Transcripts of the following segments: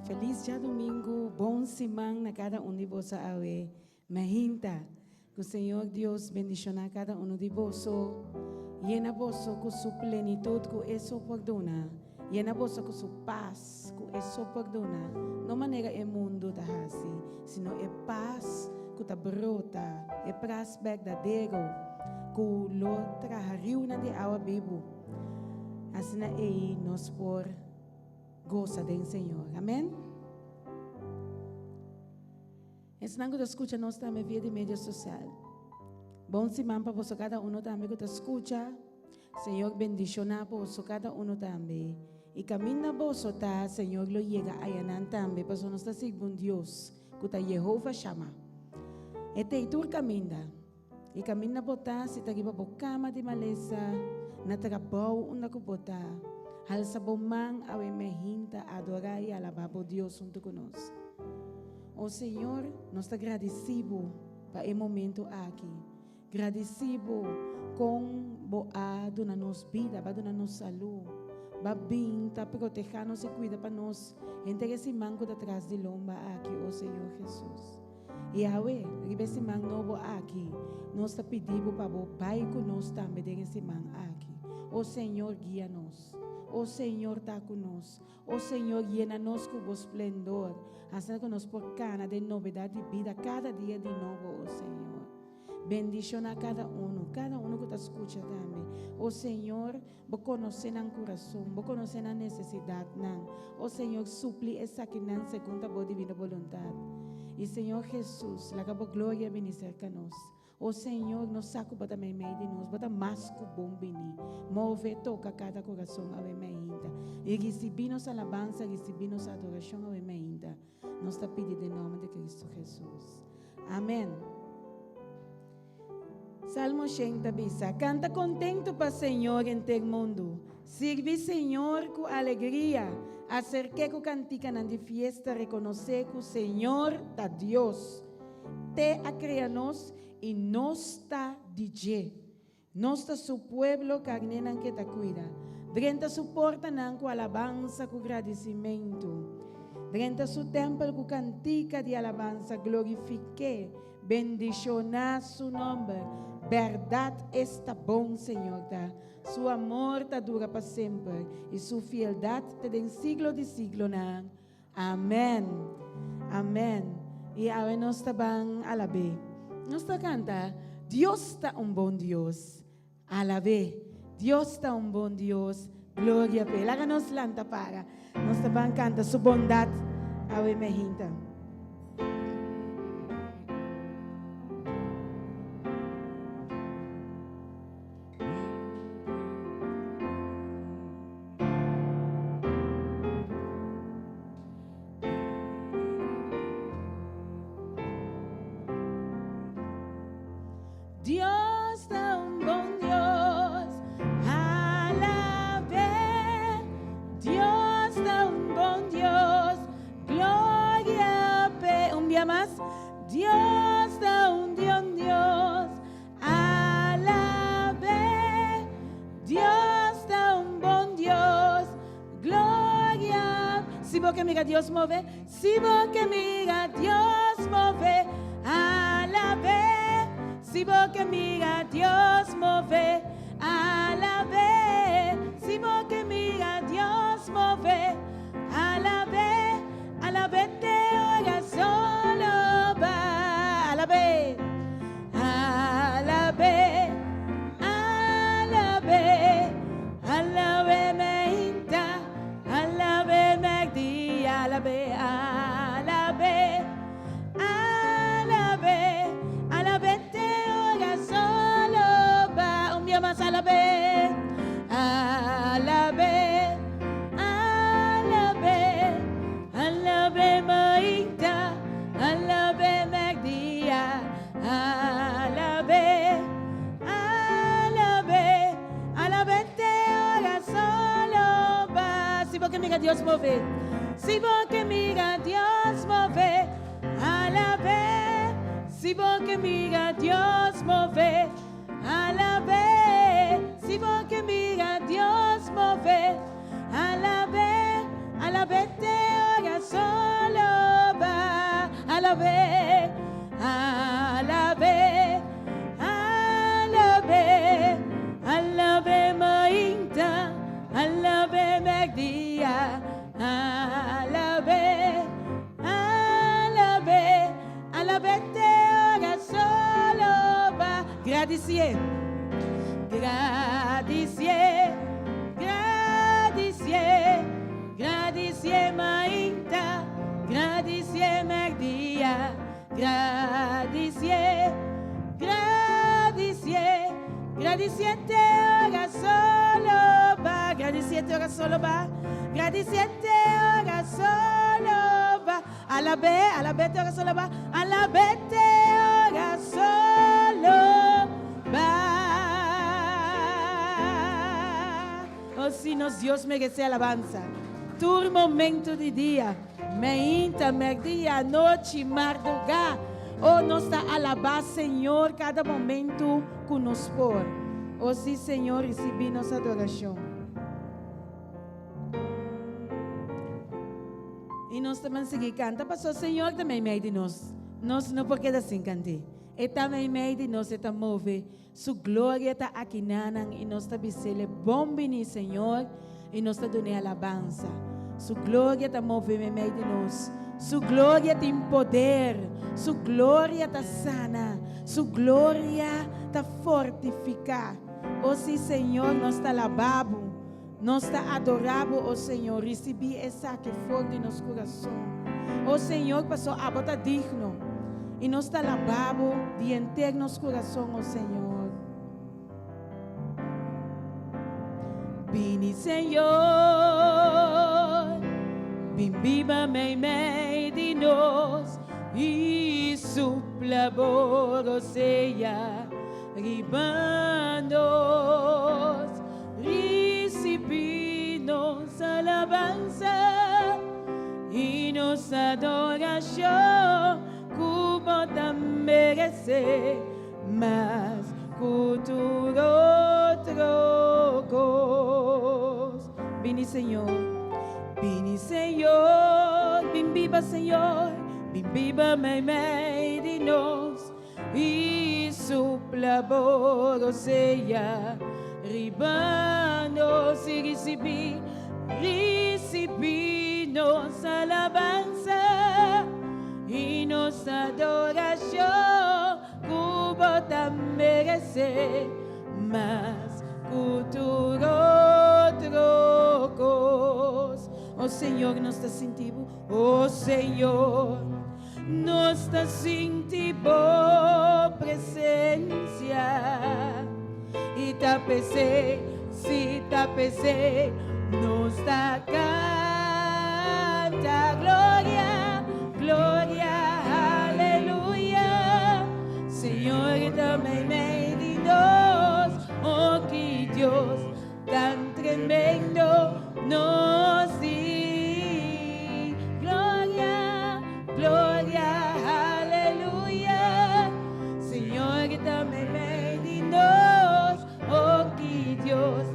Felis djadumingu, bon siman na kada un di boso awe mainta. Ku Señor Dios bendishoná kada unu di boso, yena boso ku su plenitut ku e so por duna, yena boso ku su pas ku e so por duna, no manera e mundu ta hasi, sino e pas ku ta brota, e pras berdadero ku lo traha riunan di awa bibu. Asina ei nos por gosa den Señor. Amen. Esnan ku ta skucha nos tambe via di medio sosial. Bon siman pa boso kada uno tambe ku ta skucha. Señor bendishoná boso kada uno tambe. I kaminda boso ta, Señor lo yega ayanan tambe, pasobra nos ta sirbi un Dios ku ta Yehova Shama. E t'ei tur kaminda. I kaminda bo ta, si ta riba bo kama di malesa, na trabou unda ku bo ta, halsa bo man awe mehinta adorá i alabá bo Dios huntu ku nos. O Señor, nos ta gradisí Bo pa e momento aki. Gradisí Bo kon Bo a duna nos bida, Bo a duna nos salú, Bo a bin ta protehá nos i kuida pa nos henter e siman ku ta tras di lomba aki, o Señor Jesus. I awe, riba e siman nobo aki, nos ta pidi Bo pa Bo bai ku nos tambe den e siman aki. O Señor, guia nos. O Señor, ta ku nos. O Señor, yena nos ku Bo splendor, asina ku nos por kana den nobedat di bida kada dia di nobo, o Señor. Bendishoná kada unu, kada unu ku ta skucha tambe. O Señor, Bo konosé nan kurason, Bo konosé nan nesesidatnan. O Señor, supli esakinan segun ta Bo divino boluntat. I Señor Jesus, laga Bo gloria bini serka nos. O Señor, nos sa ku Bo ta meimei di nos, Bo ta mas ku bon bini. Move, toka kada kurason awe meinta. I risibí nos alabansa, risibí nos adorashon awe meinta. Nos ta pidi den nòmber di Kristu Jesus. Amen. Salmo shen ta bisa, Kanta kontentu pa Señor henter mundu. Sirbi Señor ku alegria. Aserk'é ku kantikanan di fiesta. Rekonosé ku Señor ta Dios. T'e a krea nos i nos ta di dje. Nos ta su pueblo, karnénan ke ta kuida. Drenta su portanan ku alabansa ku gradisimentu. Drenta su tèmpel ku kantika di alabansa. Glorifik'é, bendishoná su nòmber. Bèrdat es ta bon, Señor ta. Su amor ta dura pa semper, i su fieldat ta den siglo di siglonan. Amèn. Amèn. I awe nos ta ban alab'é. Nos ta kanta, Dios ta un bon Dios. Alab'é. Dios ta un bon Dios. Gloria p'e. Laga nos lanta para. Nos ta ban kanta su bondat awe mehinta. Dios ta un bon Dios, alab'é. Dios ta un bon Dios, gloria p'e. Un bia mas. Dios ta un dion Dios, Alab'é, Dios ta un bon Dios, gloria. Si bo ke mira Dios move, si bo ke mira Dios move, alab'é. Si bo ke mira Dios move, alab'é. Si bo ke mira Dios move, alab'é. Alab'é te ora solo ba, alab'é. Alab'é, alab'é, alab'é meinta, alab'é mèrdia, alab'é, alab'é, alab'é, alab'é te ora solo ba. Un bia mas, alab'é, alab'é, alab'é, alab'é meinta, alab'é mèrdia. Alab'é, alab'é, alab'é te ora solo ba. Si bo ke mira Dios move, si bo ke mira Dios move, alab'é. Si bo ke mira Dios move, alab'é. Si bo ke mira Dios move, alab'é, alab'é te ora solo. Alab'é, alab'é, alab'é, alab'é mainta, alab'é mèrdia, alab'é, alab'é, alab'é te ora solo ba. Gradisié, gradisié, gradisié, gradisié mainta, gradisié mèrdia, gradisié, gradisié, gradisié te ora solo ba, gradisié te ora solo ba, gradisié te ora solo ba, alab'é, alab'é te ora solo ba, alab'é te ora solo ba. Oh, si nos Dios meresé alabansa. Tur momento di dia, mainta, mèrdia, anochi, mardugá. Oh, nos ta alabá Señor kada momento ku nos por. Oh, si Señor, risibí nos adorashon. I nos ta ban sigui kanta pasobra Señor ta meimei di nos. Nos no por keda sin kant'é. E ta meimei di nos, e ta move. Su gloria ta akinanan i nos ta bis'El bon bini, Señor, i nos ta dun'E alabansa. Su gloria ta move meimei di nos. Su gloria tin poder. Su gloria ta sana. Su gloria ta fortifiká. O sí, Señor, nos ta alabá Bo. Nos ta adorá Bo, o Señor. Risibí esaki for di nos kurason, o Señor, pasobra Abo ta digno. I nos ta alabá Bo di henter nos kurason, o Señor. Bini, Señor, bin biba meimei di nos i supla Bo rosea riba nos. Risibí nos alabansa i nos adorashon ku bo ta meresé mas ku tur otro kos. Bini Señor, bini Señor, bin biba Señor, bin biba meimei di nos. I supla bo rosea riba nos i risibí, risibí nos alabansa i nos adorashon ku bo ta meresé mas ku tur otro kos. O Señor, nos ta sinti bo, o Señor. Nos ta sinti bo presencia y ta p'esey, si ta p'esey, nos ta canta gloria, gloria, aleluya. Señor ta meimei di nos, oh ki Dios tan tremendo nos di. Gloria, gloria, aleluya. Señor ta meimei di nos, oh ki Dios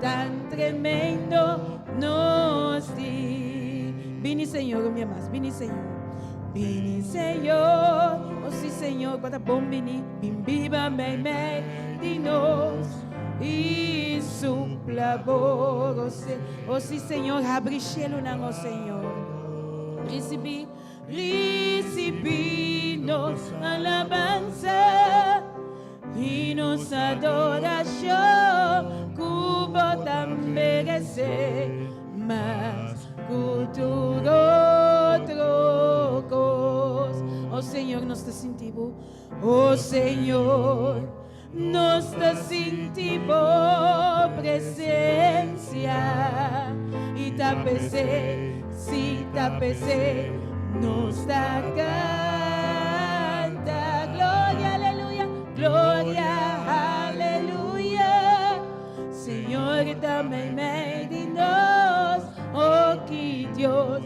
tan tremendo nos di. Bini Señor, un bia mas, bini Señor. Bini Señor, oh si Señor, bo ta bon bini, bin biba meimei di nos i supla bo rosé. Oh si Señor, habri shelunan, oh Señor. Risibí, risibí nos alabansa i nos adorashon ku bo ta meresé mas ku tur otro kos. Oh Señor, nos ta sinti bo. Oh Señor, nos ta sinti bo presencia i ta p'esei, sí, ta p'esei nos ta canta. Gloria, aleluya, gloria, aleluya. Señor ta meimei di nos, oh ki Dios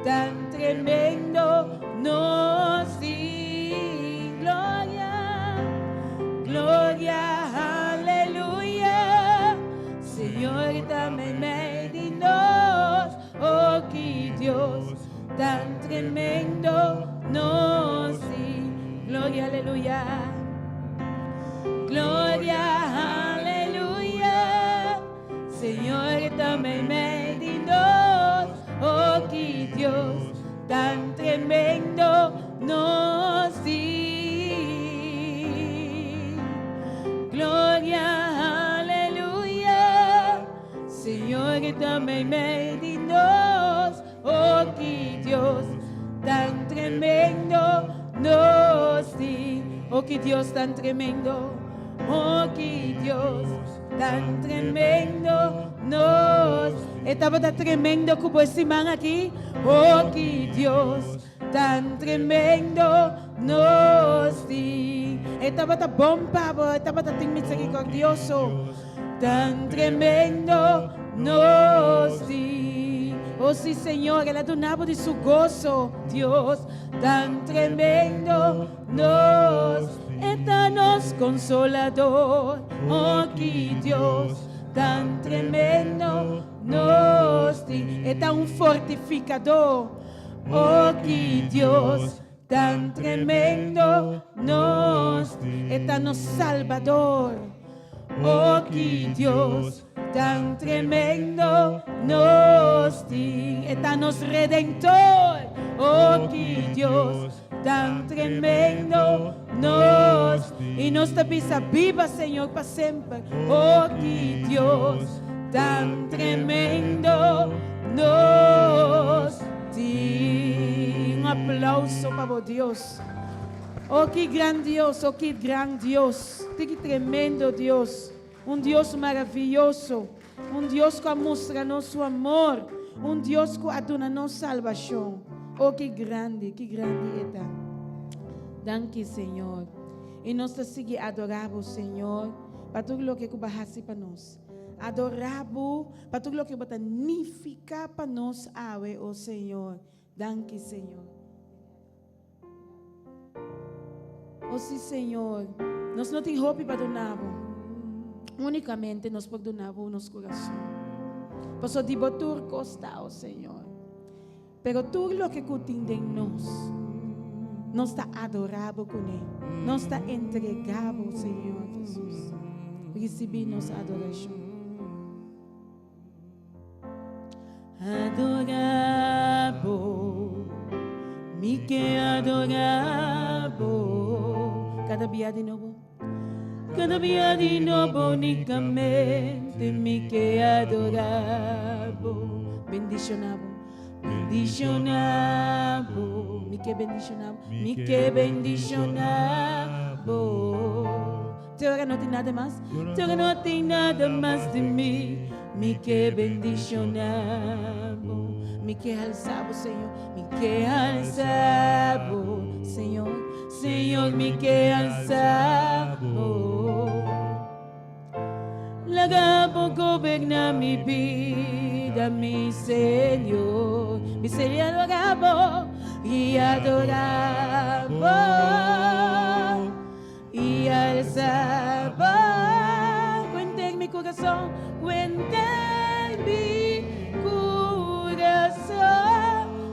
tan tremendo nos tin. Gloria, gloria, aleluya. Señor ta meimei di nos, oh ki Dios tan tremendo nos. aleluya. Gloria, aleluya. Señor ta meimei di nos. Oh, ki Dios tan tremendo nos tin. Gloria, aleluya. Señor ta meimei di nos. Oh, ki Dios tan tremendo nos tin. Oh, ki Dios tan tremendo. Oh, ki Dios tan tremendo nos. E tabata tremendo ku bo e siman aki. Oh, ki Dios tan tremendo nos tin. E tabata bon pa bo, e tabata tin misericordioso. Tan tremendo nos tin. Oh sí, Señor, el a duna bo di su goso, Dios. Tan tremendo nos. E ta nos consolador. Oh, ki Dios tan tremendo nos tin. E ta un fortificador. Oh, ki Dios tan tremendo nos. E ta nos salbador. Oh, ki Dios tan tremendo nos tin. E ta nos redentor. Oh, ki Dios tan tremendo nos. I nos ta bisa biba Señor pa semper. Oh, ki Dios tan tremendo nos tin. Un aplauso pa bo Dios. Oh, ki gran Dios, oh, ki gran Dios. Ki tremendo Dios. Un Dios maravioso. Un Dios ku a mustra nos su amor. Un Dios ku a duna nos salbashon. Oh, ki grandi, ki grandi E ta. Danki, Señor. I nos ta sigui adorá Bo, Señor, pa tur loke ku Bo a hasi pa nos. Adorá Bo pa tur loke Bo ta nifiká pa nos awe, oh Señor. Danki, Señor. Oh sí, Señor, nos no tin hopi pa duna Bo. Únikamente nos por duna Bo nos kurason. Pasobra di Bo tur kos ta, oh Señor. Pero tur loke ku tin den nos, nos ta adorá Bo kuné. Nos ta entregá Bo, Señor Jesus. Risibí nos adorashon. Adorá Bo, mi ke adorá Bo. Kada bia di nobo, kada bia di nobo unikamente mi ke adorá Bo. Bendishoná Bo, bendishoná Bo, mi ke bendishoná Bo, mi ke bendishoná Bo. Te ora no tin nada mas, te ora no tin nada mas di mi, mi ke bendishoná bo, mi ke halsa bo, Señor, mi ke halsa bo, Señor, Señor, mi ke halsa bo. Laga bo goberná mi bida, mi Señor, mi Señor, laga bo i adorá bo. I alsa bo ku henter mi kurason, ku henter mi kurason.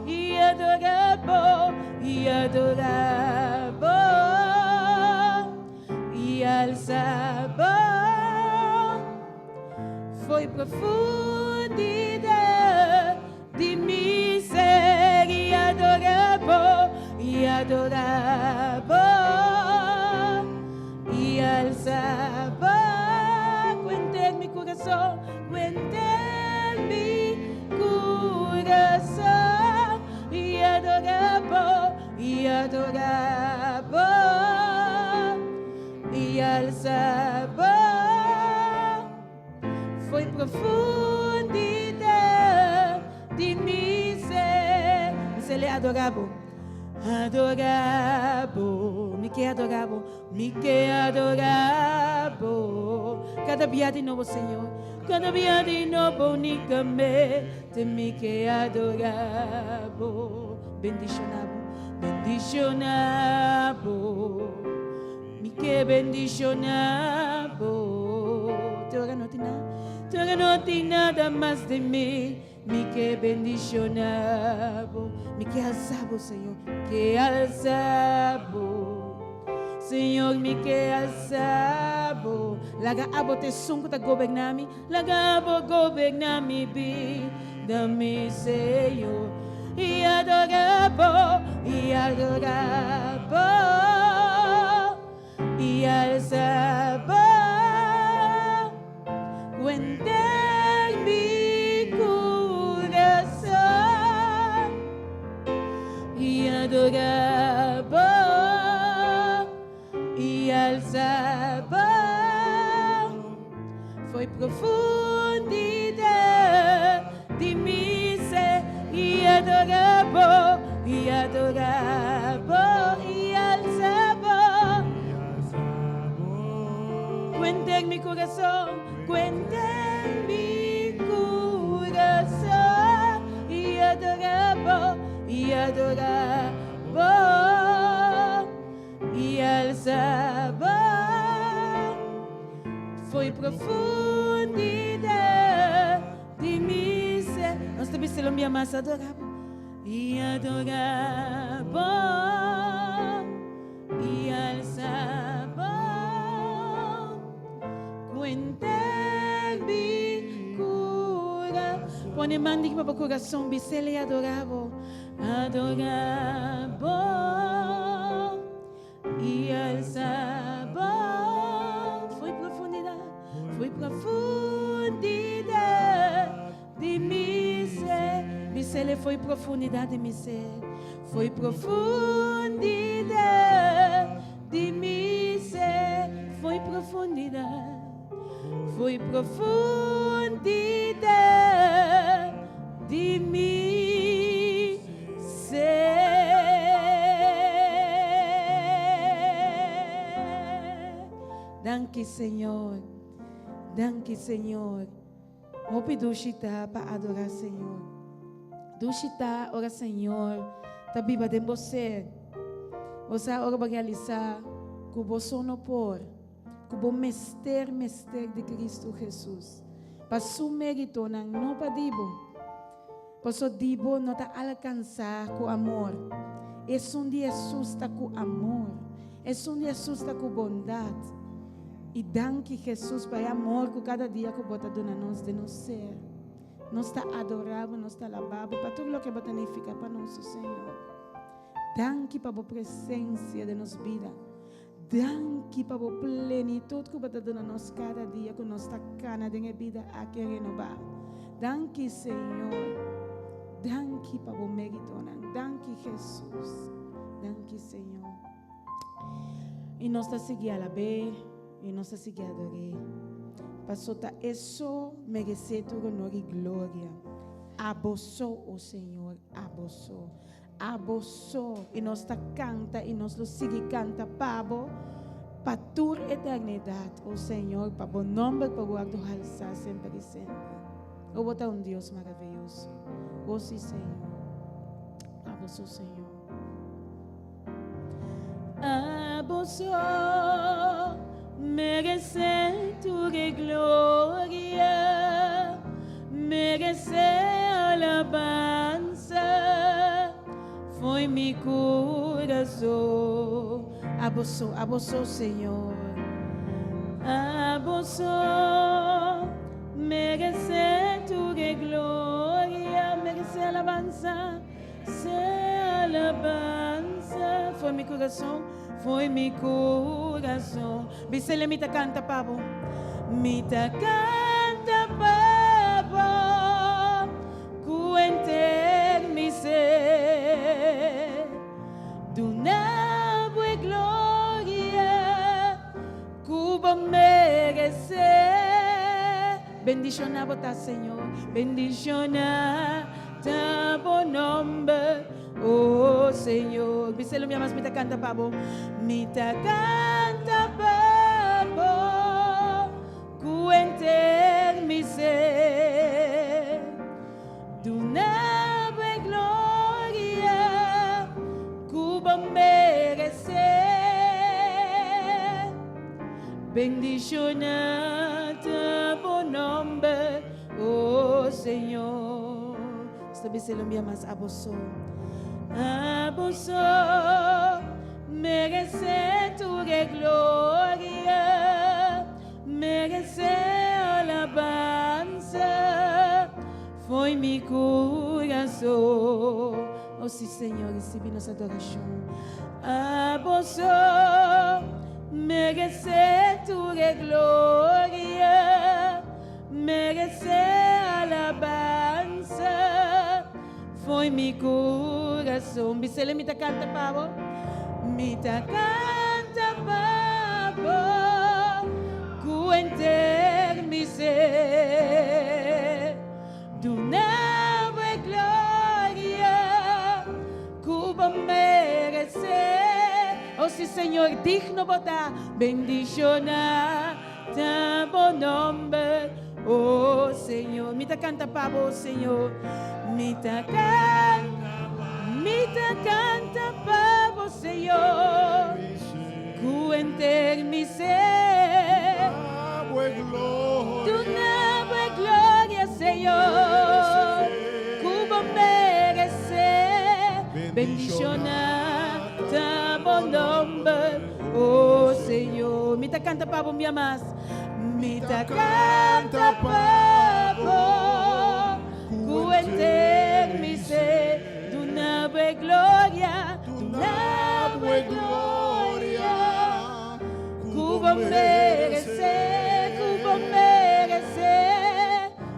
I adora bo, i adora bo. I alsa bo fo'i profundidat di mi ser i adora bo, i adora bo, i alsa bo ku henter mi kurason, ku henter mi kurason, i adora bo, i adora bo, i alsa bo. Foi profundidad di mi ser. Mi se le adora bo, adora bo. Mi ke adora bo, mi ke adora bo. Kada bia di nobo, Señor, kada bia di nobo unicamente mi ke adora bo. Bendiciona bo, bendiciona bo. Mi ke bendiciona bo. Te ora no tin nada, te ora no tin nada mas di mi. Mi ke bendiciona bo. Mi ke alsa bo, Señor, ke alsa bo. Señor mi ke alsa bo. Laga abo ta esun ku ta goberná mi, laga abo goberná mi bida, mi Señor. I adorá bo, i adorá bo, i alsa bo. Ku henter mi kurason i adorá bo i alsa bo fo'i profundidat di mi ser i adorá bo i adorá bo i alsa bo. Ku henter mi kurason, ku henter mi kurason i adorá bo, i adorá bo, i alsa bo. Fo'i profundidat di mi ser. Nos ta bisa lo mi mas adorá bo, i adorá bo. I alsa bo ku henter mi kura. Pone man riba bo kurason, bis'el i adorá bo, adorá bo i alsa bo. Fo'i profundidat, fo'i profundidat di mi ser. Bis'el e fo'i profundidat di mi ser. Fo'i profundidat di mi ser. Fo'i profundidat. Fo'i profundidat di mi ser. Danki Señor. Danki Señor. Hopi dushi ta pa adorá Señor. Dushi ta ora Señor ta biba den bo ser. Bo sa ora bo realisá ku bo so no por, ku bo mester mester di Kristu Hesus. Pa su méritonan, no pa di bo. Paso di bo no ta alkansá ku amor. Esun di Hesus ta ku amor. Esun di Hesus ta ku bondat. I danki Hesus pa e amor ku kada dia ku bo ta duna nos den nos ser. Nos ta adorá bo, nos ta alabá bo pa tur loke bo ta nifiká pa nos, o Señor. Danki pa bo presensia den nos bida. Danki pa bo plenitut ku bo ta duna nos kada dia ku nos ta kana den e bida aki renobá. Danki Señor. Danki pa bo méritonan. Danki Hesus. Danki Señor. I nos ta sigui alab'é i nos ta sigui ador'é. Paso ta e so meresé tur honor i gloria. Abo so, o Señor, abo so. Abo so. I nos ta kanta i nos lo sigui kanta pa bo pa tur eternidat, o Señor, pa bo nomber por wòrdu halsá semper i semper. O bo ta un Dios maraviyoso. O sí, Señor. Abo so, Señor. Abo so meresé tur e gloria, meresé alabansa, fo'i mi kurason. Abo so, abo so, Señor. Abo so meresé tur e gloria, meresé alabansa. Se alabansa Foi mi corazon, foi mi corazon Bisele mi ta canta pa bo Mi ta canta pa bo Cu henter mi ser Duna bo e gloria Cu bo merece Bendiciona bo ta Señor Bendiciona Ta bo nomber, oh Señor. Biselo mi amas, mi ta canta pa bo. Mi ta canta pa bo, cu henter mi ser. Duna bo e gloria cu bo merece. Bendiciona ta bo nomber, oh Señor. Nos ta bisa el un bia mas, Abo so, abo so merece tur. tur e gloria, meresé alabansa fo'i mi kurason. Oh sí, Señor, risibi nos adorashon. Abo so meresé tur e gloria, meresé alabansa fo'i mi kurason. Bisele mi ta kanta pa bo. Mi ta kanta pa bo ku henter mi ser. Duna bo e gloria ku bo meresé. Oh sí, Señor, digno bo ta. Bendishoná ta bo nomber, oh Señor. Mi ta kanta pa bo, Señor. Mi ta kanta, mi ta kanta pa bo, Señor. Ku henter mi ser. Duna bo e gloria, Señor, ku bo meresé. Bendishoná ta bo nomber, oh Señor. Mi ta kanta pa bo un bia mas. Mi ta kanta pa bo ku henter mi ser. Duna bo e gloria, duna bo e gloria ku bo meresé, ku bo meresé.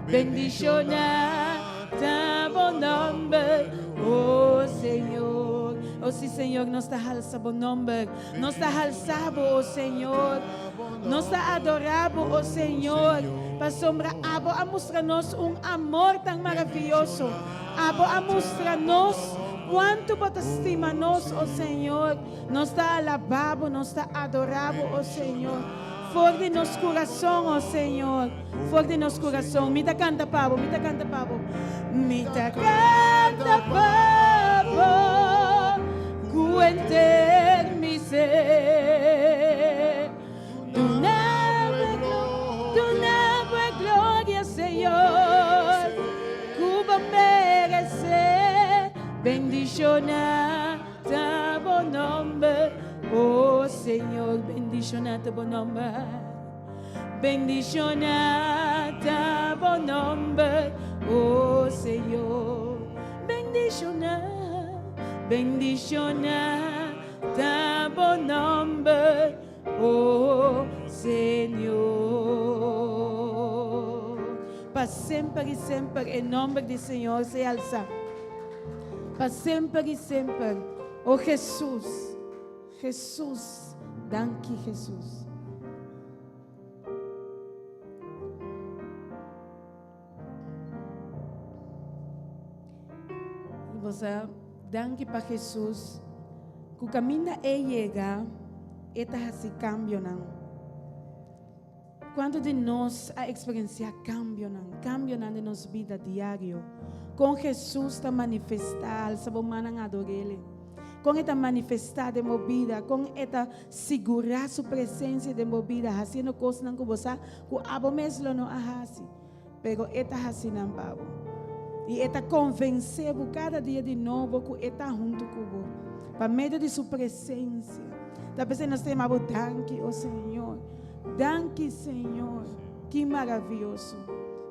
Bendishoná ta bo nomber, oh Señor. Oh sí, Señor, nos ta halsa bo nomber. Nos ta halsa bo, oh Señor. Nos ta adorá bo, oh Señor, pasobra abo a mustra nos un amor tan maravioso. Abo a mustra nos cuantu bo ta stima nos, oh Señor. Nos ta alabá bo, nos ta adorá bo, oh Señor. For di nos curason, oh Señor, for di nos curason. Mi ta canta pa bo, mi ta canta pa bo. Mi ta canta pa bo cu henter mi ser. Duna bo e duna bo e gloria, Señor, cu bo merece. Bendiciona ta bo nomber, oh Señor, bendiciona ta bo nomber. Bendiciona ta bo nomber, oh Señor. Bendiciona, bendiciona ta bo nomber, oh Señor. Pa semper y semper e nomber di Señor sea alza. Pa semper y semper, oh Jesús, Jesús, danki Jesús. Y bo sa, danki pa Jesús, ku kaminda e yega, e ta hasi kambionan. Kuantu di nos a eksperensiá kambionan, kambionan den nos bida diario? Kon Hesus ta manifestá? Alsa bo mannan ador'El. Kon E ta manifestá den bo bida? Kon E ta sigurá Su presensia den bo bida, hasiendo kosnan ku bo sa ku abo mes lo no a hasi, pero E ta hasi nan pa bo? I E ta konvensé bo kada dia di nobo ku E ta huntu ku bo pa medio di Su presensia. Ta p'esei nos ta yama bo danki, o Señor. Danki Señor, ki maravioso,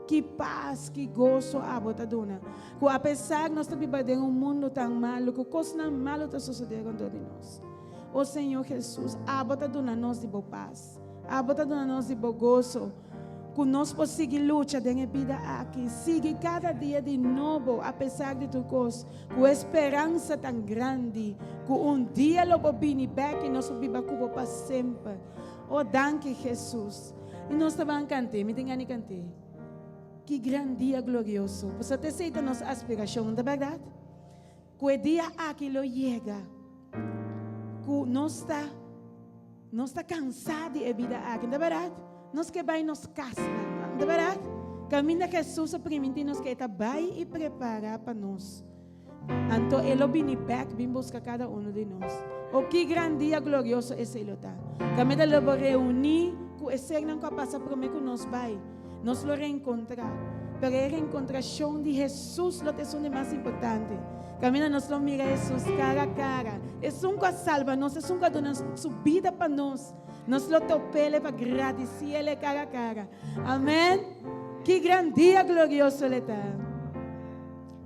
ki pas, ki goso abo ta duna. Ku apesar nos ta biba den un mundu tan malu, ku kosnan malu ta sosodé rondó di nos. O Señor Jesus, abo ta duna nos di bo pas, abo ta duna nos di bo goso, ku nos por sigui lucha den e bida aki, sigui kada dia di nobo apesar di tur kos, ku e speransa tan grandi ku un dia lo bo bini bèk i nos por biba ku bo pa semper. Oh danki Jesus. I nos ta ban kant'é, mi tin gana di kant'é. Ki gran dia glorioso. Pasobra ta esei ta nos aspirashon, no ta bèrdat? Ku e dia aki lo yega, ku nos ta nos ta kansá di e bida aki, no ta bèrdat? Nos ke bai nos kasnan, no ta bèrdat? Kaminda Jesus a primintí nos ku e ta bai i prepará pa nos. Anto e lo bini bek bin buska kada uno di nos. O ki gran dia glorioso esei lo ta! Kaminda lo bo reuní ku e sernan ku a pasa promé ku nos bai. Nos lo reenkontrá. Pero e reenkontrashon di Hesus lo ta esun di mas importante. Kaminda nos lo mira Hesus kara a kara, esun ku a salba nos, esun ku a duna su bida pa nos. Nos lo top'El pa gradisi'El kara a kara. Amen. Ki gran dia glorioso el ta.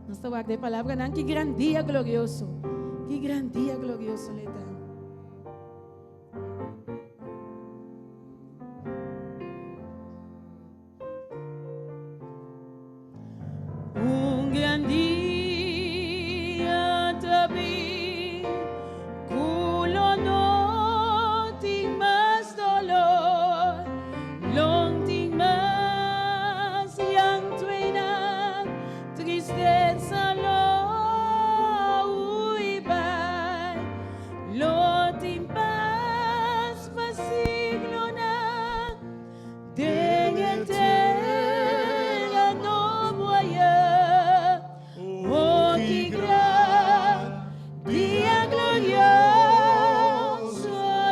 Nos ta wak den palabranan, ki gran dia glorioso. Ki gran dia glorioso el ta. Un gran dia ta bin ku lo no tin mas dolor, lo tin mas llanto einan, tristesa lo hui bai, lo tin pas pa siglonan. Den e tera nobo aya, oh ki gran dia glorioso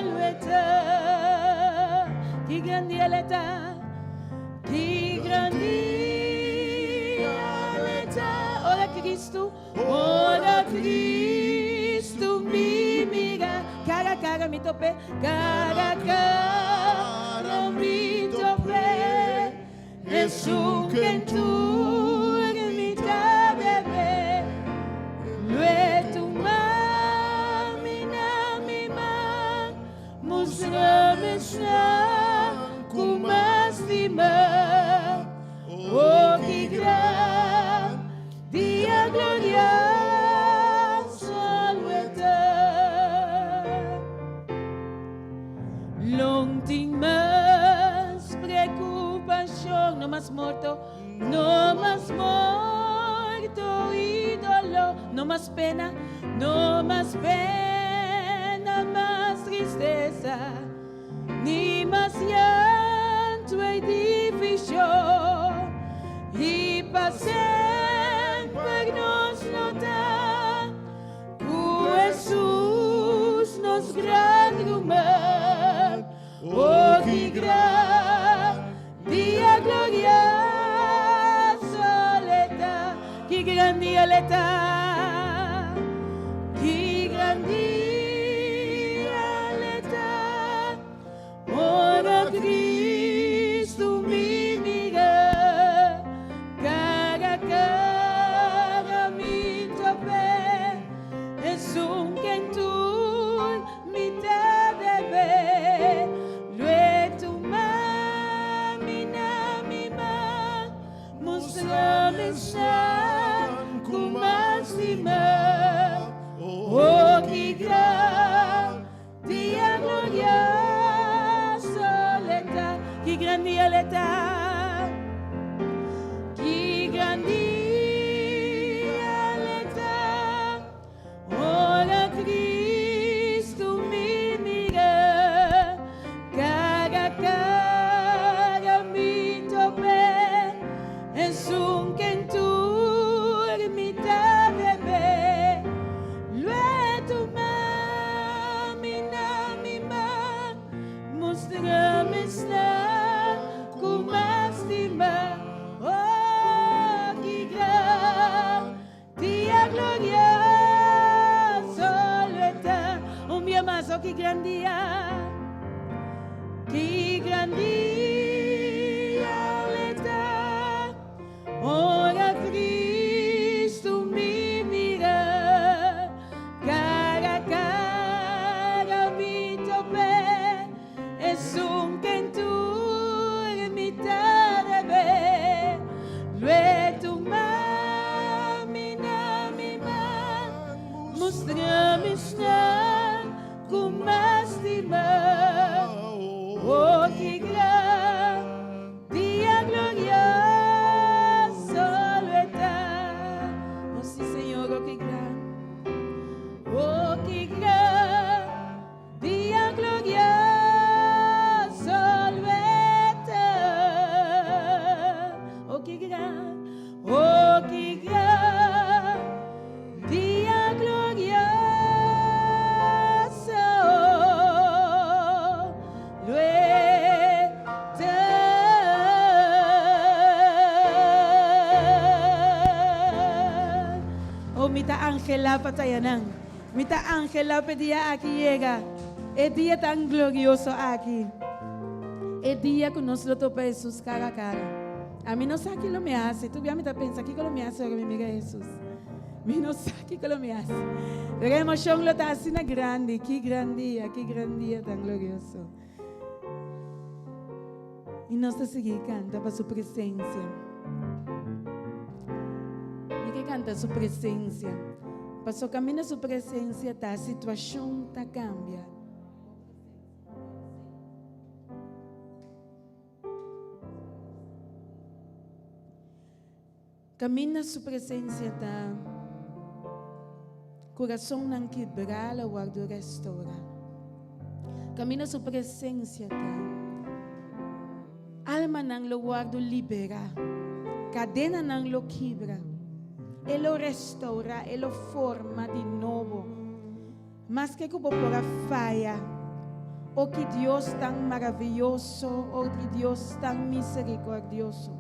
lo e ta. Ki gran dia lo e ta, ki gran dia lo e ta, ora Cristo, ora Cristo mi mira, cara a cara mi top'é, cara a cara mi top'é, Esun ken tur mi ta bebe, lo e tuma mi na mi man, mustra mi esnan ku mas stima. Oh, ki gran dia glorioso lo e ta. Lo tin mas preocupacion, no mas morto, no mas morto y dolor, no mas pena, no mas pena, mas tristeza, ni mas llanto y division, y pa semper nos lo ta cu Jesús nos gran ruman. Oh, ki gran dia glorioso le ta, ki gran dia le ta, ki gran dia le ta, ora Cristo mi mira, cara a cara mi top'é, esun ken tur mi ta debe, lo e tuma mi na mi man, mustra mi esnan ku mas stima. Oh, ki gran dia glorioso le ta, ki gran dia le ta, ki gran dia le ta. Ora Cristo mi mira, cara a cara mi top'é, esun ken tur. mi ta anhelá pa ta ayanan. Mi ta anhelá pa e dia aki yega, e dia tan glorioso aki, e dia ku nos lo topa Hesus kara a kara. Ami no sa ki lo mi hasi, tur bia mi ta pensa kiko lo mi hasi ora mi mira Hesus. Mi no sa kiko lo mi hasi, pero e emoshon lo ta asina grandi. Ki gran dia, ki gran dia tan glorioso. I nos ta sigui kanta pa su presensia. Mi ke kanta su presensia. Paso kaminda su presensia ta, situashon ta kambia. Kaminda su presensia ta, kurasonnan kibrá lo wòrdu restourá. Kaminda su presensia ta, almanan lo wòrdu liberá, kadenanan lo kibra. E lo restourá, e lo forma di nobo. Maske ku bo por a faya, o ki Dios tan maravioso, o ki Dios tan miserikòrdioso.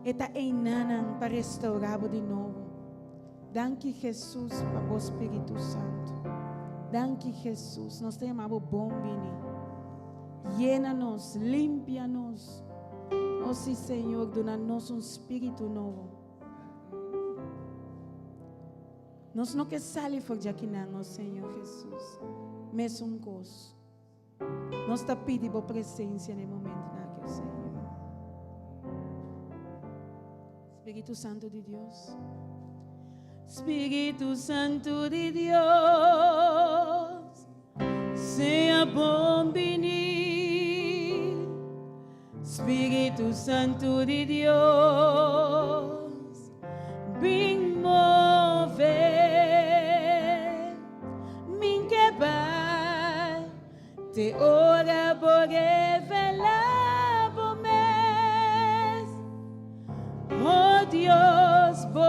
E ta einanan pa restaurá bo di nobo. Danki Jesus pa bo Spiritu Santu. Danki Jesus. Nos ta yama bo bon bini. Yena nos, limpia nos. O si Señor, duna nos un spiritu nobo. Nos no ke sali for djakinan, o Señor Jesus. Mesun kos. Nos ta pidi bo presencia na e momentonan aki, oh Señor. Spiritu Santo di Dios. Spiritu Santo di Dios, sea bon bini. Spiritu Santo di Dios, bin move. Min ke bai te ora bo revelá bo mes. Oh Dios, bo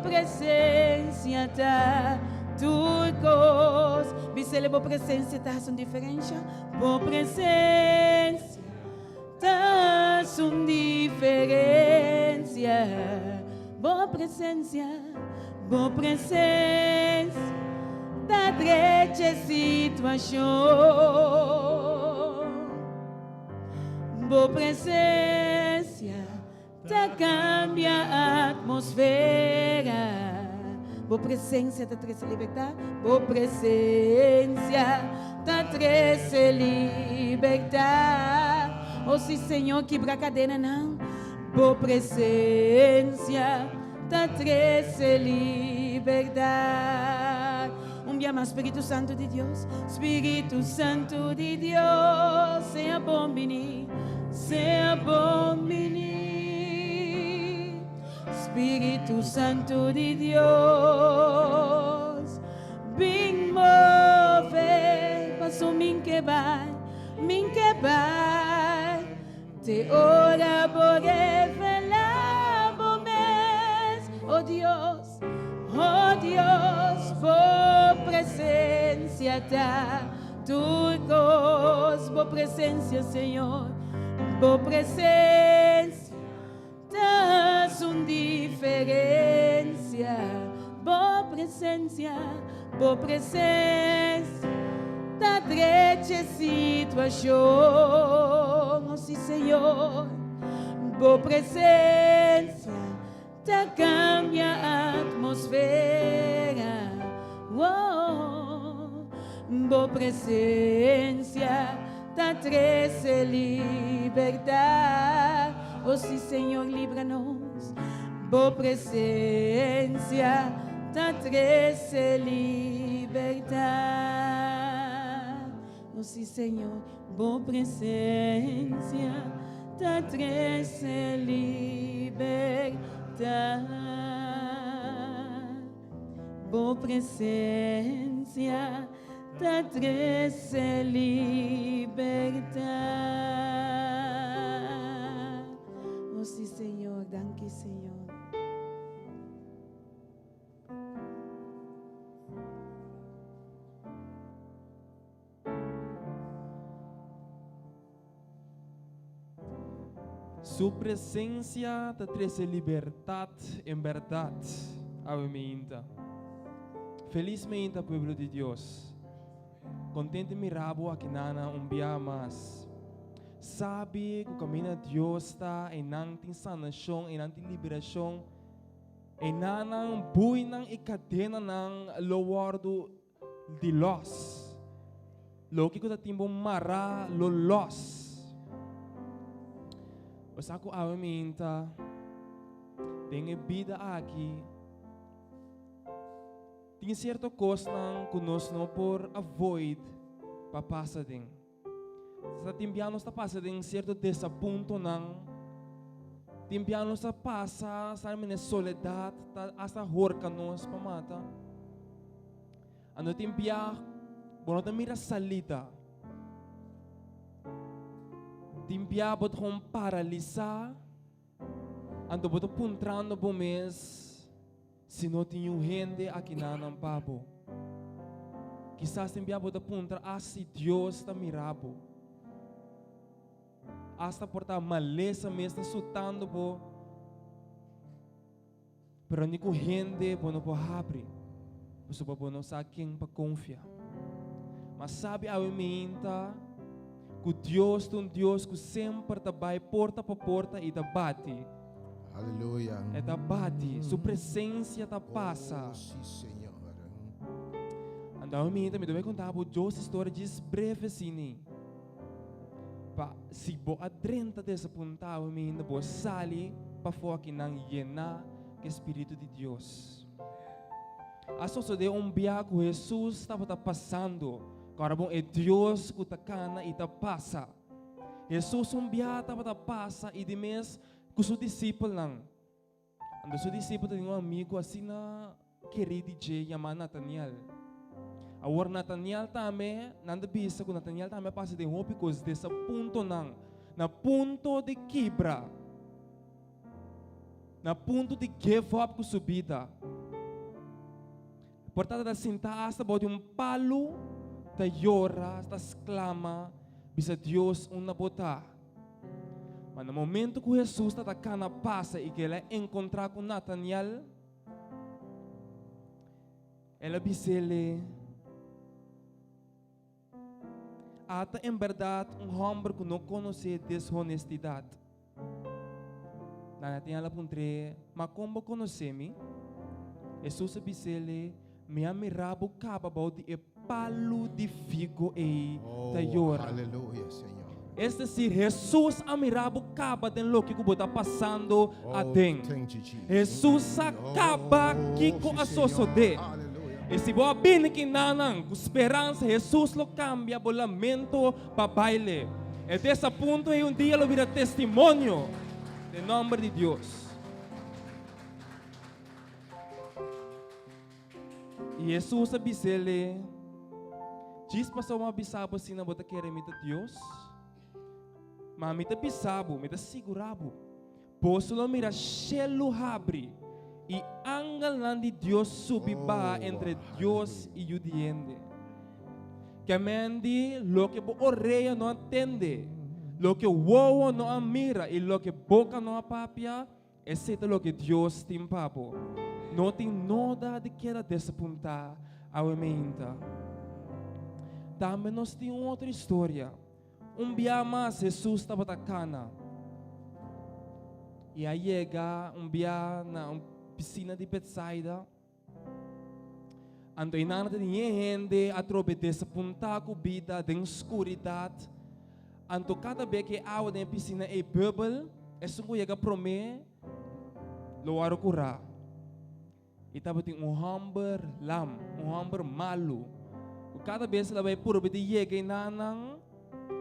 presencia ta tur kos. Bisele bo presencia ta hasi un diferencia. Bo presencia ta hasi un diferencia. Bo presencia, bo presencia ta drecha e situacion. Bo presencia ta cambia atmosfera. Bo presencia ta trece libertad. Bo presencia ta trece libertad. Oh si Señor kibra cadenanan. Bo presencia ta trece libertad. Un bia mas, Spiritu Santu di Dios, Spiritu Santu di Dios, sea bon bini, sea bon bini. Spiritu Santu di Dios, bin move, paso min ke bai, min ke bai. Te ora bo revelá bo mes, oh Dios, oh Dios, bo presencia ta tur cos, bo presencia, Señor, bo presencia ta un diferencia, bo presencia, Bo presencia ta drecha e situacion, oh si Señor. Bo presencia ta cambia atmosfera, oh. Bo presencia ta trece libertad, oh si Señor, libra nos. Bo presencia ta trece libertad. Oh si Señor, bo presencia ta trece libertad. Bo presencia ta trece libertad. Oh sí, Señor, danki, Señor. Su presencia ta trece libertad en berdad. Awe meinta. Felis meinta pueblo di Dios. Contento mira bo aki nana un bia mas. Sabi ku camina Dios ta einan tin sanacion, einan tin liberacion. Einanan buinan y cadenanan lo wordo di los. Loke ku ta tin bo mará lo los. Bo sa ku awe minta den e bida aki tin sierto kosnan ku nos no por avoid pa pasa den. Sa tin bia nos ta pasa den sierto desapuntonan. Tin bia nos ta pasa sa mene soledat ta hasta horka nos pa mata. Anto tin bia bo no ta mira salida. Tin bia bo ta gewoon paralisá. Anto bo ta puntrando bo mes si no tin un hende akinanan pa bo. Kisas tin bia bo ta puntra ah si Dios ta mira bo. Asta por ta malesa mes ta sutando bo. Pero ni ku hende bo no por habri, pasobra bo no sa ken pa konfia. Ma sabi awe meinta ku Dios ta un Dios ku semper ta bai porta pa porta i ta bati. Aleluya. E ta bati, su presensia ta pasa. Oh, sí, Señor. Anto awe meinta mi ta bai konta bo dos historia djis breve asini. Pa si bo a drenta desapuntá awe meinta bo a sali pafó akinan yená ku e Spiritu di Dios. A sosodé un bia ku Hesus tabata pasando, kòrda bon e Dios ku ta kana i ta pasa. Hesus un bia tabata pasa i di mes ku su disipelnan. Anto su disipel tatin un amigu asina kerí di dje yamá Nataniel. Awor Nataniel tambe, nan ta bisa ku Nataniel tambe a pasa den hopi kos desapuntonan, na punto di kibra, na punto di give up ku su bida. Por ta ta sinta asta bou di un palu ta yora, ta sklama, bisa Dios unda bo ta. Ma na momento ku Hesus ta ta kana pasa i ku el a enkontrá ku Nataniel, el a bis'é, Ata en bèrdat un hòmber ku no konosé deshonestidat. Nataniel a puntr'é, Ma kon bo konosé mi? Hesus a bis'é, Mi a mira bo kaba bou di e palu di figo ei ta Oh, yora. aleluya, Señor. Es desir, Hesus a mira bo kaba den loke ku bo ta pasando Oh, aden. thank you, Jesus. Hesus a kaba Oh, kiko sí, a Señor. sosodé. Aleluya. I si bo a bini kinanan ku speransa, Hesus lo kambia bo lamento pa baile. E desapunto ei un dia lo bira testimonio den nòmber di Dios. I Hesus a bis'el, Djis pasobra mi a bisa bo asina bo ta kere mi ta Dios? Ma mi ta bisa bo, mi ta sigurá bo, boso lo mira shelu habri i angelnan di Dios subi baha Oh, entre Dios aleluya. i Yu di hende. Kemendi loke bo orea no a tende, loke wowo no a mira i loke boka no a papia, Esei ta loke Dios tin pa bo. No tin noda di keda desapuntá awe meinta. Tambe nos tin un otro historia. Un bia mas Hesus tabata kana i a yega un bia na un pisina di Betsaida. Anto einan ta tin hende atrobe desapuntá ku bida den skuridat. Anto kada be ku e awa den e pisina ei bùbel, esun ku yega promé lo wòrdu kurá. I tabatin un hòmber lam, un hòmber malu, ku kada bes el a bai purba di yega einanan,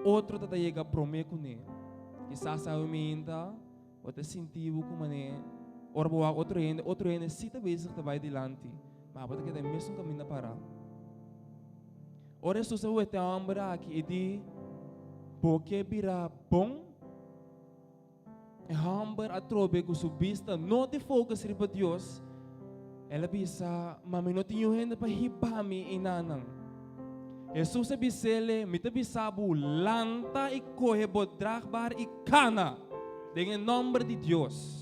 otro ta ta yega promé kuné. Kisas awe minta. Bo ta sinti bo ku manera ora bo wak otro hende, otro hende sí ta bezig ta bai dilanti, ma abo ta keda e mesun kaminda pará. Ora Hesus a weta e hòmber aki, e di, Bo ke bira bon? E hòmber atrobe ku su bista no di focus riba Dios, el a bisa, Ma mi no tin niun hende pa hiba mi einanan. Hesus a bis'el, Mi ta bisa bo, lanta i kohe bo dragbar i kana, den e nòmber di Dios.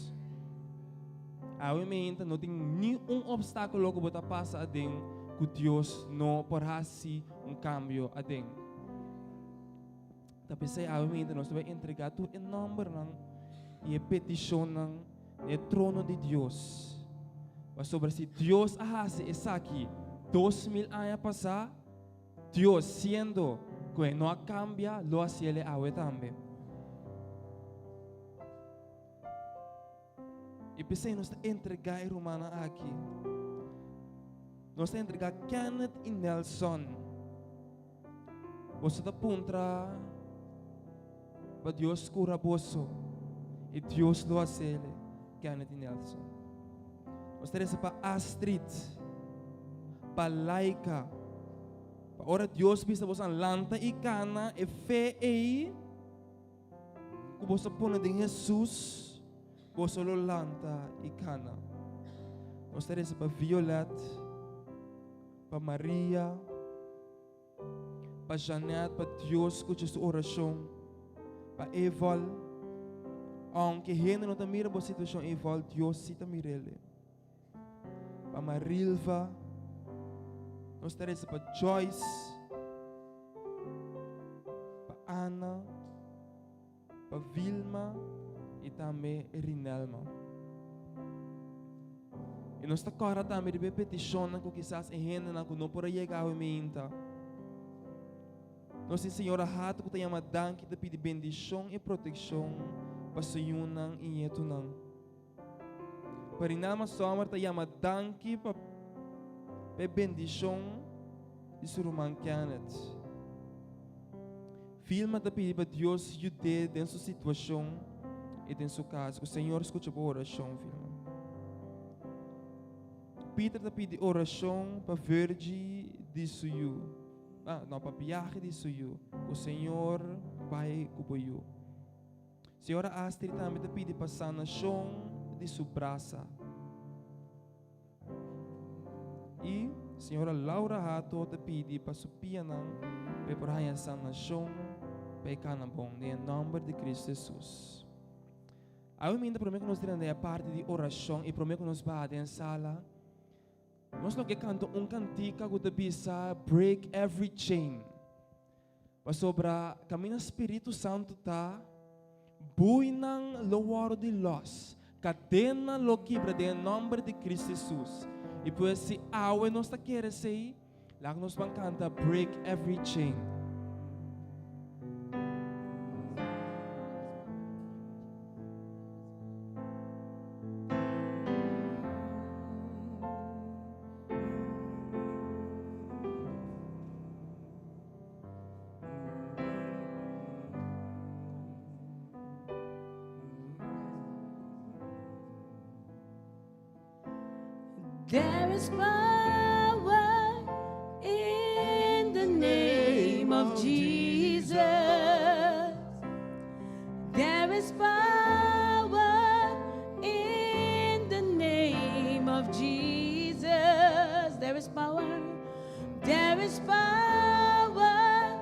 Awe meinta no tin ni un obstáculo ku bo ta pasa aden ku Dios no por hasi un kambio aden. Ta p'esei awe meinta nos ta bai entregá tur e nòmbernan i e petishonnan na e trono di Dios. Pasobra si Dios a hasi esaki 2000 aña pasá, Dios, siendo ku e no a kambia, lo hasiel e awe tambe. I p'esei nos ta entregá e rumannan aki. Nos ta entregá Kenneth i Nelson. Boso ta puntra pa Dios kura boso i Dios lo hasiel, Kenneth i Nelson. Nos ta resa pa Astrid, pa Laika, pa ora Dios bisa boso lanta i kana, e fe ei ku boso pone den Hesus, boso lo lanta i kana. Nos ta resa pa Violet, pa Maria, pa Janet, pa Dios skucha su orashon, pa Evol. Aunke hende no ta mira bo situashon, Evol, Dios sí ta mir'el. Pa Marilva, nos ta resa pa Joyce, pa Ana, pa Vilma i tambe Rinelma. I nos ta kòrda tambe riba e petishonnan ku kisas e hendenan ku no por a yega awe meinta. Nos tin Señora Hato ku ta yama danki ta pidi bendishon i protekshon pa su yunan i nietunan. Parinama Sommer ta yama danki pa e bendishon di su ruman Kenneth. Vilma ta pidi pa Dios yud'é den su situashon i den su kas. Ku Señor skucha bo orashon, Vilma. Peter ta pidi orashon pa Virgie di su yu. Ah, no, pa biahe di su yu. Ku Señor bai ku bo yu. Señora Astrid tambe ta pidi pa sanashon di su brasa. I señora Laura Hato ta pidi pa su pianan pa e por haña sanashon pa e kana bon den e nòmber di Kristu Hesus. Awe minta promé ku nos drenta den e parti di orashon i promé ku nos baha den sala, nos lo ke kanta un kantika ku ta bisa Break Every Chain. Pasobra kaminda Spiritu Santu ta, buinan lo wòrdu di lòs, kadenanan lo kibra den e nòmber di Kristu Hesus. I pues si awe nos ta kere esei, laga nos ban kanta Break Every Chain. There is power in the name of Jesus. There is power in the name of Jesus. There is power. There is power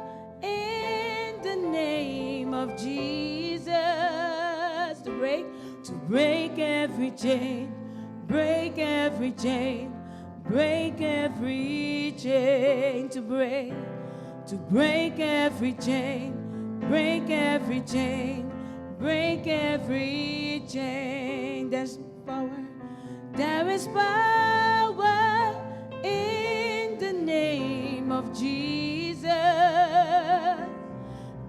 in the name of Jesus to break, to break every chain, break every chain, break every chain, to break every chain, break every chain, break every chain. There's power, there is power in the name of Jesus.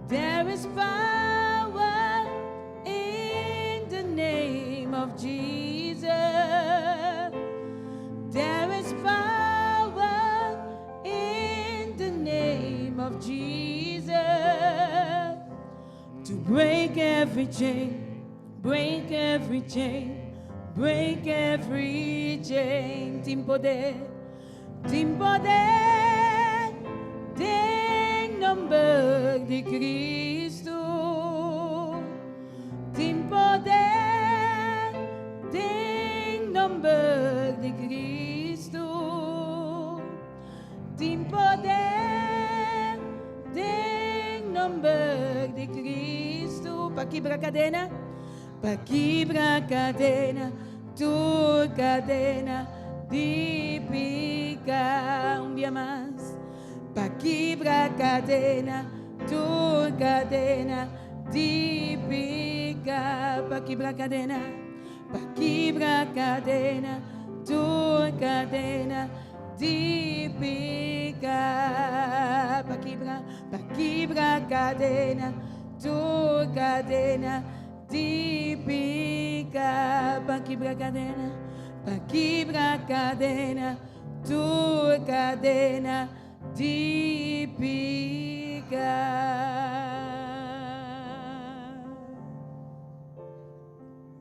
There is power in the name of Jesus. There is power in the name of Jesus to break every chain, break every chain, break every chain. Tin poder, tin poder, den nomber di Cristo. Tin poder, den nomber di Cristo. Tin poder, den nomber di Cristo. Pa kibra cadena, pa kibra cadena. Tur kadena di pika. Un bia mas. Pa kibra kadena, tur kadena di pika. Pa kibra kadena, pa kibra kadena, tur kadena di pika. Pa kibra, pa kibra kadena, tur kadena di pika. Pa kibra kadena, pa kibra kadena, tur kadena di pika.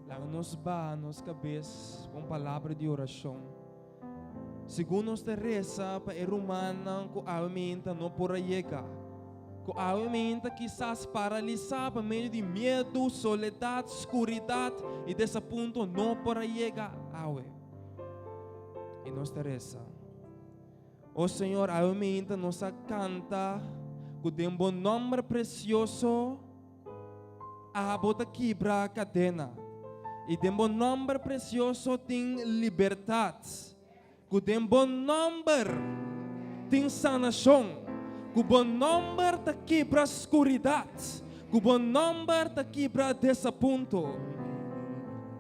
Laga nos baha nos kabes pa un palabra di orashon. Segun nos ta resa pa e rumannan ku awe meinta no por a yega, ku awe meinta kisas paralisá pa medio di miedu, soledat, skuridat i desapunto no por a yega awe. I nos ta resa, O Señor, awe meinta nos a kanta ku den bo nòmber presioso abo ta kibra kadena. I den bo nòmber presioso tin libertat. Ku den bo nòmber tin sanashon. Ku bo nòmber ta kibra skuridat. Ku bo nòmber ta kibra desapunto.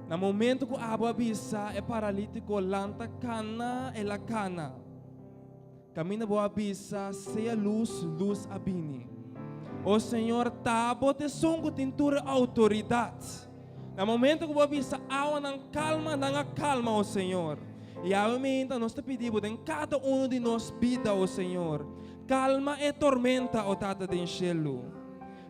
Na momento ku abo a bisa e paralítiko lanta kana, el a kana. Kaminda bo a bisa, Sea lus, lus a bini. O Señor, ta bo ta esun ku tin tur e outoridat. Na momento ku bo a bisa awanan kalma, nan a kalma, o Señor. I awe meinta nos ta pidi bo den kada unu di nos bida, o Señor, kalma e tormenta, o Tata den shelu.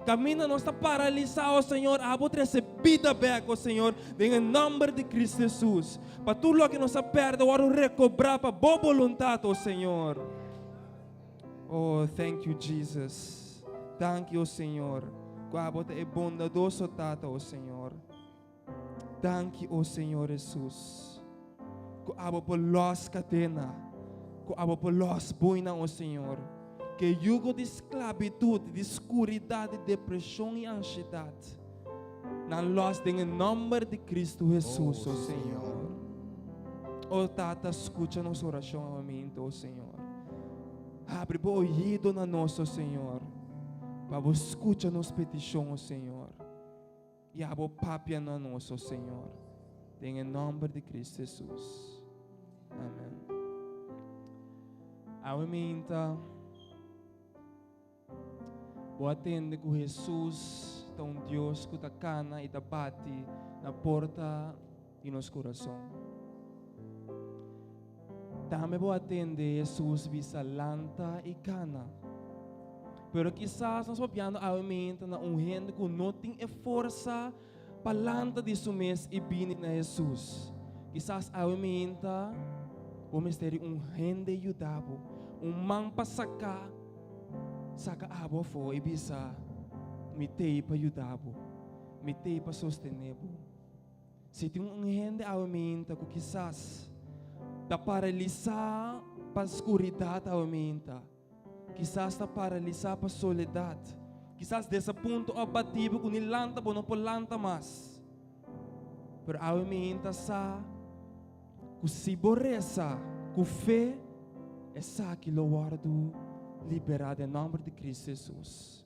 Kaminda nos ta paralisá, o Señor, abo trese bida bèk, o Señor, den e nòmber di Cristo Hesus. Pa tur loke nos a pèrdè wòrdu rekobrá pa Bo boluntat, o Señor. Oh, thank you, Jesus. Danki, o Señor, ku abo ta e bondadoso Tata, o Señor. Danki, o Señor Hesus, ku abo por lòs kadena, ku abo por lòs buinan, o Señor. Ku e yugo di sklabitut, di skuridat, di depreshon i anshedat, nan lòs den e nòmber di Kristu Hesus, o Señor. O Tata, skucha nos orashon awamintu, o Señor. Habri bo oido na nos, o Señor, pa bo skucha nos petishon, o Señor. I abo papia na nos, o Señor, den e nomber di Cristo Jesus. Amen. Awe minta, bo atende ku Jesus ta un Dios ku ta kana i ta bati na porta di nos kurason. Tambe bo a tende Hesus bisa lanta i kana. Pero kisas nos papiando awe meinta na un hende ku no tin e forsa pa lanta di su mes i bini na Hesus. Kisas awe meinta bo mester di un hende yuda bo, un man pa saka, saka abo afó i bisa, Mi t'ei pa yuda bo, mi t'ei pa sostené bo. Si tin un hende awe minta ku kisas ta paralisá pa skuridat awe minta, kisas ta paralisá pa soledat, kisas desapunto a bati bo ku ni lanta bo no por lanta mas. Pero awe minta sa ku si bo resa ku fe, esaki lo wòrdu liberá den nòmber di Kristu Hesus.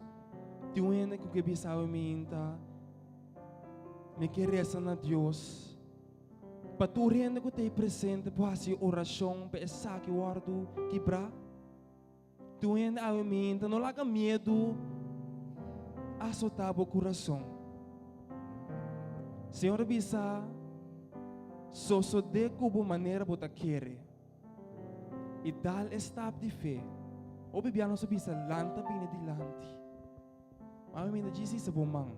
Tin un hende ku ke bisa awe minta, Mi ke resa na Dios pa tur hende ku ta ei presente por hasi orashon pa esaki wòrdu kibrá. Tur hende awe minta, no laga miedu asotá bo kurason. Señor a bisa, Sosodé ku bo manera bo ta kere. I dal e stap di fe. Hopi bia nos a bisa, Lanta bini dilanti. Mami mi ta djis hisa bo man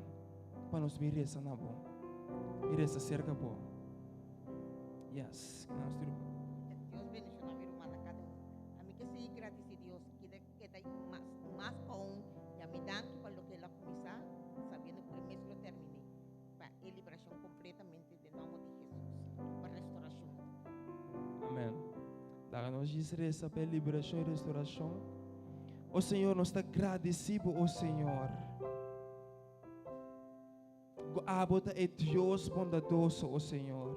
pa nos bin resa na bo i resa serka bo. Yes, nos tur. Dios bendiciona mi ruman na cada un. Ami ke sigui gradici Dios keda keda mas mas aun y ami danki pa loke el a cuminsa sabiendo cu e mes lo termine pa e liberacion completamente den nomber di Jesus pa restauracion. Amen. Laga nos djis resa pa e liberacion y restauracion. O Señor, nos ta gradeci Bo, o Señor, cu Abo ta e Dios bondadoso, o Señor.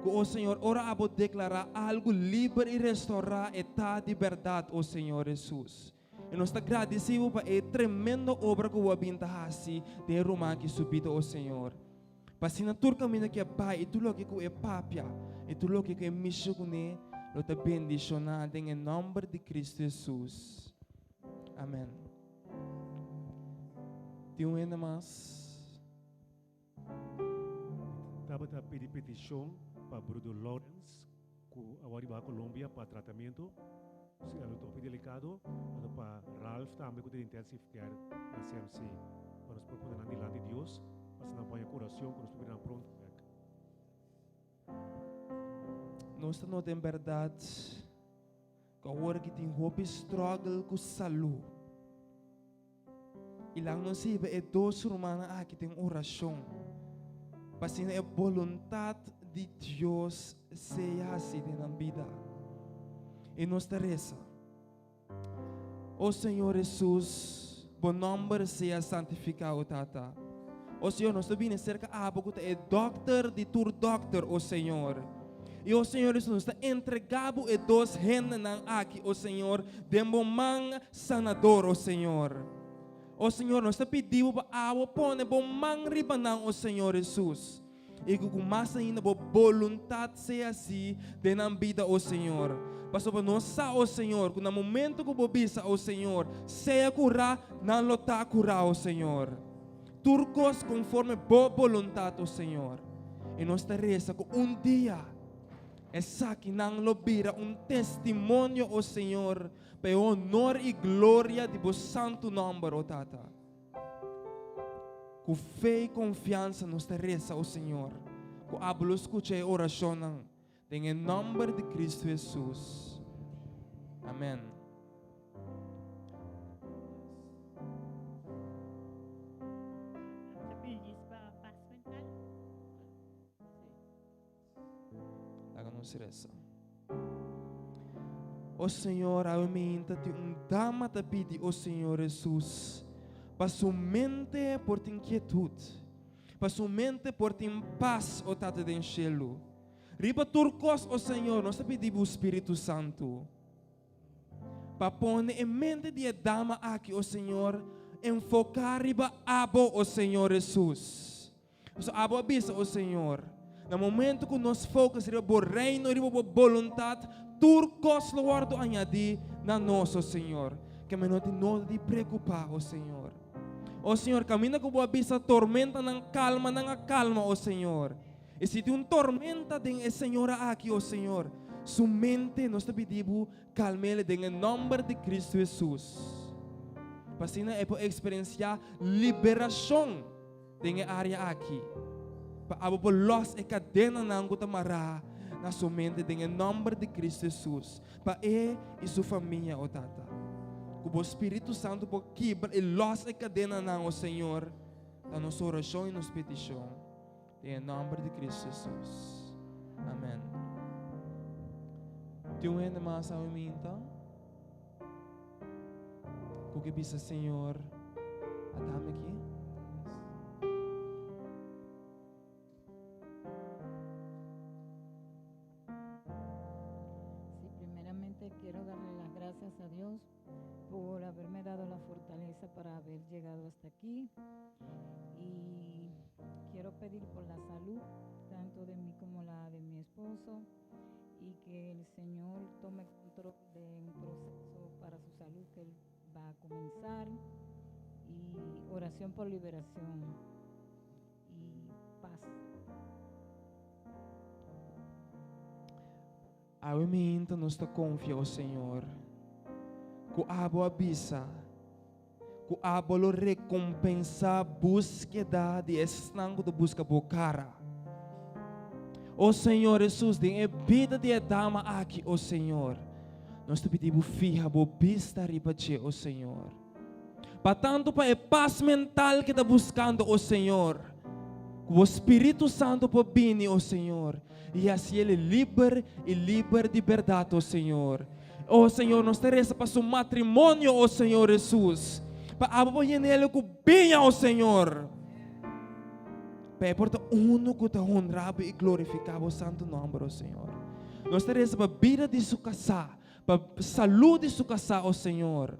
Ku, o Señor, ora abo deklará algu liber i restourá e ta di bèrdat, o Señor Hesus. I nos ta gradisí bo pa e tremendo obra ku bo a bin ta hasi den e ruman aki su bida, o Señor. Pa asina tur kaminda ku e bai i tur loke ku e papia i tur loke ku e mishi kuné lo ta bendishoná den e nòmber di Kristu Hesus. Amèn. Tin un hende mas? Tabata pidi petishon pa Bruder Lawrence ku a wòrdu baha Colombia pa tratamentu. Si a lo ta hopi delikado, anto pa Ralph tambe ku ta den intensive care na CMC. Pa nos por pone nan dilanti Dios, pa asina nan por haña kuracion ku nos por bira nan pronto bek. Nos ta nota en bèrdat ku awor aki tin hopi struggle ku salú. I laga nos hiba e dos rumannan aki den orashon, pa asina e boluntat di Dios sea hasi den nan bida. I nos ta resa, O Señor Hesus, bo nòmber sea santifiká, o Tata. O Señor, nos ta bini serka abo ku ta e dòkter di tur dòkter, o Señor. I, o Señor Hesus, nos ta entregá bo e dos hendenan aki, o Señor, den bo man sanador, o Señor. O Señor, nos ta pidi bo pa abo pone bo man riba nan, o Señor Hesus, i ku ku mas ainda bo boluntat sea hasi den nan bida, o Señor. Pasobra nos sa, o Señor, ku na momento ku bo bisa, o Señor, sea kurá, nan lo ta kurá, o Señor. Tur kos konforme bo boluntat, o Señor. I nos ta resa ku un dia esakinan lo bira un testimonio, o Señor, pa e honor i gloria di bo santu nòmber, o Tata. Ku fe i konfiansa nos ta resa, o Señor, ku abo lo skucha e orashonnan den e nòmber di Kristu Hesus. Amèn. Laga nos resa. O Señor, awe mi inta tin un dama ta pidi, o Señor Jesus, pa su mente por tin quietud, pa su mente por tin paz, o Tata den cielo. Riba tur cos, o Señor, nos ta pidi bo Spiritu Santo. Pa pone e mente di e dama aki, o Señor, enfoká riba Abo, o Señor Hesus. Pasobra Abo a bisa, o Señor, na momento ku nos focus riba Bo reino, riba Bo boluntat, tur kos lo wòrdu añadí na nos, o Señor. Ke mi no tin noda di preokupá, o Señor. O Señor, kaminda ku Bo a bisa tormentanan kalma, nan a kalma, o Señor. I si tin un tormenta den e señora aki, o Señor, su mente, nos ta pidi Bo kalm'el den e nòmber di Cristo Hesus, pa asina e por eksperensiá liberashon den e área aki, pa abo por lòs e kadenanan ku ta mará na su mente den e nòmber di Cristo Hesus, pa e i su famia, o Tata. Ku Bo Spiritu Santu por kibra i lòs e kadenanan, o Señor, ta nos orashon i nos petishon. Den e nomber di Cristo Jesus. Amen. Tin un hende mas awe minta? Ku ke bisa Señor, atame aki? Sí, primeramente quiero darle las gracias a Dios por haberme dado la fortaleza para haber llegado hasta aquí. Y quiero pedir por la salud, tanto de mí como la de mi esposo, y que el Señor tome control de un proceso para su salud que él va a comenzar. Y oración por liberación y paz. Awe mainta nos ta konfia, o Señor, ku Abo a bisa ku Abo lo rekompensá búskeda di esnan ku ta buska Bo kara. O Señor Hesus, den e bida di e dama aki, o Señor, nos ta pidi Bo fiha Bo bista riba dje, o Señor. Pa tantu pa e pas mental ke ta buskando, o Señor, ku Bo Spiritu Santu por bini, o Señor, i hasi el liber i liber di bèrdat, o Señor. O Señor, nos ta resa pa su matrimonio, o Señor Hesus, pa abo por yena el ku biña, o Señor. Pa e por ta unu ku ta honra bo i glorifiká bo santu nòmber, o Señor. Nos ta resa pa bida di su kasá, pa salú di su kasá, o Señor.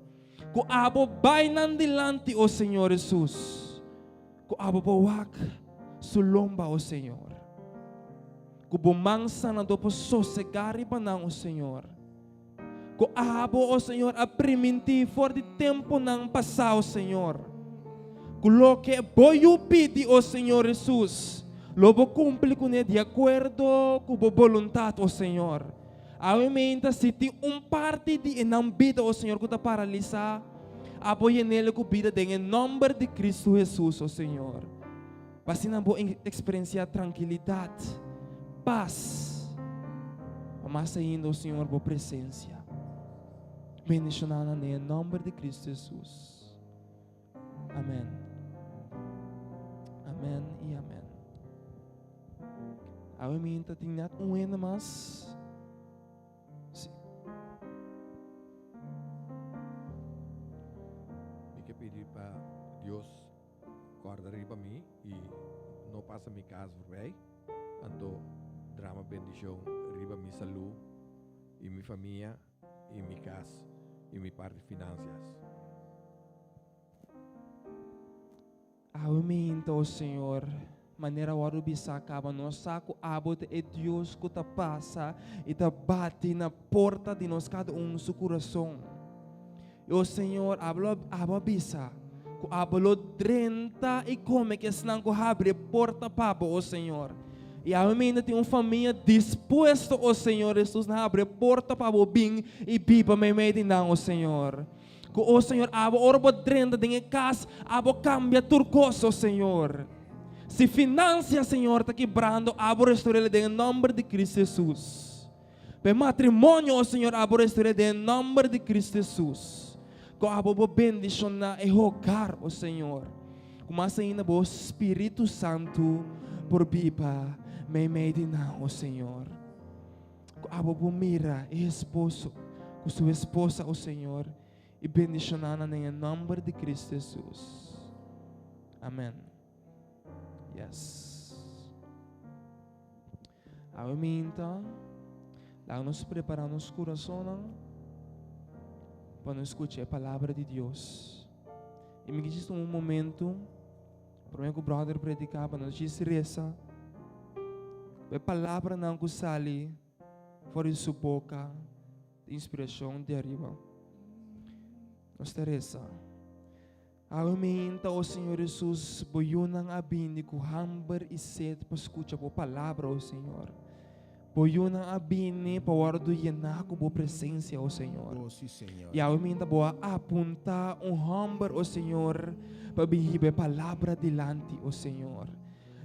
Ku abo bai nan dilanti, o Señor Hesus. Ku abo por wak su lomba, o Señor. Ku bo man sanadó por sosegá riba nan, o Señor. Ku abo, o Señor, a primintí for di tempunan pasá, o Señor. Ku loke bo yu pidi, o Señor Hesus, lo bo kumpli kuné di akuerdo ku bo boluntat, o Señor. Awe meinta si tin un parti di e nan bida, o Señor, ku ta paralisá, abo yen'el ku bida den e nòmber di Kristu Hesus, o Señor. Pa asina bo eksperensiá trankilidat, pas, pa mas ainda, o Señor, bo presensia. Bendishoná nan den e nòmber di Kristu Hesus. Amèn. Amèn i amèn. Awe mi ta tin net un hende mas. Sí. Mi ke pidi pa Dios Kòrda riba mi i no pasa mi kas voorbij, anto drama bendishon riba mi salú i mi famia i mi kas i mi parti finansias. Awe mi hinta, o Señor, manera wòrdu bisá kaba, nos sa ku abo ta e Dios ku ta pasa i ta bati na porta di nos kada un su kurason. I, o Señor, abo lo, abo a bisa ku abo lo drenta i kome ku esnan ku habri e porta pa bo, o Señor. I awe mainta tin un famia dispuesto, o Señor Jesus, na habri e porta pa bo bin i biba meimei di nan, o Señor. Ku, o Señor, abo ora bo drenta den e kas, abo kambia tur kos, o Señor. Si finansia, Señor, ta kibrando, abo restor'el den e nòmber di Cristo Jesus. Pa e matrimonio, o Señor, abo restor'é den e nòmber di Cristo Jesus. Ku abo bo bendishoná e hogar, o Señor. Ku mas ainda bo Spiritu Santu por biba meimei di nan, o Señor. Ku abo bo mira e esposo ku su esposa, o Señor, i bendishoná nan den e nòmber di Cristo Jesus. Amèn. Yes. Awe minta, laga nos prepará nos kurasonnan pa nos skucha e palabra di Dios. I mi kisis tuma un momentu, promé ku bròder prediká, pa nos djis resa pa e palabranan ku sali for di su boka di inspirashon di ariba. Nos ta resa. Awe meinta, o Señor Jesus, bo yunan a bini ku hamber i sed pa skucha bo palabra, o Señor. Bo yunan a bini pa wòrdu yená ku bo presensia, o Señor. Oh, sí, Señor. I awe meinta bo a apuntá un hòmber, o Señor, pa bin hiba e palabra dilanti, o Señor.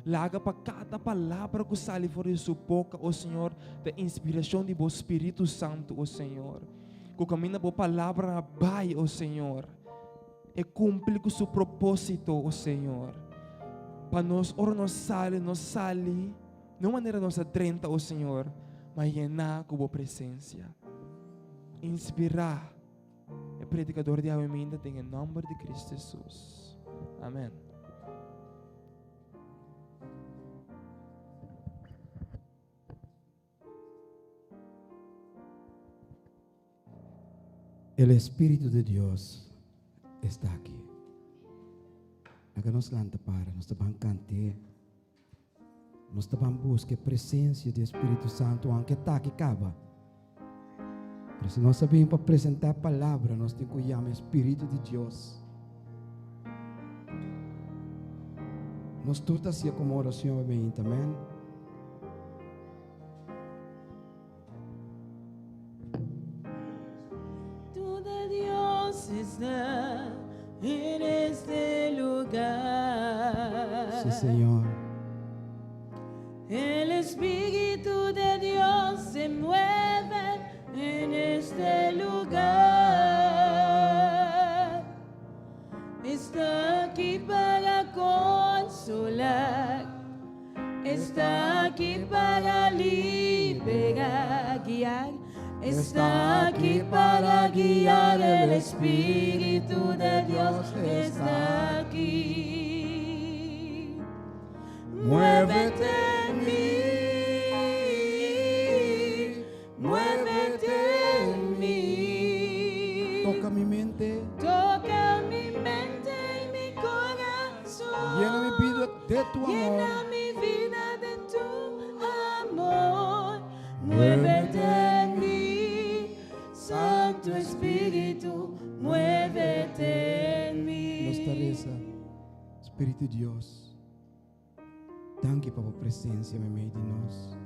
Laga pa kada palabra ku sali for di su boka, o Señor, ta inspirashon di bo Spiritu Santu, o Señor. Ku kaminda bo palabra a bai, o Señor. E kumpli ku su propósito, o Señor. Pa nos, ora nos sali, nos sali no manera nos a drenta, o Señor, ma yená ku bo presensia. Inspirá e predikador di awe minda den e nòmber di Kristu Hesus. Amèn. El Espíritu de Dios está aquí. Laga nos lanta para, nos ta ban kant'é. Nos ta ban buska e presencia di Espíritu Santo, aunke ta aki kaba. Pero si nos a bin pa presentá palabra, nos tin ku yama Espíritu di Dios. Nos tur ta hasié komo oracion obediente, amén. Tu de Dios está en este lugar. Sí, Señor. El Espíritu de Dios se mueve en este lugar. Está aquí para consolar. Está aquí para liberar, guiar. Está aquí para guiar. El Espíritu de Dios está aquí. Muévete en mí, muévete en mí. Toka mi mente. Toka mi mente y mi corazón. Yena mi bida di tu amor. Llena mi vida de tu amor. Muévete en mí, Santo Espíritu, muévete en mí. Nos ta resa, Spiritu di Dios, danki pa bo presensia meimei di nos.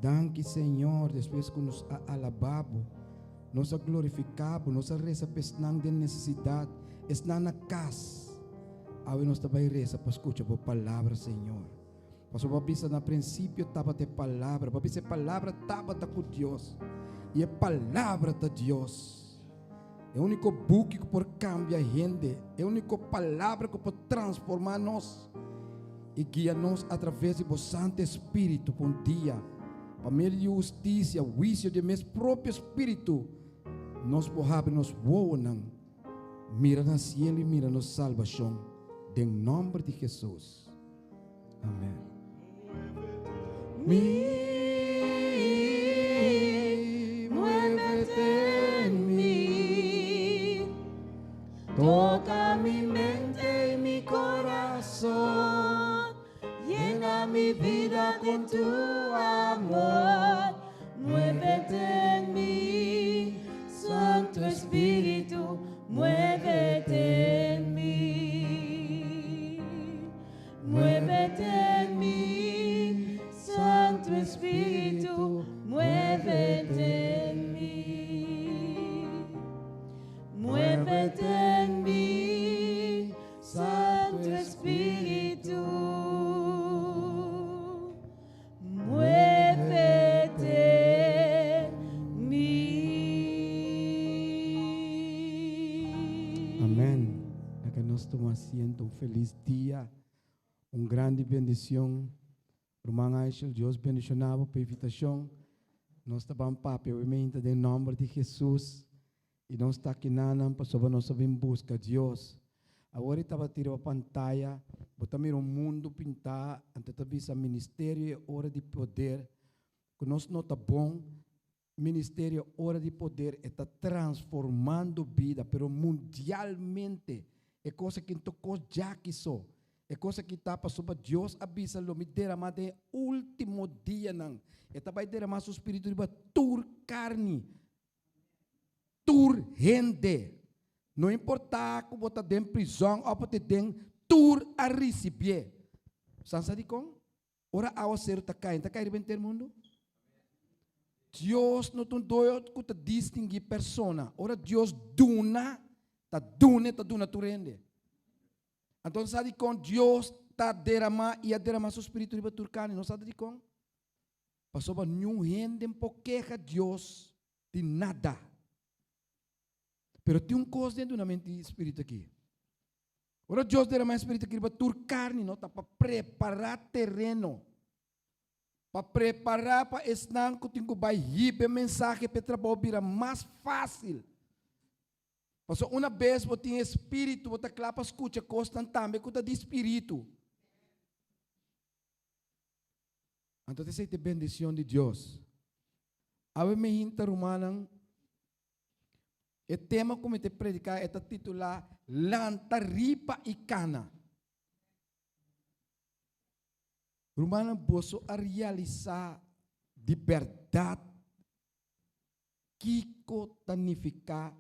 Danki, Señor, despues ku nos a alabá bo, nos a glorifiká bo, nos a resa pa esnan den nesesidat, esnan na kas. Awe nos ta bai resa pa skucha bo palabra, Señor. Pasobra bo a bisa na prinsipio tabata e Palabra, bo a bisa e Palabra tabata ku Dios, i e Palabra ta Dios. E úniko buki ku por kambia hende, e úniko palabra ku por transformá nos i guia nos atraves di bo Santu Espíritu pa un dia, pa medio di hustisia, huisio di e mes propio Spiritu, nos por habri nos wowonan, mira na sielu i mira nos salbashon, den nòmber di Hesus. Amèn. Mi, muévete en mí. Toca mi mente y mi corazón. Llena mi vida con tu amor. Muévete en mí, Santo Espíritu, muévete en mí. Muévete en mí, Santo Espíritu, muévete en mí. Muévete en mí, Santo Espíritu. Muévete en mí. Amèn. Laga nos tuma asiento. Un felis dia. Un grandi bendicion. Ruman Aishel, Dios bendiciona bo pa invitacion. Nos ta ban papia obviamente den nomber di Jesus y nos ta aki nanan pasobra nos a bin busca Dios. Awor e tabata tira bo pantaya, bo ta mira un mundo pinta, anto ta bisa ministerio e ora di poder, cu nos no ta bon, Ministerio Ora di Poder e ta transformando bida, pero mundialmente. E kos aki no ta kos djaki so. E kos aki ta pasobra Dios a bisa lo mi derama den e ultimo dianan. E ta bai derama su spiritu riba tur karni, tur hende. No importa ku bo ta den prizòn òf bo ta den, tur a risibié. San sa dikon? Ora awaseru ta kai, ta kai riba henter mundu? Dios no ta un doyo ku ta distinguí persona. Ora Dios duna, ta duna, e ta duna tur hende. Anto sa dikon Dios ta deramá i a deramá su spiritu riba tur karni? No sa dikon? Pasobra niun hende por keha Dios di nada. Pero tin un kos den dunamentu di spiritu aki. Ora Dios derama e Spiritu aki riba tur karni, no ta pa prepará tereno, pa prepará pa esnan ku tin ku bai hiba e mensahe pa e trabou bira mas fásil. Pasobra una bes bo tin e Spiritu, bo ta kla pa skucha kosnan tambe ku ta di Spiritu. Anto ta esei ta e bendishon di Dios. Awe mi hinta rumannan. E tema ku mi ta prediká e ta titulá Lanta Riba i Kana. Rumannan, boso a realisá di bèrdat kiko ta nifiká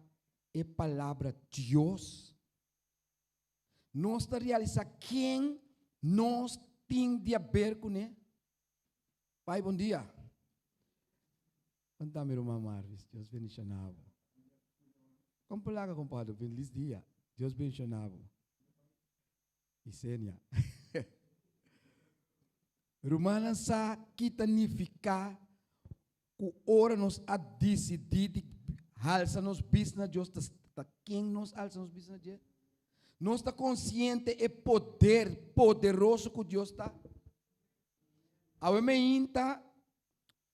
e palabra Dios? Nos ta realisá ken nos tin di aber kuné? Pai, bon dia. Kon ta mi ruman Marvis? Dios bendiciona bo. Kon por laga compadre? Feliz dia. Dios bendiciona bo. Isenia. Rumannan sa ki ta nifica cu ora nos a dicidi di halsa nos bista na Dios, ta, ta ken nos alsa nos bista na dje? Nos ta consciente e poder poderoso cu Dios ta? Awe meinta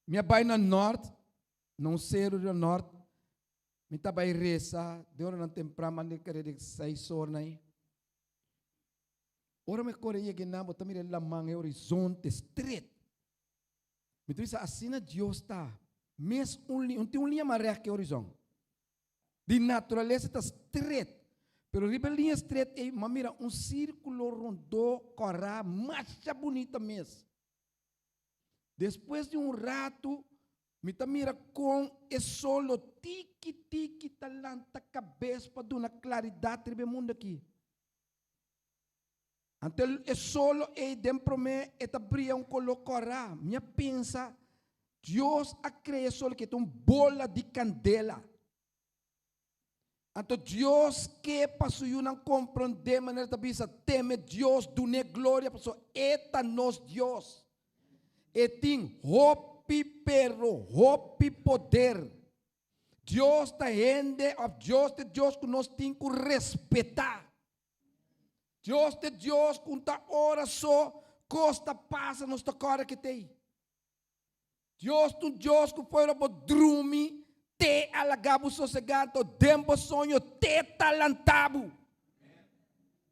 Mi a bai na nort, na un seru riba nort, mi ta bai resa den oranan tempran, manda kere di seis or na ei. Ora mi kore yega einan, bo ta mira e laman, e horizonte, stret. Mi ta bisa, asina Dios ta. Mes un liña, no tin un liña mas règt ku e horizon. Di naturalesa ta stret, pero riba e liña stret ei mi a mira un sírkulo rondó kòrá masha bunita mes. Despues di un ratu mi ta mira kon e sol lo tiki tiki ta lanta kabes pa duna klaridat riba e mundu aki. Anto e solo ei den promé e ta bria un koló kòrá. Mi a pensa, Dios a krea e solo ke ta un bola di kandela. Anto Dios ke pa su yunan komprondé manera ta bisa, teme Dios, dun'é gloria, pasobra e ta nos Dios. E tin hopi pero hopi poder. Dios ta hende òf Dios ta e Dios ku nos tin ku respetá. Dios ta e Dios ku ta ora so kos ta pasa nos ta kòrda ke t'ei. Dios ta un Dios ku for ora bo drumi te a laga bo sosegá anto den bo soño te ta lanta bo.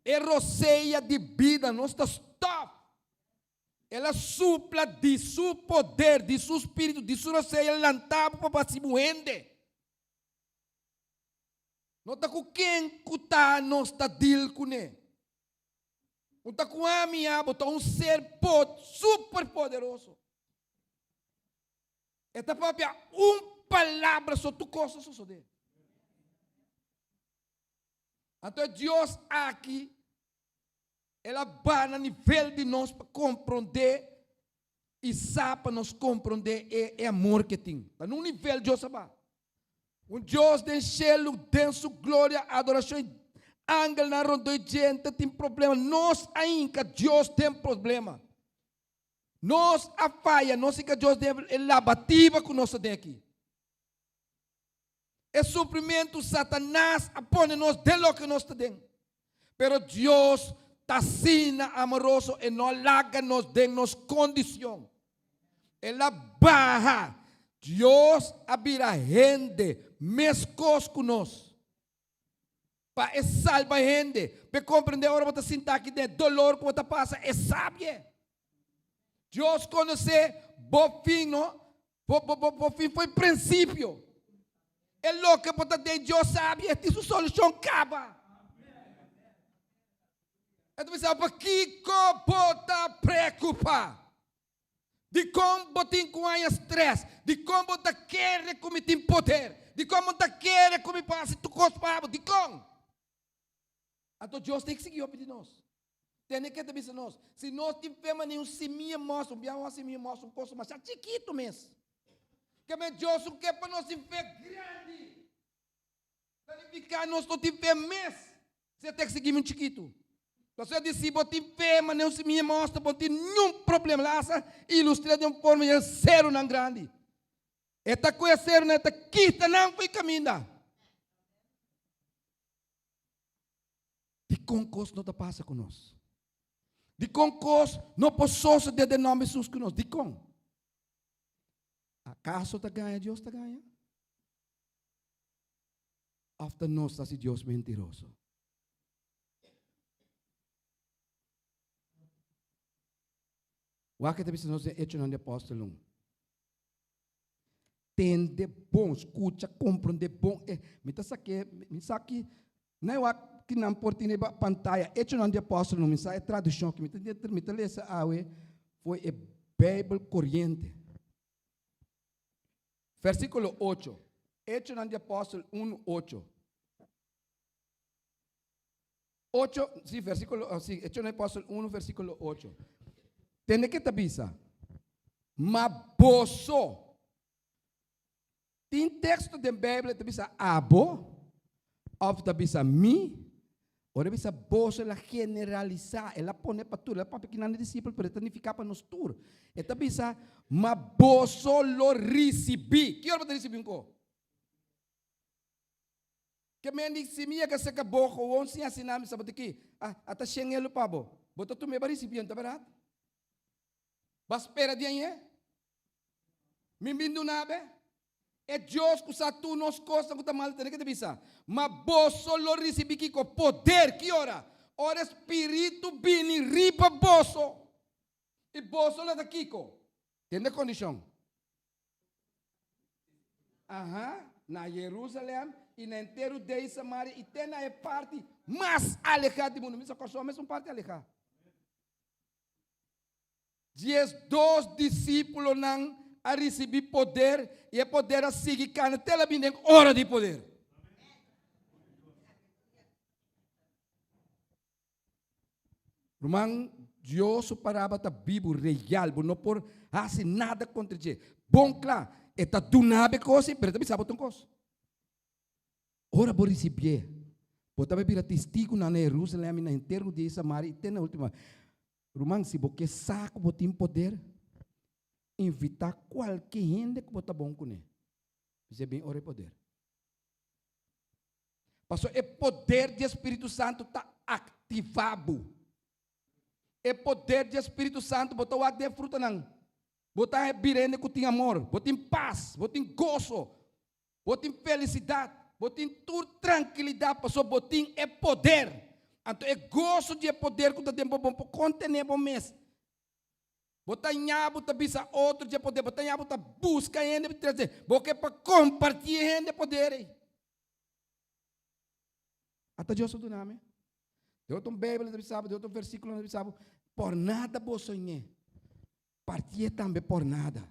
E rosea di bida nos ta stòf. El a supla di su poder, di su spiritu, di su rosea lanta bo pa bo hasi bo hende. No ta ku ken ku ta nos ta deal kuné. No ta ku ami abo ta un ser pod super poderoso. E ta papia un palabra so tur kos ta sosodé. Anto e Dios aki el a baha na nivel di nos pa komprondé i sa pa nos komprondé e e amor ke tin. Ta na un nivel Dios a baha. Un Dios den shelu, den su gloria, adorashon i angelnan rondó i djente tin problema. Nos a hinka Dios den problema. Nos a faya, nos hinka Dios den e labativa ku nos ta den aki. E sufrimentu Satanas a pone nos den loke nos ta den. Pero Dios ta asina amoroso, e no a laga nos den nos kondishon. El a baha. Dios a bira hende meskos ku nos. Pa e salba hende. Pa e komprendé ora bo ta sinta aki den e dolor ku bo ta pasa, e sabie. Dios konosé bo fin, no? Bo, bo, bo, bo fin for e prinsipio. E loke bo ta den, Dios sabi, e tin su solushon kaba. E ta bisa, Pakiko bo ta preokupá? Dikon bo tin ku haña strès? Dikon bo ta kere ku mi tin poder? Dikon bo ta kere ku mi por hasi tur kos pa bo? Dikon? Anto Dios ta eksigí hopi di nos. Tende ke ta bisa nos, si nos tin fe manera un simia mòs, un biaha un simia mòs un kos masha chikitu mes. Ke men Dios no ke pa nos tin fe grandi. Ta nifiká nos no tin fe mes si e ta eksigí mi un chikitu. Pasobra di si bo tin fe manera un simia mòster bo no tin niun problema. La hasta ilustr'é den un forma di serunan grandi. E ta kohe serunan e ta kita nan for e kaminda. Dikon kos no ta pasa ku nos? Dikon kos no por sosodé den nòmber Hesus ku nos? Dikon? Akaso ta gaña Dios ta gaña? Òf ta nos ta hasi Dios mentiroso? Wak ke ta bisa nos den Echonan di Apòstelnan. Tende bon, skucha, komprondé bon. E, mi ta sak'é, mi sa ki, nan e wak ki nan por tin riba pantaya. Echonan di Apòstelnan, mi sa e tradukshon ki mi ta mi ta lesa awe for e Beibel Koriente. Versíkulo ocho. Echonan di Apòstel unu, ocho. Ocho, sí, versíkulo, sí, Echonan di Apòstel unu, versíkulo ocho. Tende ke ta bisa, Ma boso. Tin teksto den Beibel ta bisa abo òf ta bisa mi. Ora e bisa boso el a generalisá, el a pone pa tur, el a papia kinan di disipel, pero e ta nifiká pa nos tur. E ta bisa, ma boso lo risibí. Ki ora bo ta risibí un ko? Ke men di, si mi yega serka bo gewoon sin hasi nada, mi sa bo ta ki, ah, ata shen elo pa bo. Bo ta tum'é pa risibí, no ta bèrdat? Bo a spera di añe? Mi bin duna be? E Dios ku sa tur nos kosnan ku ta mal tene ke ta bisa, Ma boso lo risibí kiko? Poder! Ki ora? Ora e Spiritu bini riba boso, i boso lo ta kiko? Tende kondishon. Aha, na Jerusalem i na henter Judea i Samaria i te na e parti mas alehá di mundu. Mi sa Kòrsou mes un parti alehá. 12 disípulonan a risibí poder i e poder a sigui kana te el a bini den ora di poder. Ruman, Dios su palabra ta bibu, real, bo no por hasi nada kontra dje. Bon kla, e ta duna bo e kos ei, pero e ta bisa bo ta un kos. Ora bo risibié, bo ta bai bira testigunan na Jerusalèm i na henter Judea i Samaria i te na último. Ruman, si bo ke sa ku bo tin poder, invitá kualke hende ku bo ta bon kuné. Bis'é bin ora e poder. Pasobra e poder di e Spiritu Santu ta aktivá bo. E poder di e Spiritu Santu, bo ta wak den e frutanan. Bo ta bira hende ku tin amor, bo tin pas, bo tin goso, bo tin felisidat, bo tin tur trankilidat pasobra bo tin e poder. Anto e goso di e poder ku ta den bo, bo no por kontené bo mes. Bo ta ña bo ta bisa otro dje poder, bo ta ña bo ta buska hende pa trese, bo ke pa kompartí e hende poder ei. Ata Dios a duna mi. Den otro Bijbel ta bisa bo, den otro versíkulo ta bisa bo, por nada bo soñ'é, partié tambe por nada.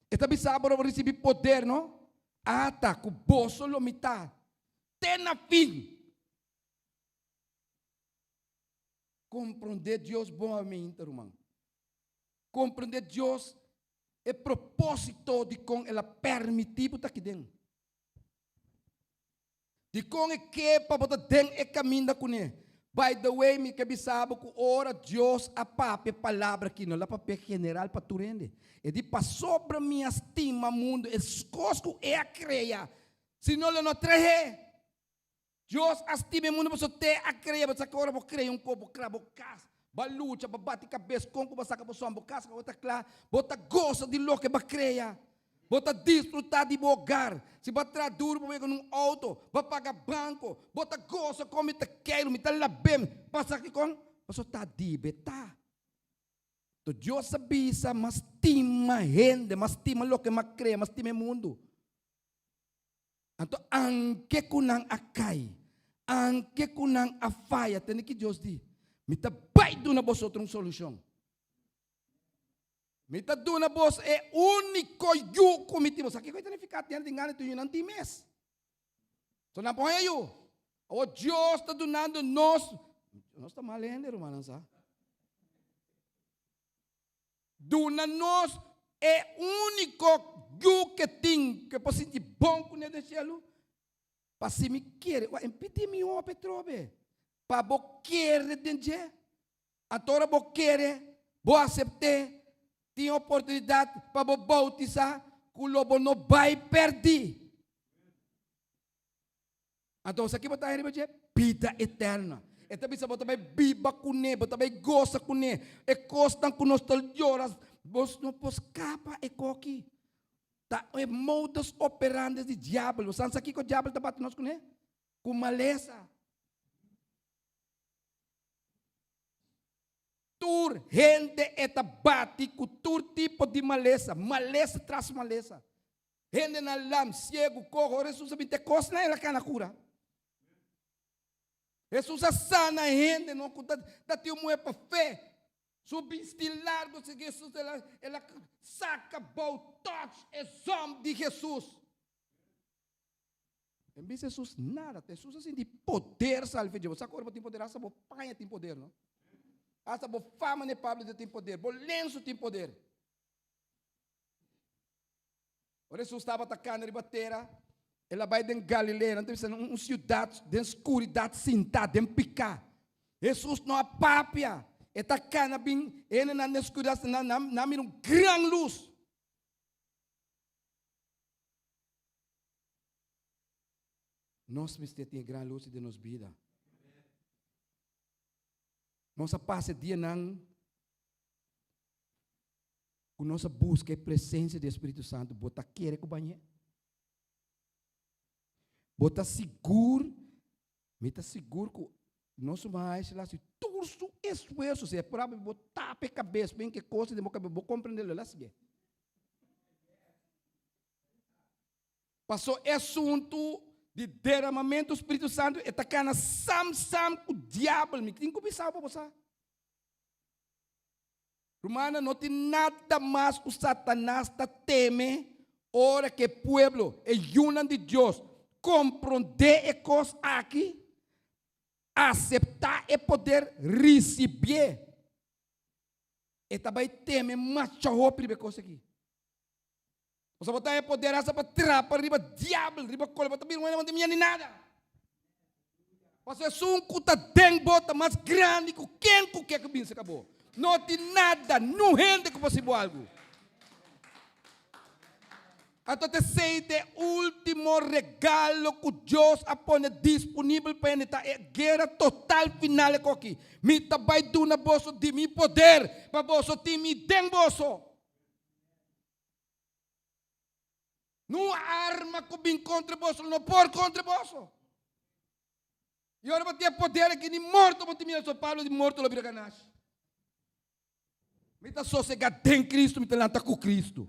E ta bisa bo lo bo risibí poder, no? Ata ku boso lo mi ta te na fin. Komprondé Dios bon awemeinta, ruman. Komprondé Dios e propósito dikon el a permití bo ta aki den. Dikon e ke pa bo ta den e kaminda kuné. By the way, mi ke bisa bo ku ora Dios a papia e palabra aki, no el a papia general pa tur hende. E di, Pasobra mi a stima mundu, e kos ku e a krea, si no lo no trah'é. Dios a stima e mundu pasobra te a krea bo. Sa ki ora bo krea un kos, bo kra bo kas, bo a lucha, bo a bati kabes kon ku bo a saka bo son, bo kas bo ta kla, bo ta gosa di loke bo a krea, bo ta disfrutá di bo hogar. Si bo a traha duru pa bo yega na un outo, bo a paga banko, bo ta gosa kon mi ta keiru, mi ta lab'é. Pasa kikon? Pasobra ta di be ta. To Dios a bisa, M'a stima hende, m'a stima loke m'a krea, m'a stima e mundu. Anto anke ku nan a kai, anke ku nan a faya, tende ki Dios di, Mi ta bai duna bosotro un solushon. Mi ta duna bos e úniko yu ku mi tin. Bo sa kiko e ta nifiká? Tin hende tin gana tin yunan tin mes. So nan por haña yu. Awor Dios ta dunando nos, nos ta mal hende rumannan sa. Duna nos e úniko yu ke tin ke por sinti bon kuné den shelu, pa si mi kere, wak, en pidi mi hopi atrobe, pa bo kere den dje. Anto ora bo kere, bo asept'é, tin oportunidat pa bo boutisá ku lo bo no bai pèrdí. Anto sa ki bo ta haña riba dje? Bida eterna. E ta bisa bo ta bai biba kuné, bo ta bai gosa kuné. E kosnan ku nos ta yora, bos no por skapa e koki. Ta e modus operandi di diabel. Bo sa kiko diabel ta bati nos kuné? Ku malesa. Tur hende e ta bati ku tur tipo di malesa, malesa tras malesa. Hendenan lam, siegu, koho, ora Hesus a bin te kosnan el a kana kura. Hesus a sana hendenan ku ta ta tin un muhé pa fe. Su bisti largu, si Hesus el a el a saka bou touch e zòm di Hesus. En bes Hesus nada, ta Hesus a sinti poder salve dje. Bo sa ku ora bo tin poder hasta bo paña tin poder no. Hasta bo fama na e pueblo tin poder, bo lensu tin poder. Ora Hesus tabata kana riba tera, el a bai den Galilea, nan ta bisa un siudat den skuridat sintá den piká. Hesus no a papia, e ta kana bin hendenan den skuridat, nan nan a mira un gran lus. Nos mester tin e gran lus den nos bida. Nos a pasa e dianan Ku nos a buska e presensia di e Spiritu Santu, bo ta kere ku bañ'é? Bo ta sigur Mi ta sigur ku nos maestro la hasi tur su esfuerso, si e por a bo tapa e kabes ben ku e kos den bo kabes, bo komprende lo el a hasié. Paso e asuntu di deramamentu Spiritu Santu e ta kana sam sam ku diabel. Mi tin ku bisa bo, bo sa. Rumannan, no tin nada mas ku Satanas ta teme ora ku e pueblo, e yunan di Dios, komprondé e kos aki, aseptá e poder, risibié. E ta bai teme masha hopi riba e kos aki. Pasobra bo ta e poder hasta pa trapa riba diabel, riba kole, bo ta bira un hende bo no tin miedu di nada. Pasobra esun ku ta den bo ta mas grandi ku ken ku ke ku bin serka bo. No tin nada, niun hende ku por hasi bo algu. Anto ta esei ta e ultimo regalo ku Dios a pone disponibel pa hende, ta e guera total final e koki. Mi ta bai duna boso di mi poder pa boso tin mi den boso. Nun arma ku bin kontra boso lo no por kontra boso. I ora bo tin e poder aki, ni morto bo tin miedu, so Pablo di morto lo bira ganashi. Mi ta sosegá den Kristu, mi ta lanta ku Kristu.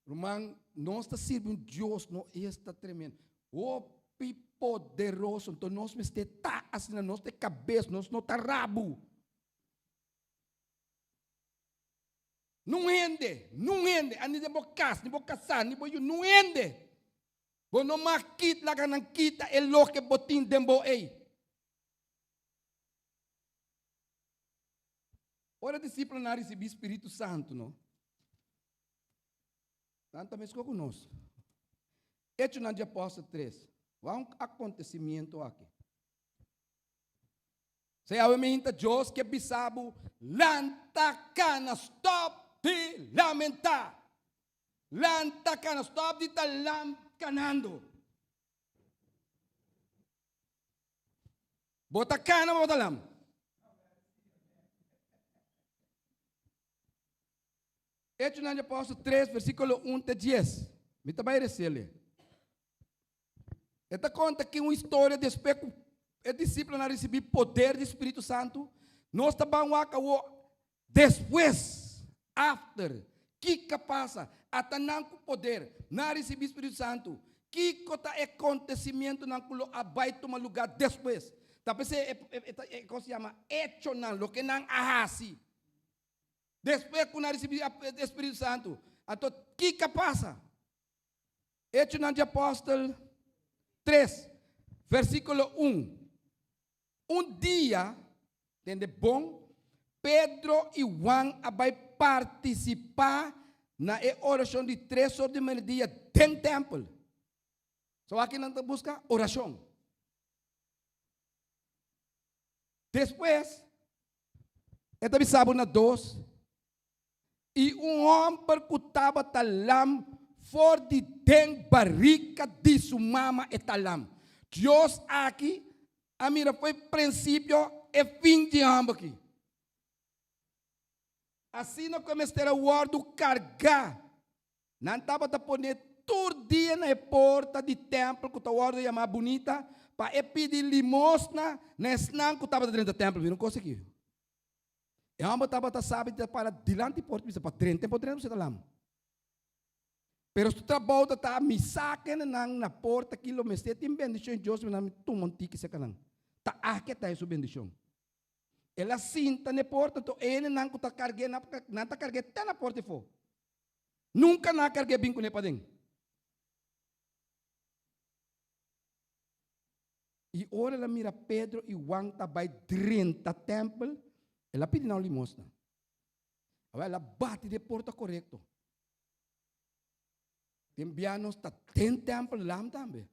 Ruman, nos ta sirbi un Dios, no esta tremendo. Hopi poderoso. Enton nos mester ta asina, nos ta e kabes, nos no ta rabu. Nun hende, nun hende, a ni den bo kas, ni bo kasá, ni bo yu, nun hende. Bo no mag kit laga nan kita e loke bo tin den bo ei. Ora disipelnan a risibí spiritu santu, no, nan ta meskos ku nos. Echonan di Apòstel tres, wak un akontesimiento aki. Sea awe mi hinta Dios ke bisa bo, lanta kana, stòp di lamentá. Lanta kana, stòp di ta lam kanando. Bo ta kana o bo ta lam? Echonan di Apòstel 3, versíkulo 1 te 10. Mi ta bai resele. E ta konta ki un historia despues ku e disipelnan a risibí poder di spiritu santu. Nos ta ban wak awor despues, after, kiko a pasa. Ata nan ku poder, nan a risibí spiritu santu. Kiko ta e kontesimentunan ku lo a bai tuma lugá despues? Ta p'esei e kos yama echonan, loke nan a hasi despues ku nan a risibí e spiritu santu. Anto kiko a pasa? Echonan di Apòstel 3, versíkulo 1. Un dia, tende bon, Pedro i Juan a bai partisipá na e orashon di tres or di merdia den tèmpel. So aki nan ta buska orashon. Despues, e ta bisa bo na dos, I un hòmber ku tabata lam for di den barika di su mama e ta lam. Dios aki a mira for e prinsipio e fin di e hòmber aki. Asina ku e mester a wòrdu kargá. Nan tabata pon'é tur dia na e porta di tèmpel ku ta wòrdu yamá Bunita pa e pidi limosna na esnan ku tabata drenta tèmpel. Mira un kos aki. E homber tabata sabi di ta para dilanti porta bisa pa drenta por drenta pasobra ta lam. Pero su trabou ta ta mi saka nan na porta ki lo mester tin bendicion di Dios mi nan mi tuma un tiki seka nan. Ta aki ta su bendicion. El a sinta na e porta anto e hendenan ku ta karg'é nan ta karg'é te na porta efo. Nunka nan a karg'é bin kuné paden. I ora el a mira Pedro i Juan ta bai drenta tèmpel, el a pidi nan un limosna. Awor el a bati den e porta korekto. Den bia nos ta den tèmpel lam tambe.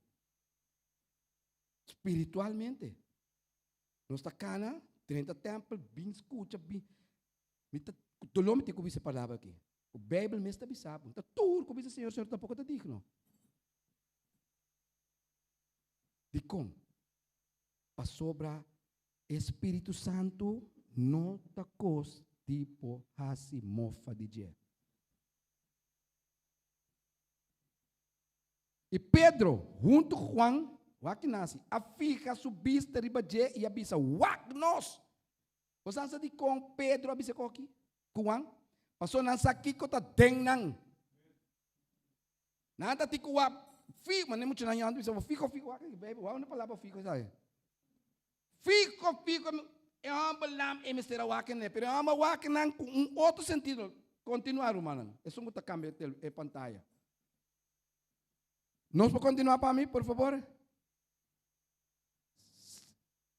Spiritualmente. Nos ta kana drenta tèmpel, bin skucha, bin. Mi ta doló mi tin ku bisa e palabra aki. Ku Beibel mes ta bisa bo. Ta tur ku bisa Señor, Señor tampoko ta digno. Dikon? Pasobra e spiritu santu no ta kos di por hasi mofa di dje. I Pedro, huntu ku Juan, wak ki nasi, a fiha su bista riba dje i a bisa, Wak nos! Bo sa sa dikon Pedro a bisa e koki ku Juan? Pasobra nan sa kiko ta den nan. Nan ta tin ku wak fiho, manera muchanan yòn ta bisa bo fiho fiho, wak aki Beibel, wak una palabra fiho sa e. Fiho fiho, e hòmber lam e mester a wak ene, pero e hòmber a wak nan ku un otro sentido. Kontinuá rumannan, esun ku ta kambia e pantaya. Nos por kontinuá pa mi, por fabor?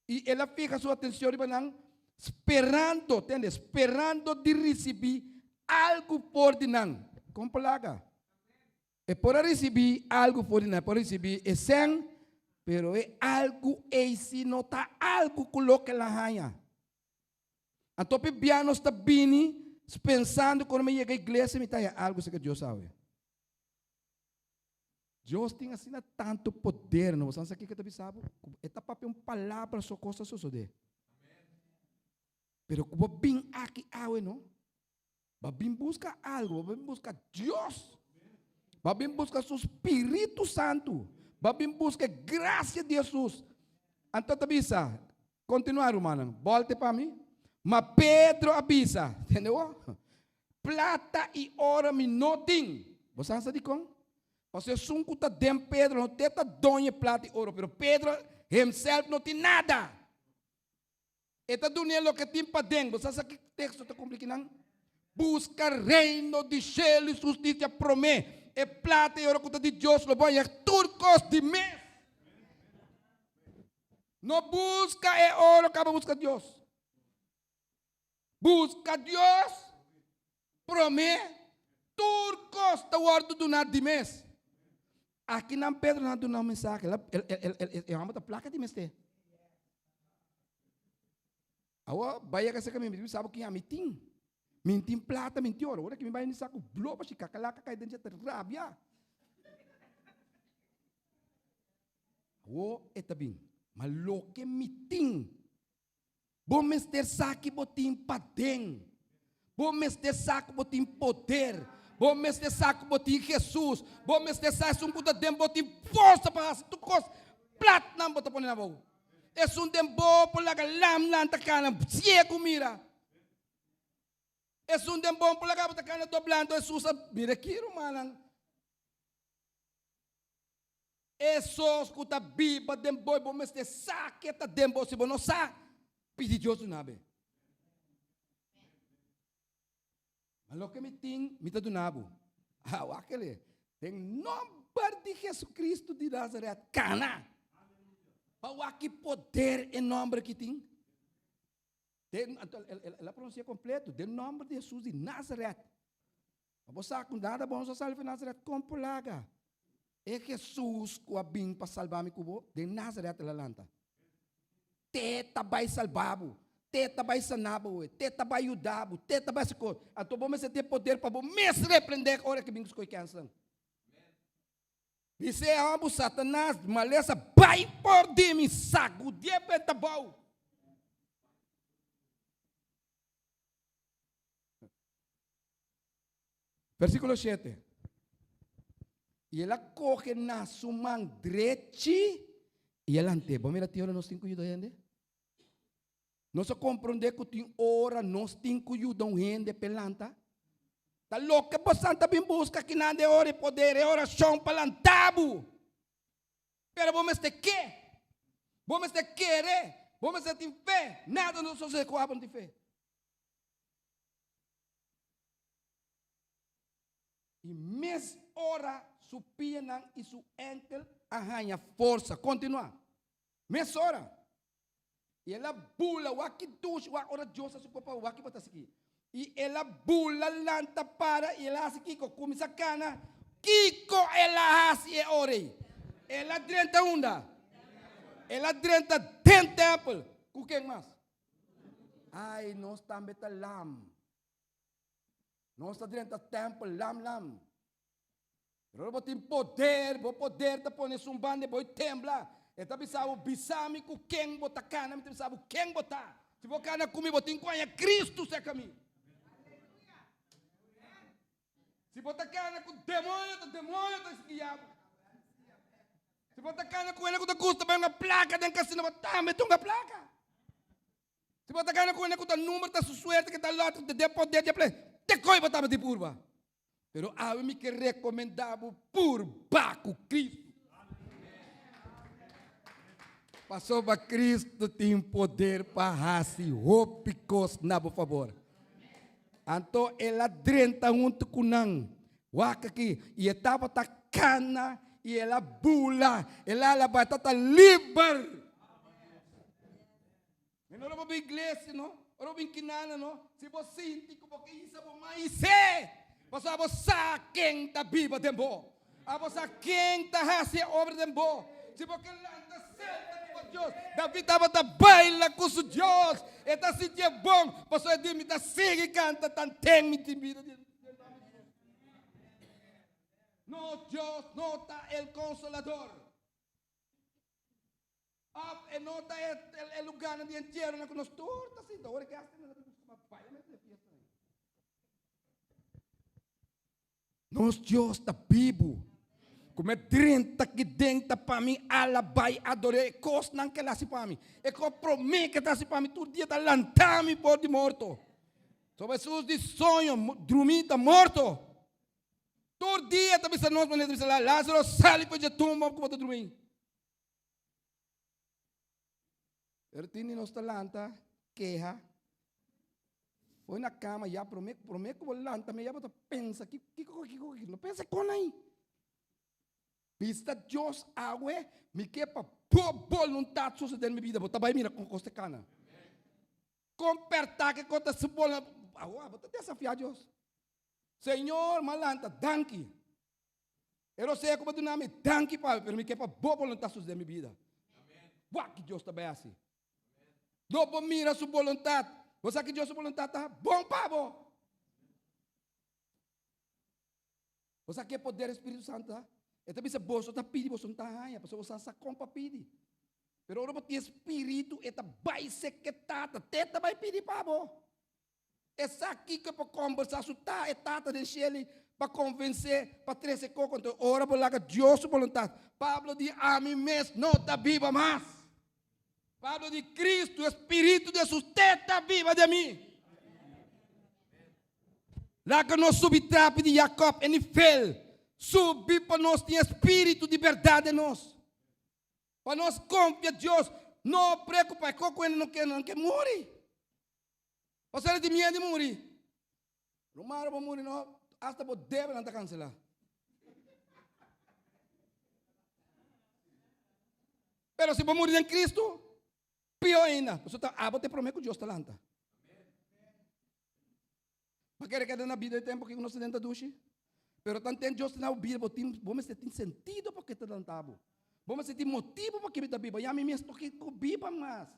I el a fiha su atenshon riba nan, sperando, tende, sperando di risibí algu for di nan. Kon palaga? E por a risibí algu for di nan, e por a risibí e sèn, pero e algu ei sí no ta algu ku loke el a haña. Anto pi bia nos ta bini pensando ku ora mi yega iglesia mi ta haña algu serka Dios awe. Dios tin asina tantu poder, no? Bo sa kiko ta bisa bo? Ku e ta papia un palabra so kos ta sosodé. Pero ku bo bin aki awe, no? Bo bin buska algu, bo bin buska Dios. Bo bin buska su Spiritu Santu. Bo bin buska e grasia di Hesus. Anto ta bisa, kontinuá rumannan, bòlte pa mi. Ma Pedro a bisa, tende bo? Plata i oro mi no tin. Bo sa sa dikon? Pasobra esun ku ta den Pedro no te ta doño e plata i oro, pero Pedro himself no tin nada. E ta dun'é loke tin paden. Bo sa sa ki teksto ta kumpli kinan? Buska reino di shelu i su hustisia promé. E plata i oro ku ta di Dios lo bo haña tur kos di mes. No buska e oro, kaba buska Dios. Buska Dios promé, tur kos ta wòrdu duná di mes. Aki nan Pedro nan duna un mensahe, el e hòmber ta plaka di mester. Awor bai yega serka mi, mi sabi ku ami tin. Mi tin plata, mi tin oro. Ora ku mi bai mi saku blo pashi kakalaka kai den dje ta rabia. Awor e ta bin, ma loke mi tin. Bo mester sa ki bo tin paden. Bo mester sa ku bo tin poder. Bo mester sa ku bo tin Hesus. Bo mester sa esun ku ta den bo tin forsa pa hasi tur kos. Plat nan bo ta pone na bo. Esun den bo por laga lam lanta kana, siegu mira. Esun den bo por laga bo ta kana doblando. Hesus a mira aki rumannan. Esos ku ta biba den bo i bo mester sa ke ta den bo. Si bo no sa, pidi Dios duna bo. Ma loke mi tin, mi ta duna bo. Ah, wak kele. Den nomber di Jesucristo di Nazaret, kana! Pa wak ki poder e nomber ki tin. Den, anto el a pronuncia completo, den nomber di Jesus di Nazaret. Ma bo sa ku nada bon sa sali for Nazaret? Kon por laga e Hesus ku a bin pa salba mi ku bo den Nazaret el a lanta? Te ta bai salba bo, te ta bai sana bo, te ta bai yuda bo, te ta bai hasi kos. Anto bo mester tin e poder pa bo mes reprende ora ke bin ku skohe kènsnan. Bis'é abo Satanas, malesa, bai for di mi, sagudié benta bou. Versíkulo shete, I el a kohe na su man drechi i a lant'é. Bo mira tin ora nos tin ku yuda hende? Nos a komprondé ku tin ora nos tin ku yuda un hende p'e lanta? Ta loke bosan ta bin buska kinan den ora e poder, e orashon pa lanta bo. Pero bo mester ke, bo mester kere, bo mester tin fe. Nada no ta sosodé ku abo no tin fe. I mes ora su pianan i su enkel a haña forsa. Kontinuá. Mes ora. I el a bula, wak ki dushi, wak ora Dios a su kopa, wak ki bo ta hasi aki. I el a bula lanta para i el a hasi kiko? Kuminsá kana. Kiko el a hasi e ora ei? El a drenta unda? El a drenta den tèmpel. Ku ken mas? Ai, nos tambe ta lam. Nos ta drenta tempel lam lam. Pero ora bo tin poder, bo poder ta pone esun banda e bo tembla. E ta bisa bo, bisa mi ku ken bo ta kana, mi ta bisa bo ken bo ta. Si bo kana ku mi, bo tin ku haña Kristu serka mi. Si bo ta kana ku demoño, ta demoño ta guia bo. Si bo ta kana ku hende ku ta gusta bai hunga plaka den kasino, bo tambe ta hunga plaka. Si bo ta kana ku hende ku ta number ta su suerte ke ta lòt ku ta den poder di e play, te koi bo tabata di purba. Pero awe mi ke rekomendá bo purba ku Kristu. Pasobra Kristu tin poder pa hasi hopi kos na bo fabor. Anto el a drenta huntu ku nan. Wak aki, i e tabata kana i el a bula, el a alabá, e tabata liber. Mi no ora bo bin iglesia no, ora bo bin kinana no, si bo sinti ku bo ke hisa bo man his'é, pasobra abo sa ken ta biba den bo, abo sa ken ta hasi e obra den bo. Si bo ke lanta serka di bo Dios, David tabata baila ku su Dios, e ta sintié bon, pasobra e di, Mi ta sigui kanta tanten mi tin bida. Nos Dios no ta el konsolador. Of e no ta e lugarnan di entierronan ku nos tur ta sinta. Ora ke hasta nan ta buska pa bai mester e fiesta ei. Nos Dios ta bibu. Ku me drenta ki den ta pa mi alabá i ador'é e kosnan ke el hasi pa mi. E kos promé ke ta hasi pa mi tur dia ta lantá mi for di morto. So Hesus di soño, drumí ta morto. Tur dia ta bisa nos manera ta bisa Lázaro sali for dje tumba ku bo ta drumí. Pero tin di nos ta lanta, keha. Foi na cama ya prome, prome ku bo lanta me ya bo ta pensa ki kiko kiko kiko no pensa kon ahí. Bista Dios awe mi ke pa bo voluntad suceder mi vida bo ta bai mira kon kos ta kana. Kon perta ke kon ta su bola awa bo ta desafia Dios. Señor ma lanta danki. E rosea ku bo duna mi, danki pa pero mi ke pa bo boluntat sucede den mi bida. Wak ki Dios ta bai hasi. Lo bo mira su boluntat. Bo sa ki Dios su boluntat ta? Bon pa bo. Bo sa ke poder Spiritu Santo ta? E ta bisa boso ta pidi, boso no ta haña, pasobra bo sa sa kon pa pidi. Pero ora bo tin e Spiritu, e ta bai seke Tata, te ta bai pidi pa bo. E sa kiko e por kombersá su ta e Tata den sheli pa konvensé pa trese koko. Anto ora bo laga Dios su boluntat, Pablo di, Ami mes no ta biba mas. Pablo di, Kristu, e Spiritu di Hesus, te ta biba den mi. Laga nos subi trapi di Jakòb e nivel, subi pa nos tin e spiritu di bèrdat den nos. Pa nos konfia Dios, no preokupá e koko hende no ke, nan ke muri. Pasobra di miedu di muri. Rumaro bo muri no, hasta bo debe nan ta cancela. Pero si bo muri den Cristo, pio ainda. Pasobra ta abo ta e prome cu Dios ta lanta. Bo kere keda na bida e tempo ki nos ta den ta dushi? Pero tanten Dios ta na bo bida, bo tin, bo mester tin sentido pa ke ta lanta bo. Bo mester tin motibo pa ke bo ta biba. Ya mi mes no ke biba mas.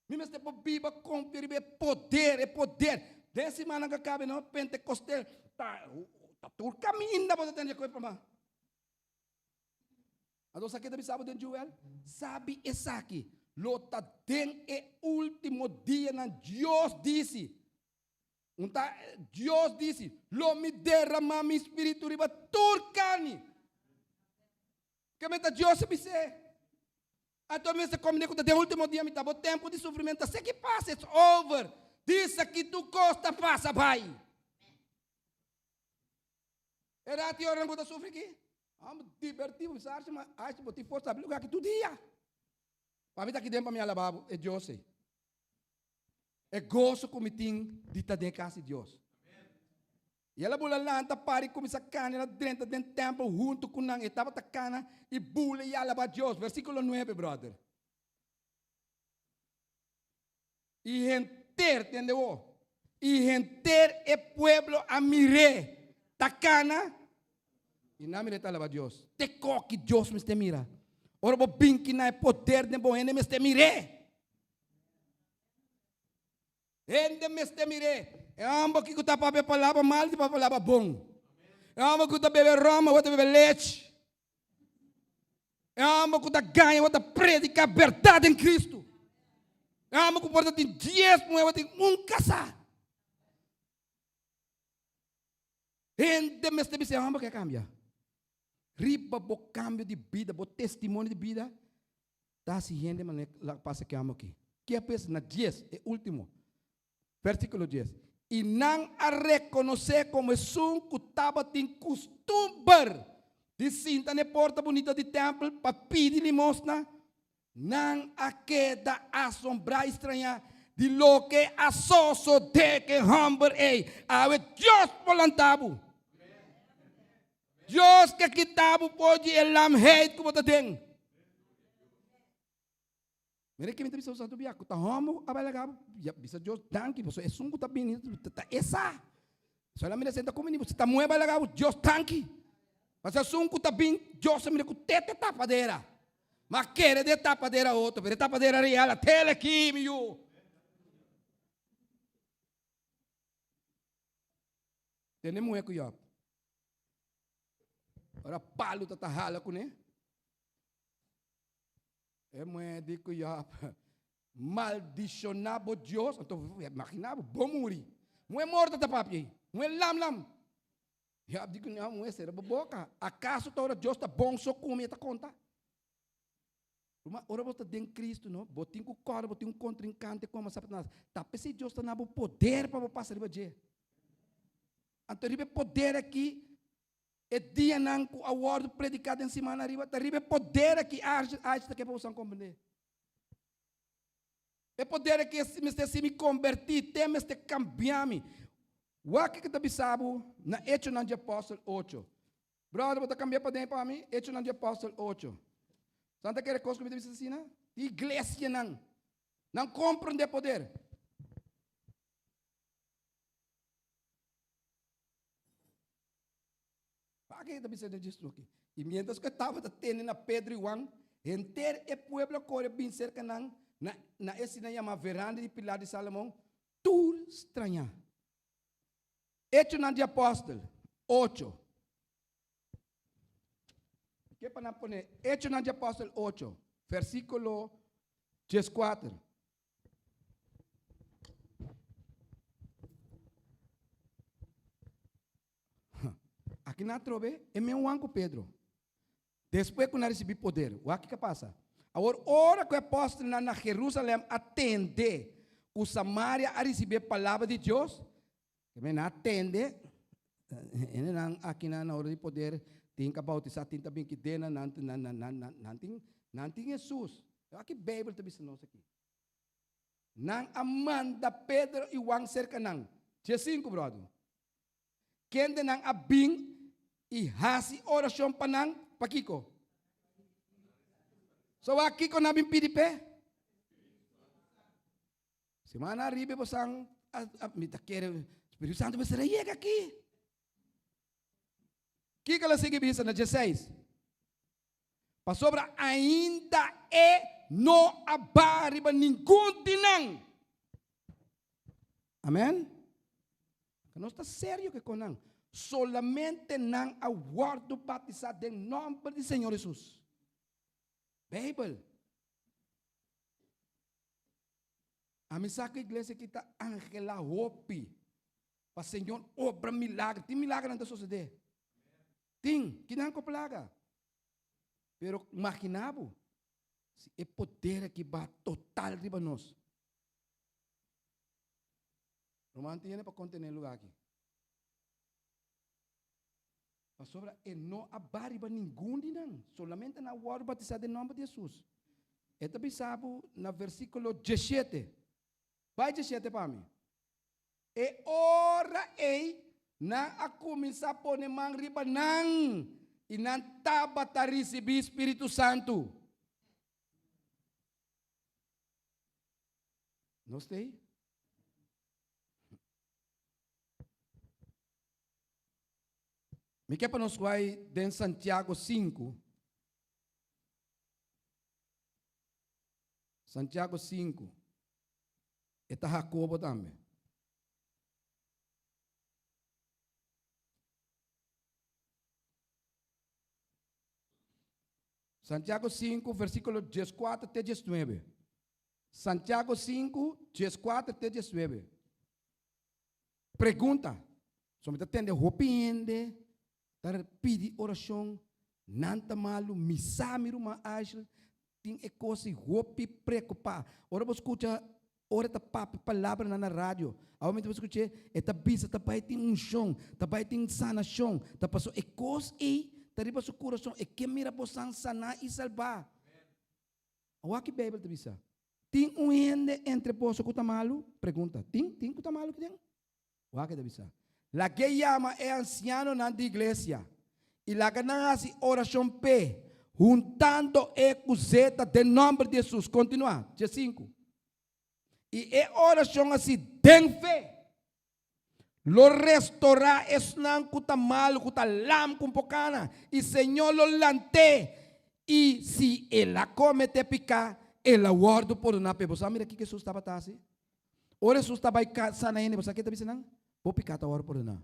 Mi mester por biba konfia riba e poder, e poder. Den simannan ku a kaba no Pentekostel ta ta tur kaminda bo ta tende koe pa Anto sa ke ta bisa bo den Joel? Sabi esaki, lo ta den e ultimo dianan Dios disi. Un ta Dios disi, lo mi derama mi spiritu riba tur karni. Ke meta Dios a bis'é? Anto mester komprendé ku ta den último dia mi ta bo tempu di sufrimentu ta seki pasa, it's over. Disa ki tur kos ta pasa bai. E ratu i oranan ku ta sufri ki? Amo dibertí bo bisa ma ashi bo tin forsa habri lugá ki tur dia. Pa mi ta aki den pa mi alabá bo e Dios ei. E goso ku mi tin di ta den kas di Dios. I el a bula lanta para i kuminsá kana. El a drenta den tèmpel huntu ku nan. E tabata kana i bula i alabá Dios. Versíkulo nuebe, bròder. I henter, tende bo, i henter e pueblo a mir'é ta kana i nan a mir'é ta alabá Dios. Te koki Dios mester mira. Ora bo bin kina e poder den bo hende mester mir'é. Hende mester mir'é. E hòmber ki ku ta papia palabra mal di papia palabra bon. E hòmber ku ta bebe ròm awor ta bebe lechi. E hòmber ku ta gaña awor ta prediká bèrdat den Kristu. E hòmber ku por ta tin dies muhé awor tin un kasá. Hende mester bisa e hòmber ke a kambia. Riba bo kambio di bida, bo testimonio di bida, ta hasi hende manera la pasa ke amo aki. Ke a pensa na dies, e ultimo. Versíkulo dies, I nan a rekonosé komo esun ku tabatin kustumber di sinta na e porta bunita di tèmpel pa pidi limosna, nan a keda asombrá i strañá di loke a sosodé ku e hòmber ei. Awe Dios por lanta bo. Dios ke kita bo for di e lamheid ku bo ta den. Mira ke mi ta bisa bo santu bia ku ta homo a bai laga bo ya bisa Dios danki pasobra esun ku ta bini ta e sa. Solamente senta ku mi si ta muhe bai laga bo Dios danki. Pasobra esun ku ta bin Dios a mira ku te te tapadera. Ma kere den tapadera otro pero e tapadera real a tele aki mi yu. Tene muhe ku Job. Ora palu ta ta hala kuné. E muhé di ku Job, Maldishoná bo Dios. Anto, imaginá bo, bo muri. Muhé morto ta papia ei. Muhé lam lam. Job di ku no, muhé, sera bo boka. Akaso ta ora Dios ta bon so ku mi e ta konta? Ruma, ora bo ta den Cristo, no, bo tin ku kòrda, bo tin un kontrinkante komo Satanás. Ta p'esei Dios ta na bo poder pa bo pasa riba dje. Anto riba e poder aki, E dianan ku a wòrdu prediká den siman ariba ta riba e poder aki Arch ta ke pa boso komprendé. E poder aki mester hasi mi kombertí, te mester kambia mi. Wak kiko ta bisa bo na Echonan di Apòstel ocho. Bròder, bo ta kambia paden pa mi? Echonan di Apòstel ocho. San ta kere kos ku mi ta bisa asina? Di iglesianan. Nan komprendé poder. Pake ta bisa den Jesus aki? I mientras ku e tabata tene na Pedro i Juan, henter e pueblo a kore bin serka nan na na e asina yamá veranda di pilar di Salomon, tur strañá. Echonan di Apòstel, ocho. Ke pa nan pone Echonan di Apòstel ocho, versíkulo dieskuater. Aki nan atrobe e men Juan ku Pedro. Despues ku nan risibí poder, wak kiko a pasa. Awor ora ku e apòstelnan na Jerusalèm a tende ku Samaria a risibí e palabra di Dios, ke men nan a tende, hendenan aki nan na ora di poder tin ka boutisá, tin ta bin kidena, nan nan nan nan tin nan tin Hesus. Wak ki Beibel ta bisa nos aki. Nan a manda Pedro i Juan serka nan. Diesinku, bròder. Kendenan a bin i hasi orashon pa nan, pakiko? So wak kiko nan a bin pidi p'e? Semana ariba bo san, mi ta kere Spiritu Santu mester a yega aki. Kiko el a sigui bisa na dieseis? Pasobra ainda e no a baha riba ningun di nan. Amen. Nos ta serio ke kon nan. Solamente nan a wòrdu batisá den nòmber di Señor Hesus. Beibel. Ami sa ku iglesia aki ta anhelá hopi pa Señor obra milagro. Tin milagronan ta sosodé. Tin, kinan ku plaga. Pero imaginá bo, si e poder aki baha total riba nos. Ruman tin hende pa kontené e lugá aki. Pasobra e no a baha riba ningun di nan, solamente nan a wòrdu batisá den nòmber di Hesus. E ta bisa bo na versíkulo diesshete. Bai diesshete pa mi. E ora ei nan a kuminsá pone man riba nan i nan tabata risibí spiritu santu. Nos ta ei? Mi ke pa nos wai den Santiago sinku. Santiago sinku. E ta Jacobo tambe. Santiago 5, versículo 14 te 19. Santiago 5, 14 te 19. Pregunta. So mi ta tende hopi hende ta pidi oracion. Nan ta malu, mi sa mi ruman Ashley tin e kos i hopi preokupá. Ora bo skucha ora e ta papia palabranan na radio, awor mi ta skuch'é, e ta bisa ta bai tin unshon, ta bai tin sanashon, ta paso e kos ei ta riba su kurason, e ke mira bosan saná i salbá. Awor ki Beibel ta bisa? Tin un hende entre boso ku ta malu? Pregunta. Tin? Tin ku ta malu kiden? Wak e ta bisa. Lag'é yama e ansianonan di iglesia i laga nan hasi orashon p'e, huntando e ku zeta den nòmber di Hesus. Kontinuá. Diesinku. I e orashon hasi den fe lo restorá esnan ku ta malu, ku ta lam ku un pokana, i Señor lo lant'é, i si el a kometé piká, el a wòrdu pordoná p'e. Bo sa mira kiko Hesus tabata hasi? Ora Hesus ta bai sana hende, bo sa ke ta bisa nan? Bo piká ta wòrdu pordoná.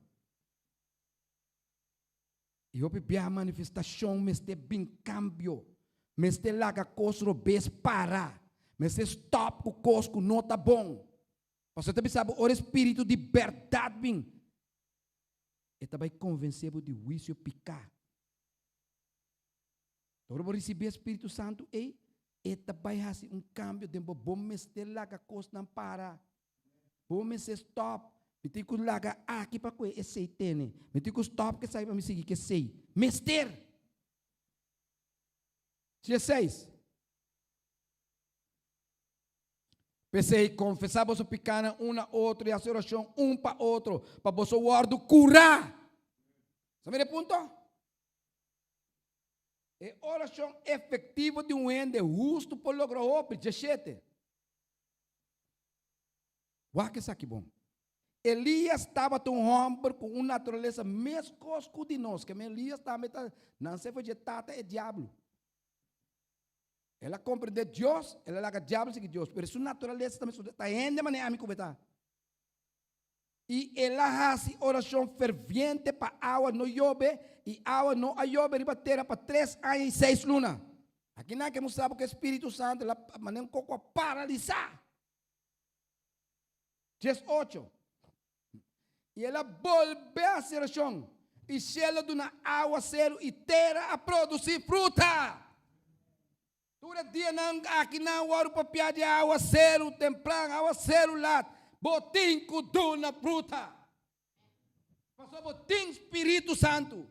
I hopi biaha manifestashon mester bin kambio. Mester laga kos robes para. Mester stòp ku kos ku no ta bon. Pasobra ta bisa bo ora e spiritu di bèrdat bin, e ta bai konvensé bo di huisio piká. Ora bo risibí e Spiritu Santu ei, e ta bai hasi un kambio den bo. Bo mester laga kosnan para. Bo mester stòp. Mi tin ku laga aki pa kue esei tene. Mi tin ku stòp ku esaki pa mi sigui ku esei. Mester! Dieseis. P'esei, konfesá boso pikánan un na otro i hasi orashon un pa otro, pa boso wòrdu kurá. Sa mira e punto? E orashon efektivo di un hende hustu por logra hopi. Djeshete. Wak esaki bon. Elias tabata un hòmber ku un naturalesa meskos ku di nos. Keme Elias tambe ta nanse for dje tata e diablo. El a komprendé Dios, el a laga diablo sigui Dios, pero su naturalesa ta ta hende manera ami ku bo ta. I el a hasi orashon ferviente pa awa no yobe, i awa no a yobe riba tera pa tres aña i seis luna. Aki nan ke mustra bo ku e Spiritu Santu el a manera un koko a paralisá. 18. I el a bolbe hasi orashon, i shelu a duna awaseru i tera a produsí fruta. Tur e dianan aki nan wòrdu papiá di awaseru tempran, awaseru lat. Bo tin ku duna fruta. Pasobra bo tin Spiritu Santu.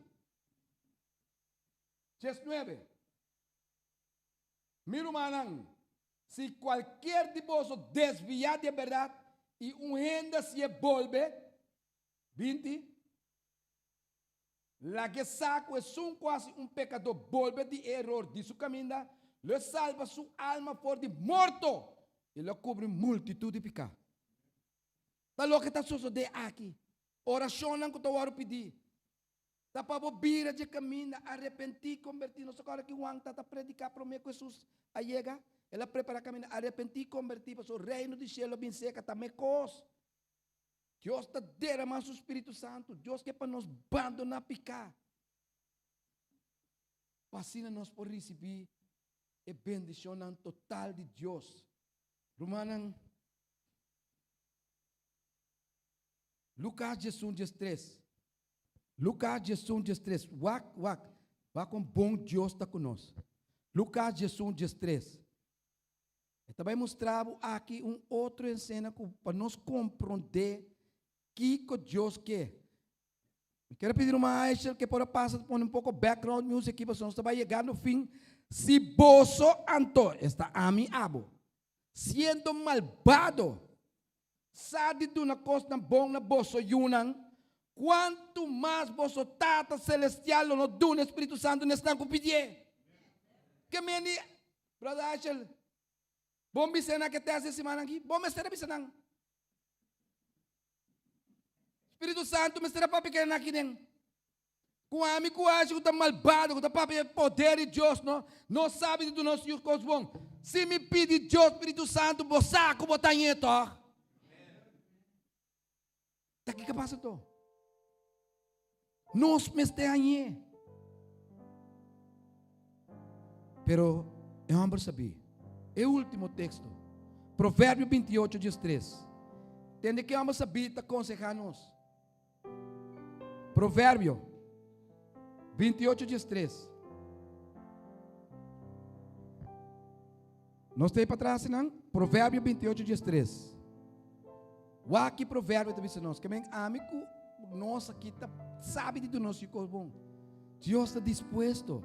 19. Mi rumannan, si kualkier di boso desviá di e bèrdat i un hende hasié bolbe, 20. Laga e sa ku esun ku hasi un pekadó bolbe di e eror di su kaminda, lo e salba su alma for di morto i lo kubri multitut di piká. Ta loke ta sosodé aki. Orashonnan ku ta wòrdu pidí ta pa bo bira dje kaminda, arepentí, kombertí. Nos ta kòrda ki Juan ta ta prediká promé ku Hesus a yega? El a prepará kaminda, arepentí, kombertí, pasobra Reino di shelu a bin serka, ta mekos. Dios ta derama su Spiritu Santu. Dios ke pa nos bandoná piká. Pa asina nos por risibí e bendishonnan total di Dios. Rumannan, Lukas 11, 13. Lukas 11, 13. Wak, wak. Wak kon bon Dios ta ku nos. Lukas 11, 13. E ta bai mustra bo aki un otro esena ku pa nos komprondé kiko Dios ke. Mi ker a pidi ruman Aishel ke por a pasa ta pone un poko background music aki pasobra nos ta bai yegando fin. Si boso anto, esta ami abo, siendo malbado, sa di duna kosnan bon na boso yunan, kuantu mas boso Tata Selestial lo no duna e Spiritu Santu na esnan ku pidié? Ke mende Brother Ashel, bon bisa nan ke test e siman aki? Bo mester a bisa nan. Spiritu Santu mester a papia kende aki den. Ku ami ku Ashel ku ta malbado, ku ta papia e poder di Dios, no, no sabi di duna nos yu kos bon. Si mi pidi Dios Spiritu Santu, bo sa ku bo ta ñe tòg? Ta kiko pasa to? Nos mester hañ'é. Pero e homber sabí. E último teksto. Proverbio 28, 13. Tende ke homber sabí ta konsehá nos. Proverbio 28, 13. Nos ta patras nan? Proverbio 28, 13. Wak ki proverbio ta bisa nos. Ke men ami ku nos aki ta sabi di duna nos yu kos bon. Dios ta dispuesto.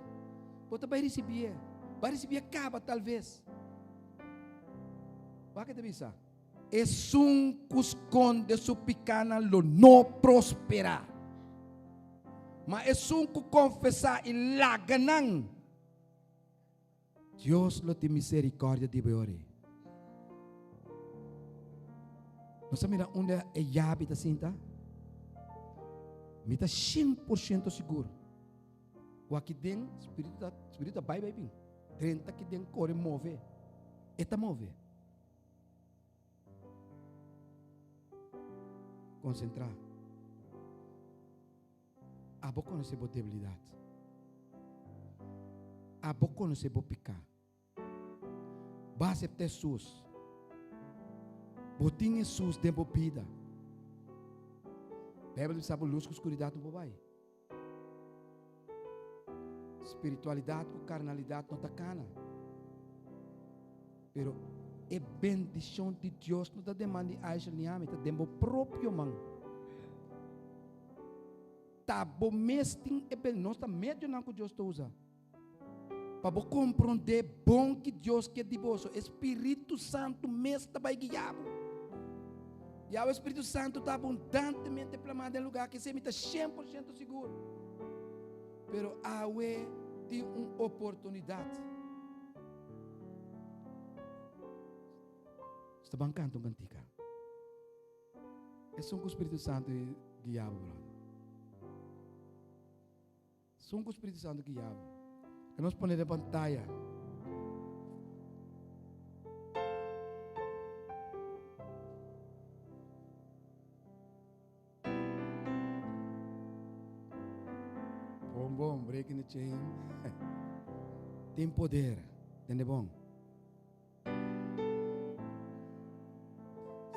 Bo ta bai risibié. Bai risibié kaba talves. Wak ke ta bisa. Esun ku skonde su pikanan lo no prosperá. Ma esun ku konfesá i laga nan. Dios lo tin misericordia di bo e ora ei. Nos a mira unda e yabi ta sinta? Mi ta 100% sigur. Ku aki den spiritu ta, spiritu ta bai bai bin. Drenta aki den kore move. E ta move. Konsentrá. Abo konosé bo debilidat. Abo konosé bo piká. Bo a aseptá Hesus. Bo tin Hesus den bo bida. Beibel ta bisa bo lus ku skuridat no por bai. Spiritualidat ku karnalidat no ta kana. Pero e bendishon di Dios no ta den man di Aisha ni ami, ta den bo propio man. Ta bo mes tin e ben, nos ta medionan ku Dios ta usa. Pa bo komprondé bon ki Dios ke di boso, e Spiritu Santu mes ta bai guia bo. Ya e Spiritu Santu ta abundantemente plamá den lugá aki, esei mi ta 100% sigur. Pero awe tin un oportunidat. Nos ta ban kanta un kantika. Esun ku Spiritu Santu guia bo, brother. Esun ku Spiritu Santu guia bo. Que nos pone den pantaya. Bon bon, breaking the chain. Tin poder. Tende bon.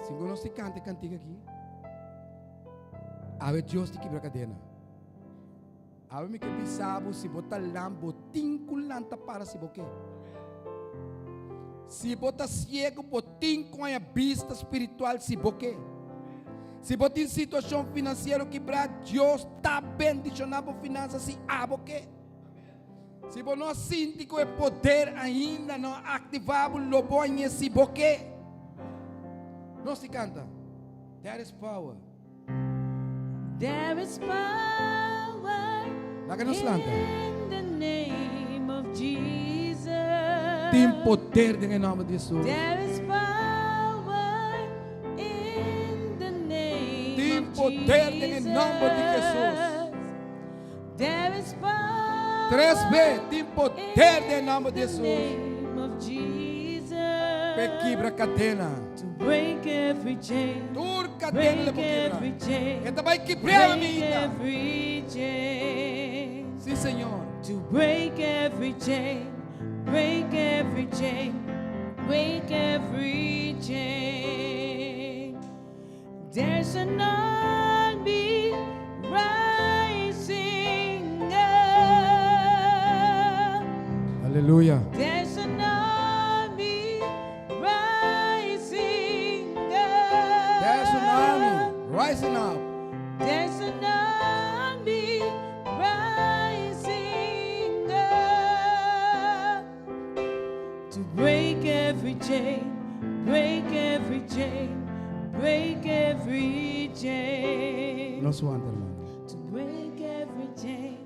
Si nos te canta cantica aquí, awe Dios te quebra cadena. Awe mi ke bisabo si bo ta lam, bo tin ku lanta para si bo ke. Si bo ta ciego, bo tin ku haña bista spiritual si bo ke. Si bo tin situacion financiero kibrá, Dios ta bendiciona bo finansa si abo ke. Si bo no a sinti ku e poder ainda no a aktivá bo, lo bo hañ'é si bo ke. Nos di kanta, There is power. There is power Laga nos lanta. in the name of Jesus. Tin poder den e nòmber di Hesus. There is power in the name Tin of poder den e nòmber di Hesus. There is power Tres be, tin poder den e nòmber di in the Hesus. name of Jesus. P'e kibra kadena. To break every chain. Tur kadena le Break por kibra. every chain. E ta bai kibr'é Break mi ainda. every chain. Sí, Señor. To break every chain. Break every chain. Break every chain. There's an army rising up. Aleluya. There's an army rising up. There's an army rising up. There's an army rising up to break every chain, break every chain, break every chain. Nos wanta, hermano. To break every chain,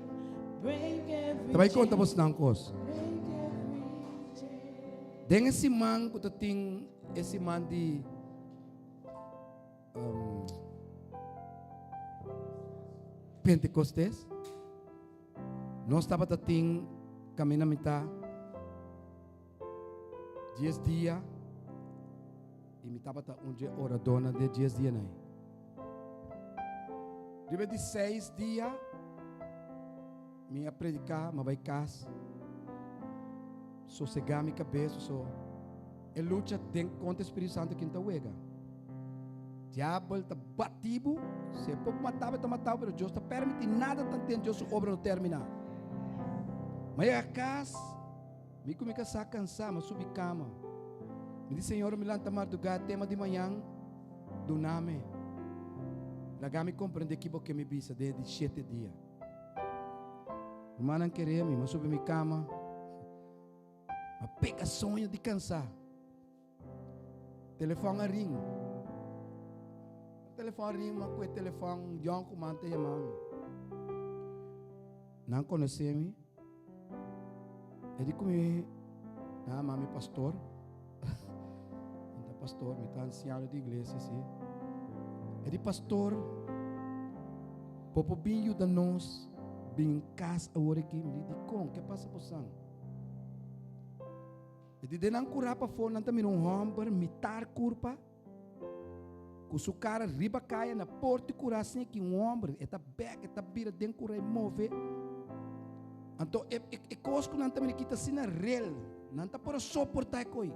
break every Ta bai konta chain, bosnan un kos. break every chain. Den e siman ku ta tin e siman di um, Pentecostes, nos tabata tin camina mitad dies dia y mi tabata un dje oradornan den dies dianan ei. Riba di seis dia mi a prediká, mi a bai kas, sosegá mi kabes, so e lucha den kontra e Spiritu Santu kin ta wega. Diabel ta bati bo, si e por mata bo, e ta mata bo, pero Dios ta permiti nada tanten Dios su obra no terminá. Mi a yega kas, Mi ku mi kasá kansá, mi a subi kama. Mi di Señor, mi lanta mardugá, tema di mañan, dunami. Laga mi komprendé ki bo ke mi bisa den e di shete dia. Rumannan keré mi, mi a subi mi kama, mi a pega soño di kansá. Telefòn a ring. Telefòn a ring, mi a kue telefòn, un yònkuman ta yama mi. Nan konosé mi. E di ku mi, nan a mami pastor. Mi ta pastor, mi ta ansiano di iglesia, si. E di pastor, bo por bin yuda nos bin kas awor aki? Mi di, dikon? Ke pasa bosan? E di den nan kurá pafó, nan ta mira un hòmber mitar kurpa. Ku su kara riba kaya na porta di kura sin ki un homber e ta bek e ta bira den kura e move. Anto e, e, e kos ku nan ta mira kita asina rel, nan ta por a soporta e koi.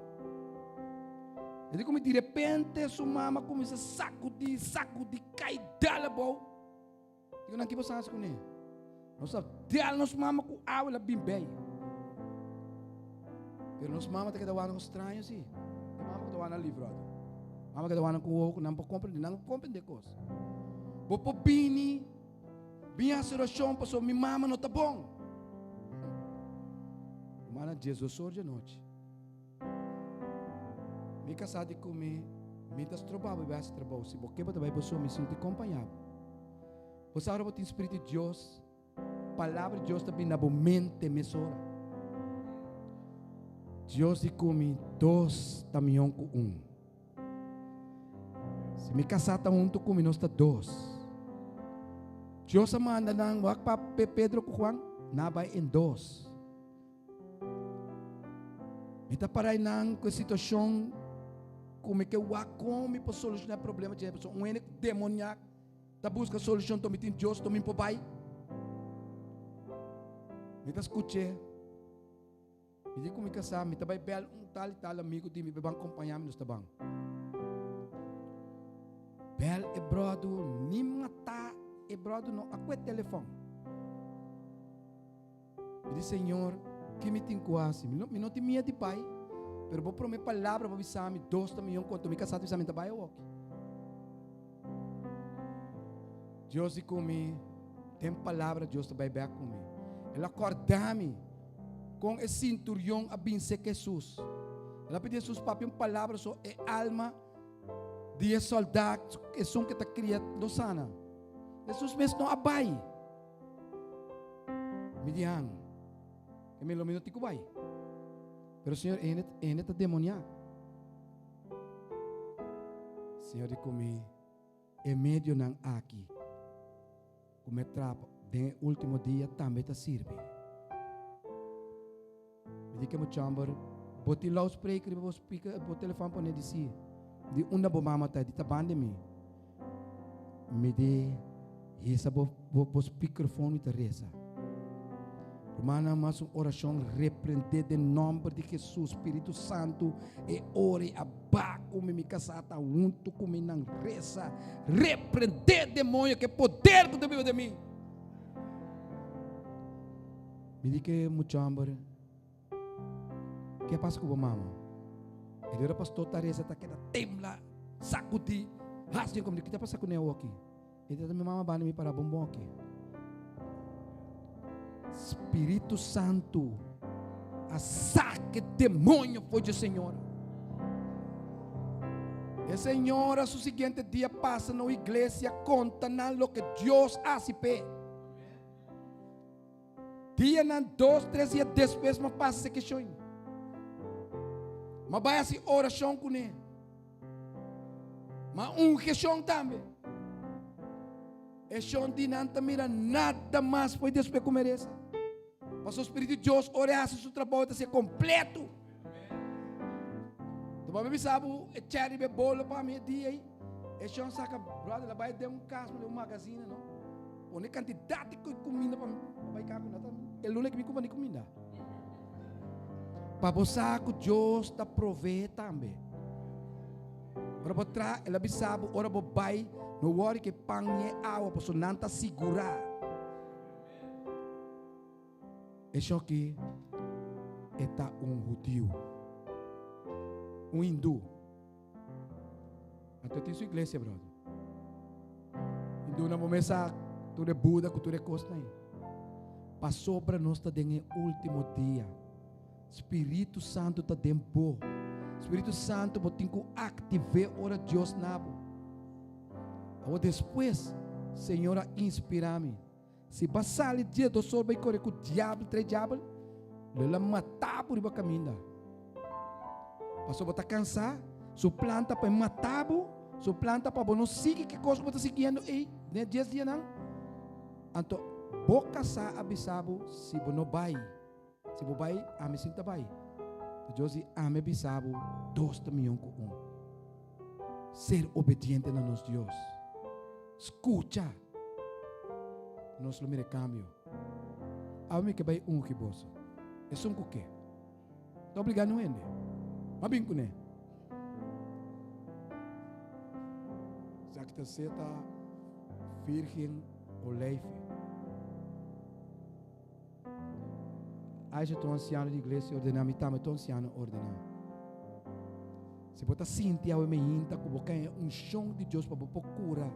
E di komo di repente su mama kuminsa sakudi, sakudi, kai dal abou. Digo nan ki bo sa hasi kuné? Nos a del nos mama ku awa el a bin bei. Pero nos mama ta keda wak nos straño si. E mama ku ta wak na libro ato. Mama keda wak ku wowo ku nan por komprende, nan por komprende kos. Bo por bini, bin hasi orashon pasobra mi mama no ta bon. Mana 12 or di anochi. Mi kasá di ku mi, mi ta stroba bo bai hasi trabou. Si bo ke bo ta bai bo so, mi sinti kompañá bo. Bo sa ora bo tin Spiritu di Dios, Palabra di Dios ta bin na bo mente mesora. Dios di ku mi, dos ta mihó ku un. Si mi kasá ta huntu ku mi, nos ta dos. Dios a manda nan wak pa Pedro ku Juan, nan a bai en dos. Mi ta para einan ku e situashon ku mi ke wak kon mi por solushoná e problema dje. Pasobra un hende demoniak ta buska solushon, to mi tin Dios, to mi por bai. Mi ta skuch'é. Mi di ku mi kasá, mi ta bai bèl un tal i tal amigu di mi pa e ban kompañá mi, nos ta ban. Bèl e bròdu, ni matá e bròdu no a kue telefòn. Mi di, Señor, ki mi tin ku hasi? Mi no, mi no tin miedu di bai, pero bo promé palabra bo bisa mi, dos ta miyon konto mi kasá ta bisa mi ta bai awoki. Dios di ku mi, den palabra Dios ta bai bèk ku mi. El a kòrda mi kon e sinturion a bin seka Hesus. El a pidi Hesus papia un palabra so e alma di e sòldat, esun ke ta kria, lo sana. Hesus mes no a bai. Mi di han, e mi lo mi no tin ku bai. Pero Señor, ene, ene ta demoniá. Señor di ku mi, e medionan aki ku mi a trapa den e último dia tambe ta sirbi. Mi di ke muchamber, bo tin loudspreker riba bo speaker, bo telefon pone di si, di unda bo mama ta, di ta banda mi. Mi di, hisa bo, bo, bo speakerphone mi ta reza. Hermana, mas un oracion reprende den nomber di Jesus, Spiritu Santo, e ore aba ku mi, mi kasá ta hunto ku mi nan reza. Reprende demonio ke poder ku ta biba den mi. Mi di ke mucha homber, ke pasa ku bo mama? E di ora pastor ta reza ta keda tembla, sakudi, hasi den komo, ki ta pasa ku ne awoki? E di mi mama banda mi para bon bon aki. Spiritu Santu a saka e demonio for dje señora. E señora su siguiente dia pasa na un iglesia konta nan loke Dios hasi p'e. Dianan dos, tres dia despues m'a pasa e keshon. M'a bai hasi orashon kuné. M'a ungi e shon tambe. E shon di nan ta mira nada mas foi despues ku meresa. Pasobra Spiritu di Dios ora e hasi su trabou e ta hasié kompleto. Tuma mi bisa bo e cherry be bolo pa mi e dia ei. E shon saka brother la bai den un kas den un magazine no. Pone kantidat di kuminda pa mi bai ka ku nata. E luna ki mi kumpra ni kuminda. Pa bo sa ku Dios ta provee tambe. Ora bo tra, el a bisa bo ora bo bai no worry ke pan ni e awa pasobra nan ta sigura. E shoki e ta un hudiu. Un hindú. Anto e tin su iglesia, brother. Hindúnan bo mes sa tur e Buda ku tur e kosnan ei. Pasobra nos ta den e último dia. Spiritu Santu ta den bo. Spiritu Santu bo tin ku aktiv'é ora Dios na bo. Awor despues Señor a inspirá mi. Si bo a sali dje dosor bai kore ku diabel trae diabel, lo el a mata bo riba kaminda. Pasobra bo ta kansá, su plan ta pa e mata bo, su plan ta pa bo no sigui ki kos ku bo ta siguiendo ei den e dies dianan. Anto bo kasá a bisa bo si bo no bai. Si bo bai, ami sin ta bai. Ta Dios di ami a bisa bo, dos ta mion ku un. Ser obediente na nos Dios. Skucha. Nos lo mira e kambio. Awe mi ke bai ungi boso. Esun ku ke. Ta obligá niun hende. Ma bin kuné. Esaki ta seta virgin oleife. Aisha ta un ansiano di iglesia ordená, mi tambe ta un ansiano ordená. Si bo ta sinti awe meinta ku bo ka e unshon di Dios pa bo por kura,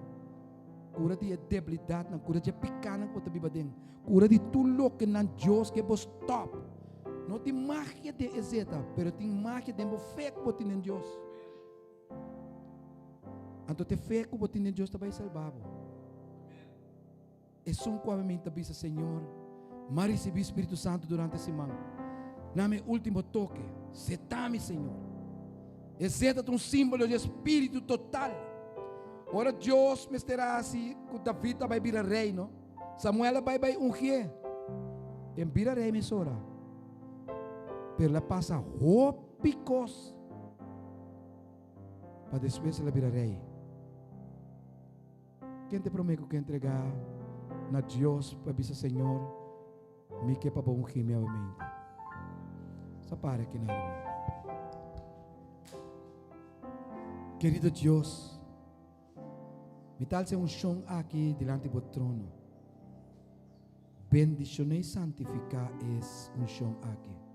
kura di e debilidatnan, kura di e pikanan ku bo ta biba den, kura di tur loke nan Dios ke bo stòp. No tin magia den e zeta, pero tin magia den bo fe ku bo tin den Dios. Anto te fe ku bo tin den Dios ta bai salba bo. Esun ku ami ta bisa, Señor, m'a risibí Spiritu Santu durante e siman. Na mi último toke, seta mi, Señor. E zeta ta un símbolo di e Spiritu total. Ora Dios mester a hasi ku David a bai bira rei, no? Samuel a bai bai ungié. E bira rei mesora. Pero el a pasa hopi kos pa despues el a bira rei. Ken ta e promé ku ke entregá na Dios pa bisa, Señor, mi ke pa bo ungí mi awemente? Sa para aki na ruman. Kerido Dios, mi ta alsa e unshon aki dilanti bo trono. Bendishoná i santifiká es unshon aki.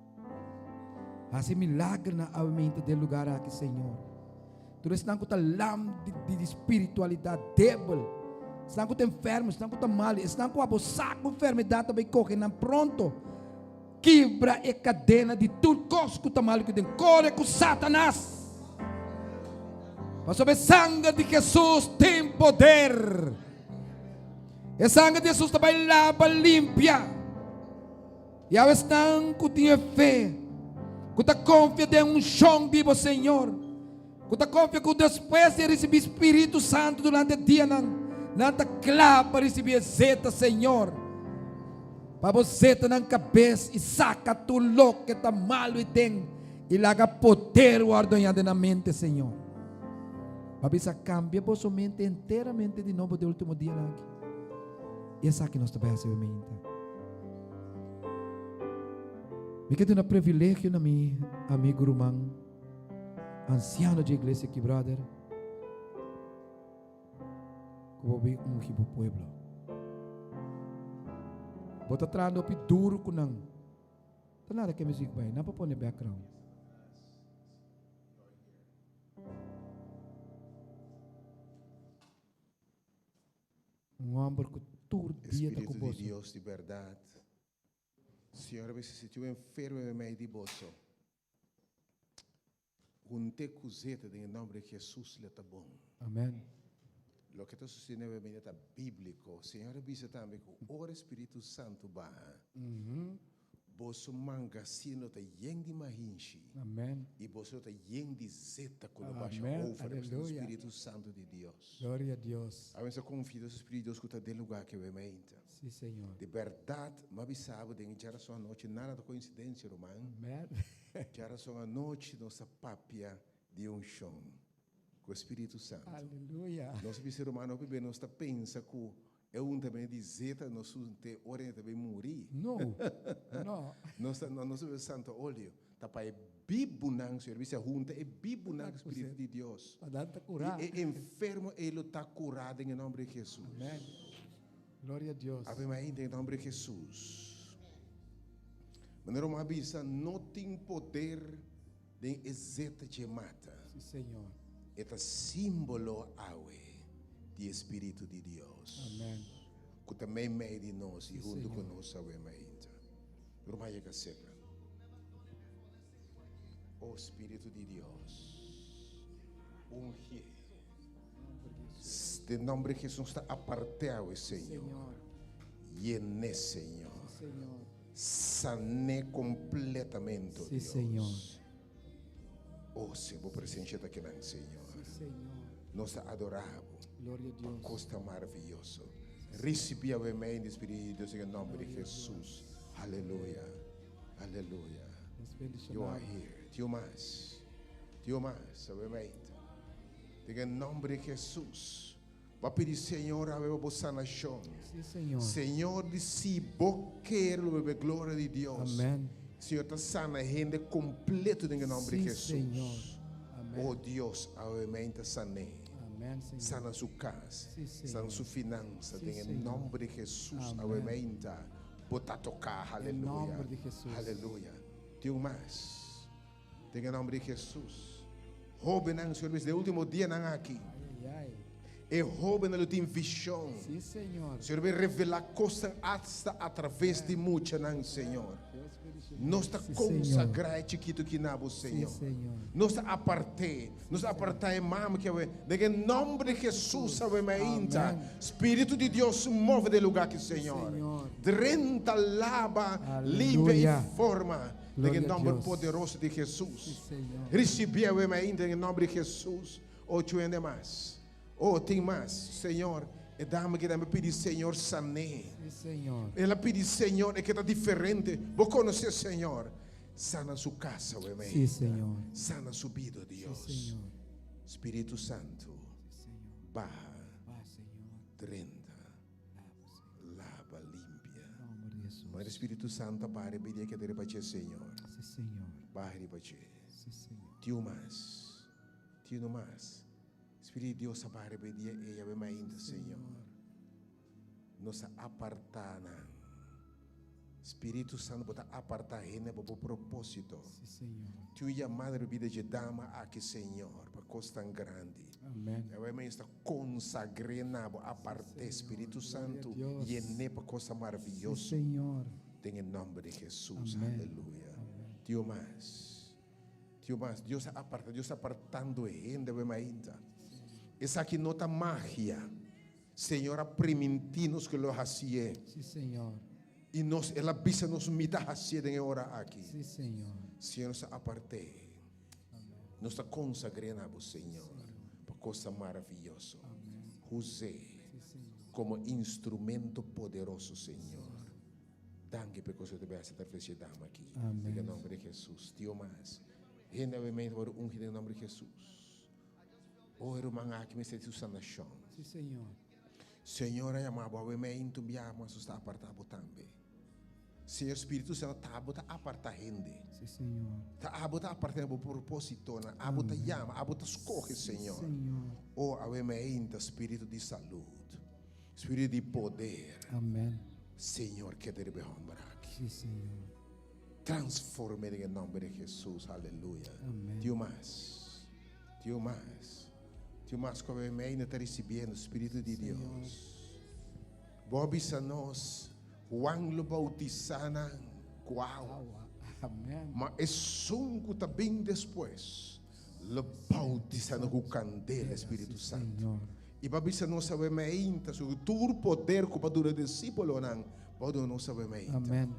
Hasi milagernan awemente den lugar aki, Señor. Tur esnan ku ta lam di, di spiritualidat debel, esnan ku ta enfermo, esnan ku ta malu, esnan ku abo sa ku enfermedat ta bai kohe nan pronto. Kibra e kadena di tur kos ku ta malu ku den kore ku Satanas. Pasobra e sanger di Jesus tin poder. E sanger di Jesus ta bai laba limpia. I awe esnan ku tin e fe, ku ta konfia den unshon di bo Señor, ku ta konfia ku despues di risibí Spiritu Santu durante e dianan, nan ta kla pa risibí e zeta, Señor. Pa bo zeta nan kabes i saka tur loke ta malu i den i laga poder wòrdu hañá den nan mente, Señor. Pa bisa kambia boso mente enteramente di nobo den ultimo dianan aki. I esaki nos ta bai hasi hoy-mainta. Mi ke duna privilegio na mi amigo ruman ansiano dje iglesia aki, brother, ku bo bin ungi bo pueblo. Bo ta trahando hopi duru ku nan. Ta nada ke muziek bai, nan por pone background. Un homber ku tur dia ta ku Espíritu di boso. Dios di bèrdat. Señor a bisa, Si tin un enfermo meimei di boso, hunt'é ku zeta den e nòmber di Hesus, lo ta bon. Amen. Loke ta sucediendo meimei ta bíbliko. Señor a bisa tambe ku ora e Spiritu Santu baha, Boso mangasina lo ta yen di mahinshi. Amen. I boso lo ta yen di zeta ku lo basha Amen. over e Aleluya. Spiritu Santu di Dios. Gloria a Dios. Awe nos ta konfia den su Spiritu di Dios ku ta den lugá ke wemeinte. Si, Señor. Di bèrdat, m'a bisa bo den e djarason anochi, nada ta koinsidensia, ruman. Amen. Djarason anochi nos a papia di unshon ku e Spiritu Santu. Aleluya. Nos a bisa, ruman, hopi be nos ta pensa ku E un ta bini di zeta nos un te ora e ta bin muri. No, no. Nos ta nos ta santo olio. Ta pa e bibunan, Señor bisa hunta e bibunan ku Spiritu di Dios. Pa nan ta kurá. I e enfermo ei lo ta kurá den e nomber di Jesus. Amen. Gloria a Dios. Ave Maria den e nomber di Jesus. Manera mi a bisa no tin poder. Den e zeta dje mata. Sí, Señor. E ta símbolo awe di e Spiritu di Dios. Amen. Ku ta meimei di nos i Sí, huntu ku Señor. nos awe mainta. Ruman yega serka. O Spiritu di Dios, ungié. Den nomber di Jesus nos ta apart'é awe, Señor. Señor. Yen'é, Señor. Sí, Señor. San'é completamente, oh Sí, Señor. Dios. Oh, si bo presencia ta akinan, Señor. Sí, Señor. Nos ta adorá bo. Gloria a Dios. Cos tan maravilloso. Ricibí awe mei di Spiritu di Dios en el nombre de Jesús. Aleluya. Aleluya. Nos bendicionamos. You are here. Tio mas. Tio mas. Awe mei. Den e nomber di Jesus. Bo a pidi Señor awe pa bo sanacion. Sí, Señor. Señor di si bo kier lo bebe gloria di Dios. Amen. Señor ta sana hende completo den e nomber di Sí, Jesus. Señor. Amen. Oh Dios, awe meinta sané. Amen, Señor. Sana su cas, Sí, Señor. sana su finanza Sí, den e Señor. nomber di Jesus. Amen. Awe meinta bo ta toca. Aleluya. nomber di Jesus. Aleluya. Tin un mas. Den e nomber di Jesus. Hóbennan, Señor bisa, den último dianan aki. Ai, ai, ai. E hóbennan lo tin vision. Sí, Señor. Señor bay revela cosnan hasta a traves di muchanan, Señor. Nos ta consagra e chikito ki na bo, Señor. Sí, Señor. Nos ta aparte. Nos ta aparta e mama ki awe. Den e nomber di Jesus awe mainta. Spiritu di Dios move den e lugar aki, Señor. Drenta, laba, limpia y forma. Den e nomber poderoso di Jesus. Ricibi awe mainta den e nomber di Jesus. Ocho hende mas. Oh, tin mas, Señor. E dama ki tambe pidi Señor san'é. Sí, Señor. El a pidi Señor, e ke ta diferente. Bo konosé, Señor. Sana su casa, awe mainta. Sí, Señor. Sana su bida, Dios. Sí, Señor. Spiritu Santu, Sí, Señor. baha, Baha, Señor. drenta, Lava, Señor. laba, limpia. Nomber di Jesús. Manera Spiritu Santu a baha riba dia ke ta riba dje, Señor. Sí, Señor. Baha riba dje. Sí, Señor. Tiu mas. Tiu no mas. Spiritu di Dios a baha riba e dia ei awe mainta, Señor. Nos a apartá nan. Spiritu Santu, bo ta apartá hende pa bo propósito. Sí, Señor. Tin un yamada riba bida dje dama aki, Señor, pa kos tan grandi. Amén. Awe mainta ta konsagr'é na bo, apart'é, Spiritu Santu, yen'é pa kos tan maravioso. Sí, Señor. Den e nòmber di Hesus. Amén. Aleluya. Tin mas. Tio mas, Dios a aparta, Dios ta apartando e hende awe mainta. Esaki no ta magia. Señor a primintí nos ku lo hasié. Sí, Señor. I nos, El a bisa nos mi ta hasié den e ora aki. Sí, Señor. Señor, nos ta apart'é. Nos ta konsagr'é na bo, Señor, pa kos tan maravioso. Us'é komo instrumento poderoso, Señor. Danki p'e kos ku ta bes ta ofresé dama aki. Amen. Den e nomber di Hesus. Tio mas. Hende awe mente wòrdu ungi den e nomber di Hesus. O e ruman aki mester di su sanashon. Sí, Señor. Señor a yama bo awe mente un biaha mas nos ta apartá bo tambe. Señor Spiritu Santo ta abo ta apartá hende. Sí, Señor. Ta abo ta apartá hende bo propósitonan. Abo ta yama, abo ta skohe, Señor. Sí, Señor. O awe mente Spiritu di salud. Spiritu di poder. Amen. Señor keda riba e homber aki. Sí, Señor. Transforme den e nomber di Jesus. Aleluya. Amen. Tiu mas. Tiu mas. Tiu mas ku awe meina ta ricibiendo Spiritu di Dios. Bo a bisa nos, Juan lo bautisa nan ku awa. Awa. Amen. Ma esun ku ta bin despues lo bautisa nan ku kandela, Spiritu Santu. Señor. I pa bisa nos awe meinta su tur poder ku pa duna disípulonan, pa duna nos awe meinta. Amén.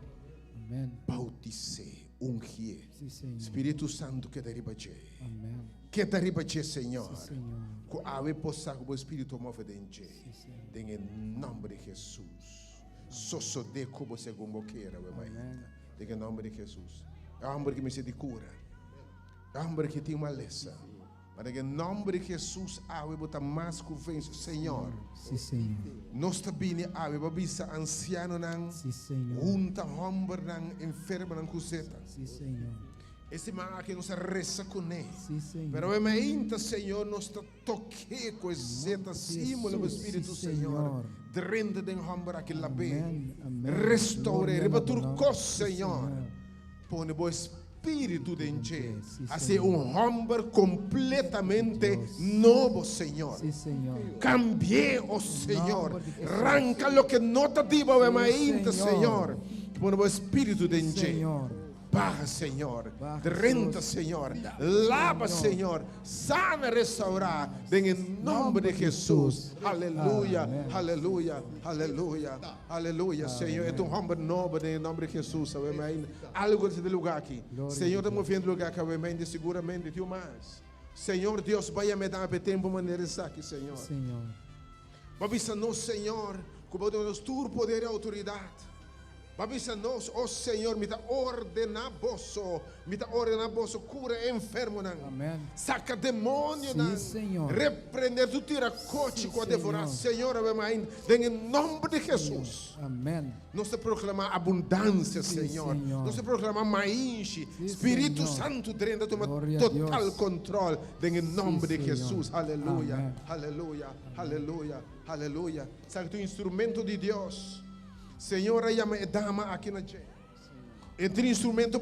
Amén. Bautis'é, ungié. Sí, Señor. Spiritu Santu keda riba dje. Amén. Keda riba dje, Señor. Sí, Señor. Ku awe por sa ku bo Spiritu a move den dje. Sí, Señor. Den e nòmber di Hesus. Sosodé ku bo segun bo kier awe mainta. Den e nòmber di Hesus. E hòmber ki mester di kura. E hòmber ki tin malesa. Ma den e nomber di Jesus awe bo ta mas cu venci. Señor. Sí, Señor. Nos ta bini awe pa bisa ancianonan, Sí, Señor. hunta hombernan, enfermonan cu zeta. Sí, Señor. E siman aki nos a reza cune. Sí, Señor. Pero awe mainta, Señor, nos ta toke cu e zeta simbolo bo Spiritu, Sí, Señor. Señor. Drenta den homber aki labe. Amén, amén. Restaure Gloria riba na tur bo cos, nomber. Sí, Señor. Señor. Pone bo Espiritu. Spiritu den dje. Sí, Hasié Señor. un hòmber kompletamente Dios. nobo, Señor. Sí, Señor. Kambi'é, o Señor. Nomber di Jesús. Ranka loke no ta di bo Sí, mainta, Señor. Señor. Pone bo Spiritu den dje. Señor. Baha, Señor. Baha, Drenta, Jesús. Señor. Laba, Señor. Sana, restaurá. Den e nomber di Jesús. Aleluya, Amén. aleluya, aleluya, aleluya, Señor. E ta un hòmber nobo den e nòmber di Jesús. Amén. Algu ta den lugá aki. Gloria Señor a ta Dios. moviendo lugá aki. Amén. Siguramente, tin mas. Señor Dios, bai me da tempu manera esaki, Señor. Señor. Bo a bisa nos, Señor, ku bo a duna nos tur poder i outoridat. Bo a bisa nos, O Señor, mi ta ordená boso, mi ta ordená boso kura e enfermonan, Amén. saka demonionan, Sí, Señor. reprender tur tira kochi Sí, ku a devorá. Señor. Señor, awe mainta, den e nòmber di Hesus. Amén. Nos ta proklamá abundansia, Sí, Señor. Señor. Nos ta proklamá mainshi. Sí, Spiritu Señor. Santu drenta tuma Gloria a total Dios. control den e nòmber di Señor. Hesus. Aleluya, Amén. aleluya, aleluya, aleluya. Sabe ku ta un instrumento di Dios. Señor a yama e dama aki na dje. E ta un instrumento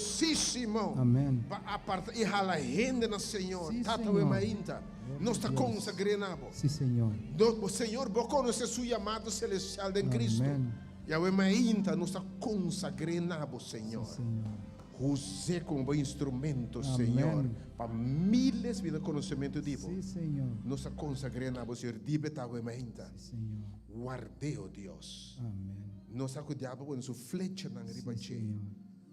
poderosísimo. Amén. Pa apartá i hala hende na Señor. Sí, Tata Señor. we mainta. Nos ta Dios. konsagr'é na bo. Sí, Señor. No, Señor, bo konosé su yamado selestial den Cristo. Amén. I awe mainta nos ta konsagr'é na bo, Señor. Sí, Señor. Us'é komo bo instrumento, Amén. Señor, pa míles bini konosementu di bo. Sí, Señor. Nos ta konsagr'é na bo, Señor. Di bo ta awe mainta. Sí, Señor. Ward'é, o Dios. Amén. Nos sa ku diabel pone su flechanan riba Sí, dje. Señor.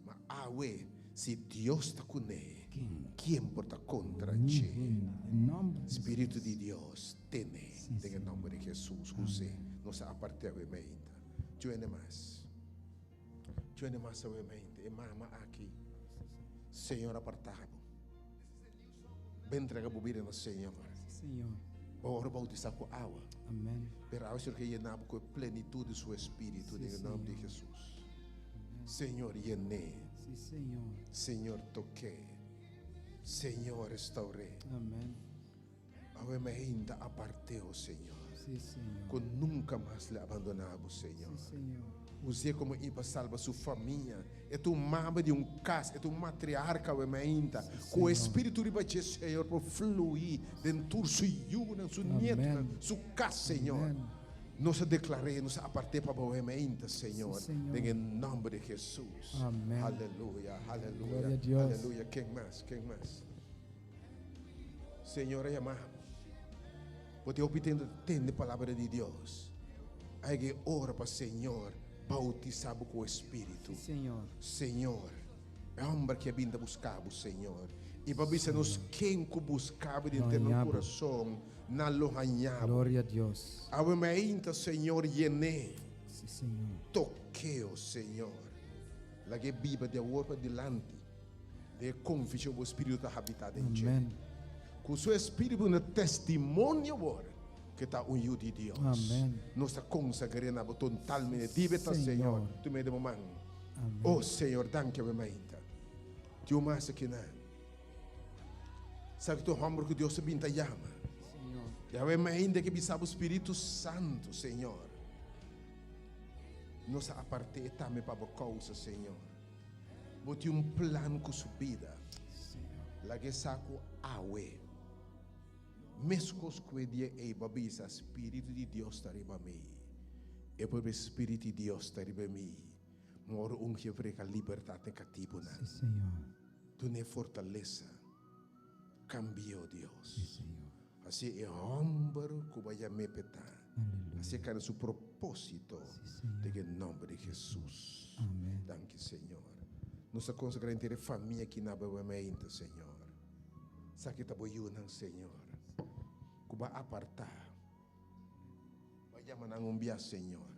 Ma awe, si Dios ta kuné, ken por ta kontra dje? En nombre de Spiritu di Dios, tene Sí, den e nòmber di Hesus. Us'é, nos a apart'é awe mainta. Djuene mas. Djuene mas awe mainta. E mama aki. Señor apartá bo. Ben entrega bo bida na Señor. Sí, Señor. Bo a wòrdu boutisá ku awa. Amén. Pero awe Señor ke yena bo ku e plenitut di su Espíritu Sí, den e nòmber di Señor. Hesus. Señor yen'é. Sí, Señor. Señor tok'é. Señor restaur'é. Amén. Awe mainta apart'é, o Señor. Sí, Señor. Ku nunka mas lo abandoná bo, Señor. Sí, Señor. Us'é komo i pa salba su famia. E ta un mama di un kas, e ta un matriarka awe mainta. Ku e Spiritu riba dje, Señor, por flui den tur su yunan, su nietunan, su kas, Señor. Nos a deklar'é, nos a apart'é pa bo awe mainta, Señor, den e nòmber di Hesus. Aleluya, aleluya, aleluya. Ken mas? Ken mas? Señor a yama bo. Bo tin hopi tempu ta tende palabra di Dios. Hay ke ora pa Señor bautisa bo ku Espíritu. Sí, Señor. Señor, e homber ki a bin ta buska bo, Señor. I pa bisa nos ken ku buska bo den tene nan kurason, nan lo haña bo. Gloria a Dios. Awe mainta, Señor, yen'é. Sí, Señor. Tok'é, o Señor. Lag'é biba di awor pa dilanti den e konfishon ku bo Spiritu ta habitá den dje. Amen. Ku su Espíritu na testimonio awor ke ta un yu di Dios. Amen. Nos ta konsagr'é na bo tontalmente. Dibe ta Señor. Tum'é den bo man. Amen. O Señor, danki awe mainta. Tin un mas akinan. Sa ku ta un hòmber ku Dios a bin ta yama. Señor. I awe mainta ke bisa bo Spiritu Santu, Señor. Nos a apart'é tambe pa bo kousa, Señor. Bo tin un plan ku su bida. Laga e sa ku awe, meskos ku e dia ei bo a bisa, Spiritu di Dios ta riba mi. E pueblo Spiritu di Dios ta riba mi. Mi wòrdu ungi pa prediká libertat na e katibunan. Sí, Señor. Dun'é fortalesa. Kambi'é, o Dios. Sí, Señor. Hasi e hòmber ku bo a yam'é p'e ta. Aleluya. Hasi e kare su propósito. Sí, Señor. Den e nòmber di Hesus. Amén. Danki, Señor. Nos ta konsagrá henter e famia aki na bo mente, Señor. Sa ki ta bo yunan, Señor, ku bo a apartá. Bo a yama nan un bia, Señor.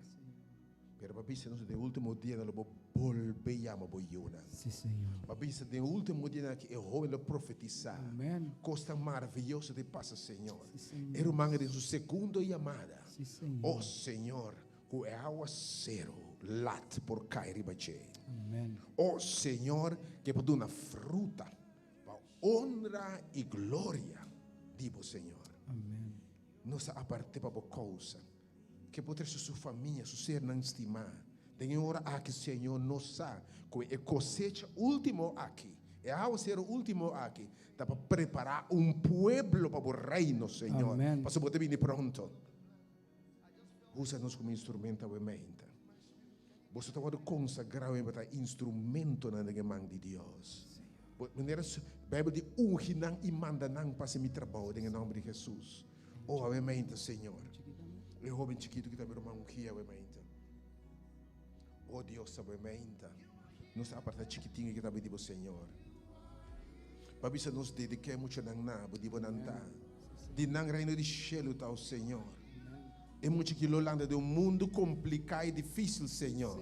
Pero bo a bisa nos den e último dianan lo bo bolbe yama bo yunan. Sí, Señor. Bo a bisa den e último dianan aki e hóben lo profetisá. Amén. Kosnan maravioso ta pasa, Señor. Sí, Señor. E ruman a den su segundo yamada. Sí, Señor. Oh, Señor, ku e awaseru lat por kai riba dje. Amén. Oh, Señor, ke por duna fruta pa honra i gloria di bo, Señor. Amén. Nos a apart'é pa bo kousa. Ke por trese su famia, su sernan stimá. Den e ora aki, Señor, nos sa ku e kosecha último aki. E awaseru último aki ta pa prepará un pueblo pa bo reino, Señor. Pasobra bo ta bini pronto. Usa nos komo instrumento awe meinta. Boso ta wòrdu konsagrá awe pa ta instrumentonan den e man di Dios. Manera Beibel di ungi nan i manda nan pa hasi mi trabou den e nòmber di Hesus. Oh, awe meinta, Señor. E hóben chikitu ki ta mi ruman ungí awe meinta. Oh Dios, awe meinta. Nos ta apartá chikitin ki ta di bo, Señor. Pa bisa nos dediká muchanan na bo, di bo nan ta. Di nan reino di shelu ta, oh Señor. E mucha ki lo lanta den un mundu kompliká i difísil, Señor.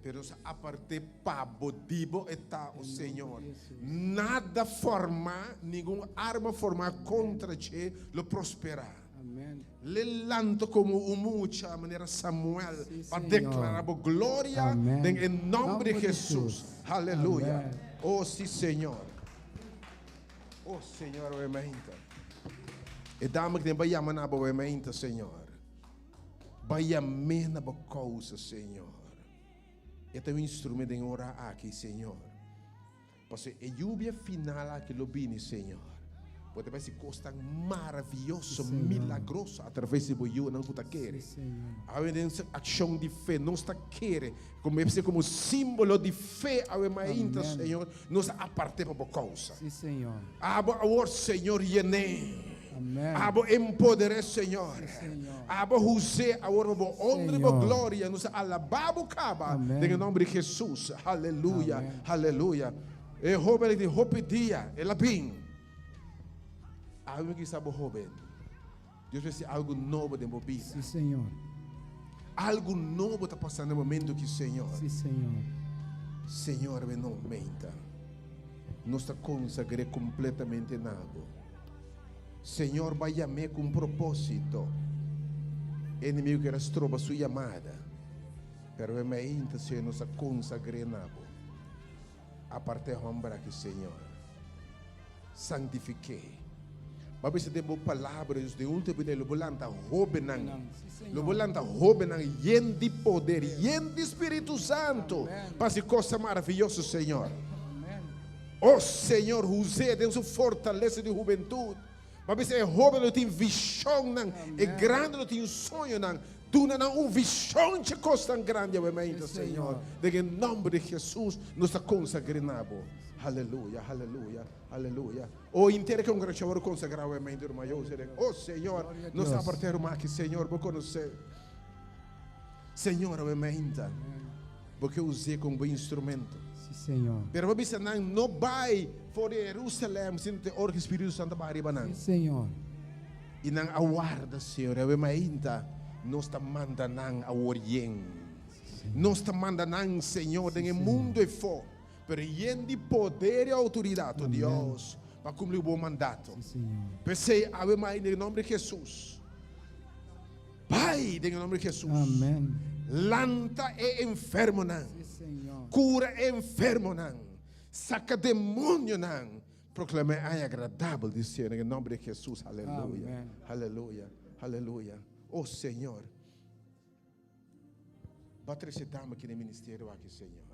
Pero nos a apart'é pa bo, di bo e ta, o Señor. Nada formá, ningun arma formá kontra dje lo prosperá. L'e lanta komo un mucha, manera Samuel, pa deklará bo gloria den e nòmber di Hesus. Aleluya! O, sí, Señor. O, Señor, awe mainta. E dama ki den bai yama na bo awe mainta, Señor. Bai yam'é na bo kousa, Señor. E ta un instrumento den e ora aki, Señor. Pasobra e yubia final aki lo bini, Señor. Bo ta bai hasi kosnan maravioso, milagroso atraves di bo yunan ku ta kere. Awe den akshon di fe nos ta kere, komo e komo símbolo di fe awe mainta, Señor, nos a apart'é pa bo kousa. Abo awor, Señor, yen'é. Abo empoder'é, Señor. Abo hus'é awor pa bo honra i bo gloria. Nos a alabá bo kaba den e nòmber di Hesus. Aleluya, aleluya. E hóben di hopi dia, el a bin. Awe mi kisa bo hóben. Dios mester algu nobo den bo bida. Sí, Señor. Algu nobo ta pasando e momento aki, Señor. Sí, Señor. Señor, awe no menta. Nos ta konsagr'é kompletamente na bo. Señor bai yam'é ku un propósito. E enemigu kier a stroba su yamada, pero awe meinta, Señor, nos ta konsagr'é na bo. Apart'é hòmber aki, Señor. Santifik'é. Bo a bisa den bo palabra, Dios, den último dia lo bo lanta hóbennan. Lo bo lanta hóbennan yen di poder, yen di Spiritu Santu, pa hasi kosnan maravioso, Señor. O Señor, us'é den su fortalesa di hubentut. Bo a bisa e hóben lo tin vishonnan, e grandi lo tin soñonan. Duna nan un vishon dje kosnan grandi awe mainta, Señor. Den e nòmber di Hesus nos ta konsagr'é na Bo. Aleluya, aleluya, aleluya. O henter e kongregashon wòrdu konsagrá awe mainta, ruman Jose. O Señor, nos ta apart'é ruman aki, Señor, Bo konosé. Señor, awe mainta, Bo ke us'é komo Bo instrumento. Pero Bo bisa nan, no bai for di Herusalèm sin te ora ku Spiritu Santu baha riba nan. I nan a warda, Señor. Awe mainta nos ta manda nan awor yen. Nos ta manda nan, Señor, den e mundu efó, pero yen di poder i outoridat, o Dios, pa kumpli ku bo mandato. P'esei, awe mainta, den e nòmber di Hesus, bai den e nòmber di Hesus. Lanta e enfermonan. Kura e enfermonan. Saka demonionan. Proclama e aña agradabel di Señor den e nomber di Jesus. Aleluya. Aleluya. Aleluya. Oh Señor. Bo a trece dama aki den ministerio aki, Señor.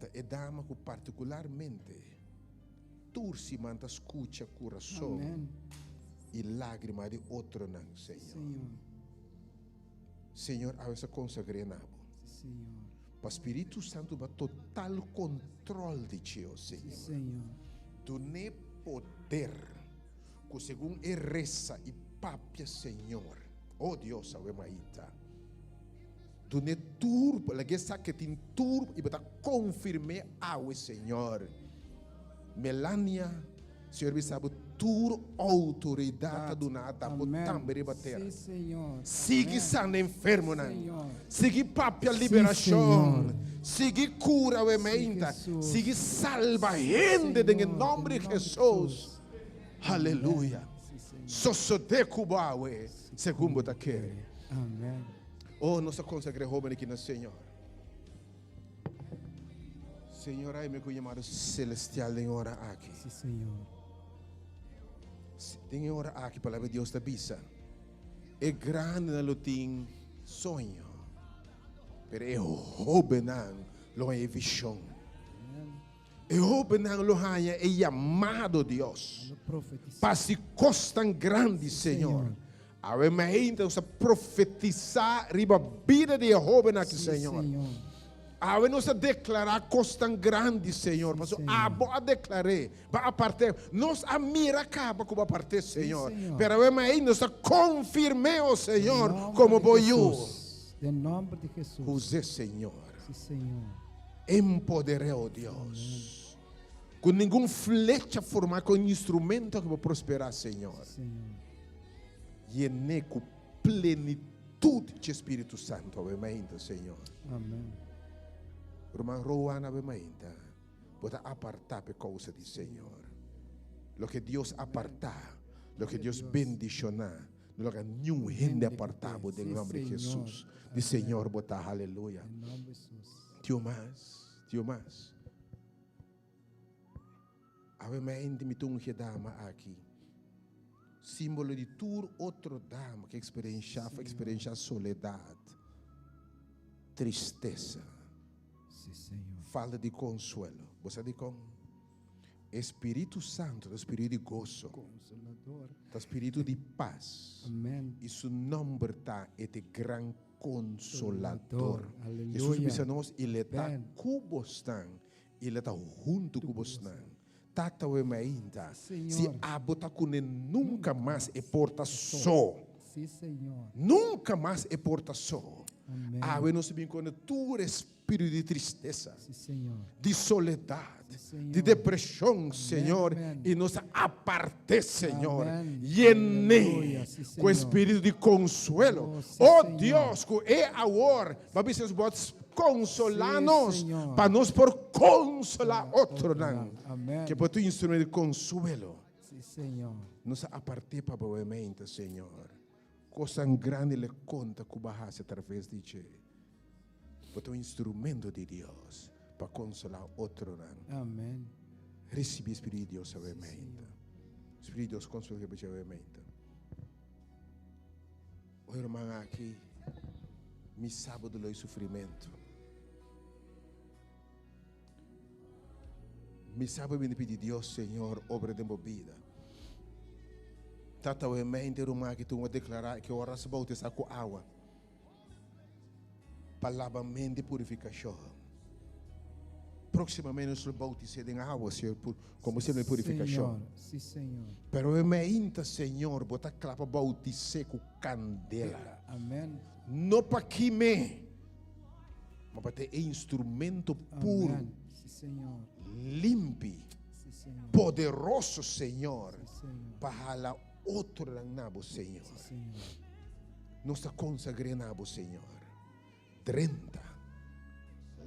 Ta e dama cu particularmente tur siman ta scucha curason y lagrima di otronan, Señor. Señor, awe sa consagré na bo. Pa Spiritu Santu ba total control di dje, o Señor. Dun'é poder cu segun e reza y papia, Señor, o Dios, awe maita. Dun'é tur, lag'é sa ke tin tur y bo ta confirm'é awe, Señor. Melania, Señor bisa bo tur autoridad ta duna ta bo tambe riba tera. Sigui sana enfermonan. Sigui papia liberacion. Sigui cura we meinta. Sigui salba hende den e nomber di Jesus. Aleluya. Sosode cu bo awe segun bo ta kere. Oh, nos ta consagra e hoben aki na Señor. Señor, ay mi ku llamado celestial den ora aki. Sí, Señor. Den e ora aki, palabra di Dios ta bisa, e grandenan lo tin soño, pero e hobennan lo haña e vision. E hóbennan lo haña e yamado Dios. Pa hasi kosnan grandi Señor. Awe mainta nos ta profetisá riba bida di e hóbennan aki Señor. Awe nos ta deklará kosnan grandi Señor. Pasobra abo a deklar'é. Bo a apart'é. Nos a mira kaba ku bo a apart'é Señor. Pero awe mainta nos ta konfirm'é o Señor komo bo yu. Huz'é Señor. Empoder'é, oh Dios. Ku ningun flecha formá ku un instrumento ku bo prosperá, Señor. Yen'é ku plenitut dje Spiritu Santu awe mainta, Señor. Ruman Rowan awe mainta, bo ta apartá p'e kousa di Señor. Loke Dios apartá, loke Dios bendishoná, No laga niun hende apartá bo den nomber di Jesús. Di Señor bo ta, aleluya. Tio mas, tio mas. Awe mente mi ta unge dama aki. Símbolo di tur otro dama ke eksperenshá, eksperenshá soledat, tristesa, falta di konsuelo. Bo sa dikon? E Spiritu Santu ta spiritu di goso, ta spiritu di pas. I su nòmber ta e te gran Konsolador. Hesus bisa nos, I le ta ku bosnan, i le ta huntu ku bosnan. Tata we mainta, si abo ta kuné nunka mas e por ta so. Nunka mas e por ta so. Awe nos bin kone tur e Spiritu di tristesa, di soledat, di depreshon, Señor, i nos a apart'é, Señor. Yen'é ku e spiritu di konsuelo. O Dios, ku e awor bo a bisa nos, bo a konsolá nos pa nos por konsolá otronan. Ke bo ta un instrumento di konsuelo. Nos a apart'é pa bo e mente, Señor. Kosnan grandi lo e konta ku bo a hasi atraves di dje. Bo ta un instrumento di Dios pa konsolá otronan. Amen. Risibí Spiritu di Dios awe meinta. Spiritu di Dios konsolá bo awe meinta. O herman aki, mi sa bo doló i sufrimentu. Mi sa bo bini pidi Dios, Señor, obra den bo bida. Tata awe meinta e ruman aki tun a deklará ke ora sa boutisá ku awa. Pa laba mente i purifikashon. Próximamente nos lo bautisé den awa, Señor, como símbolo de purifikashon. Señor, sí, Señor. Pero e meinta, Señor, bo ta kla pa bautisé ku kandela. Amén. No pa kim'é, ma pa ta e instrumento puru, Amén. Sí, Señor. limpi, Sí, Señor. poderoso, Señor, Sí, Señor. pa hala otronan na bo, Señor. Sí, Señor. Nos ta konsagr'é na bo, Señor. Drenta,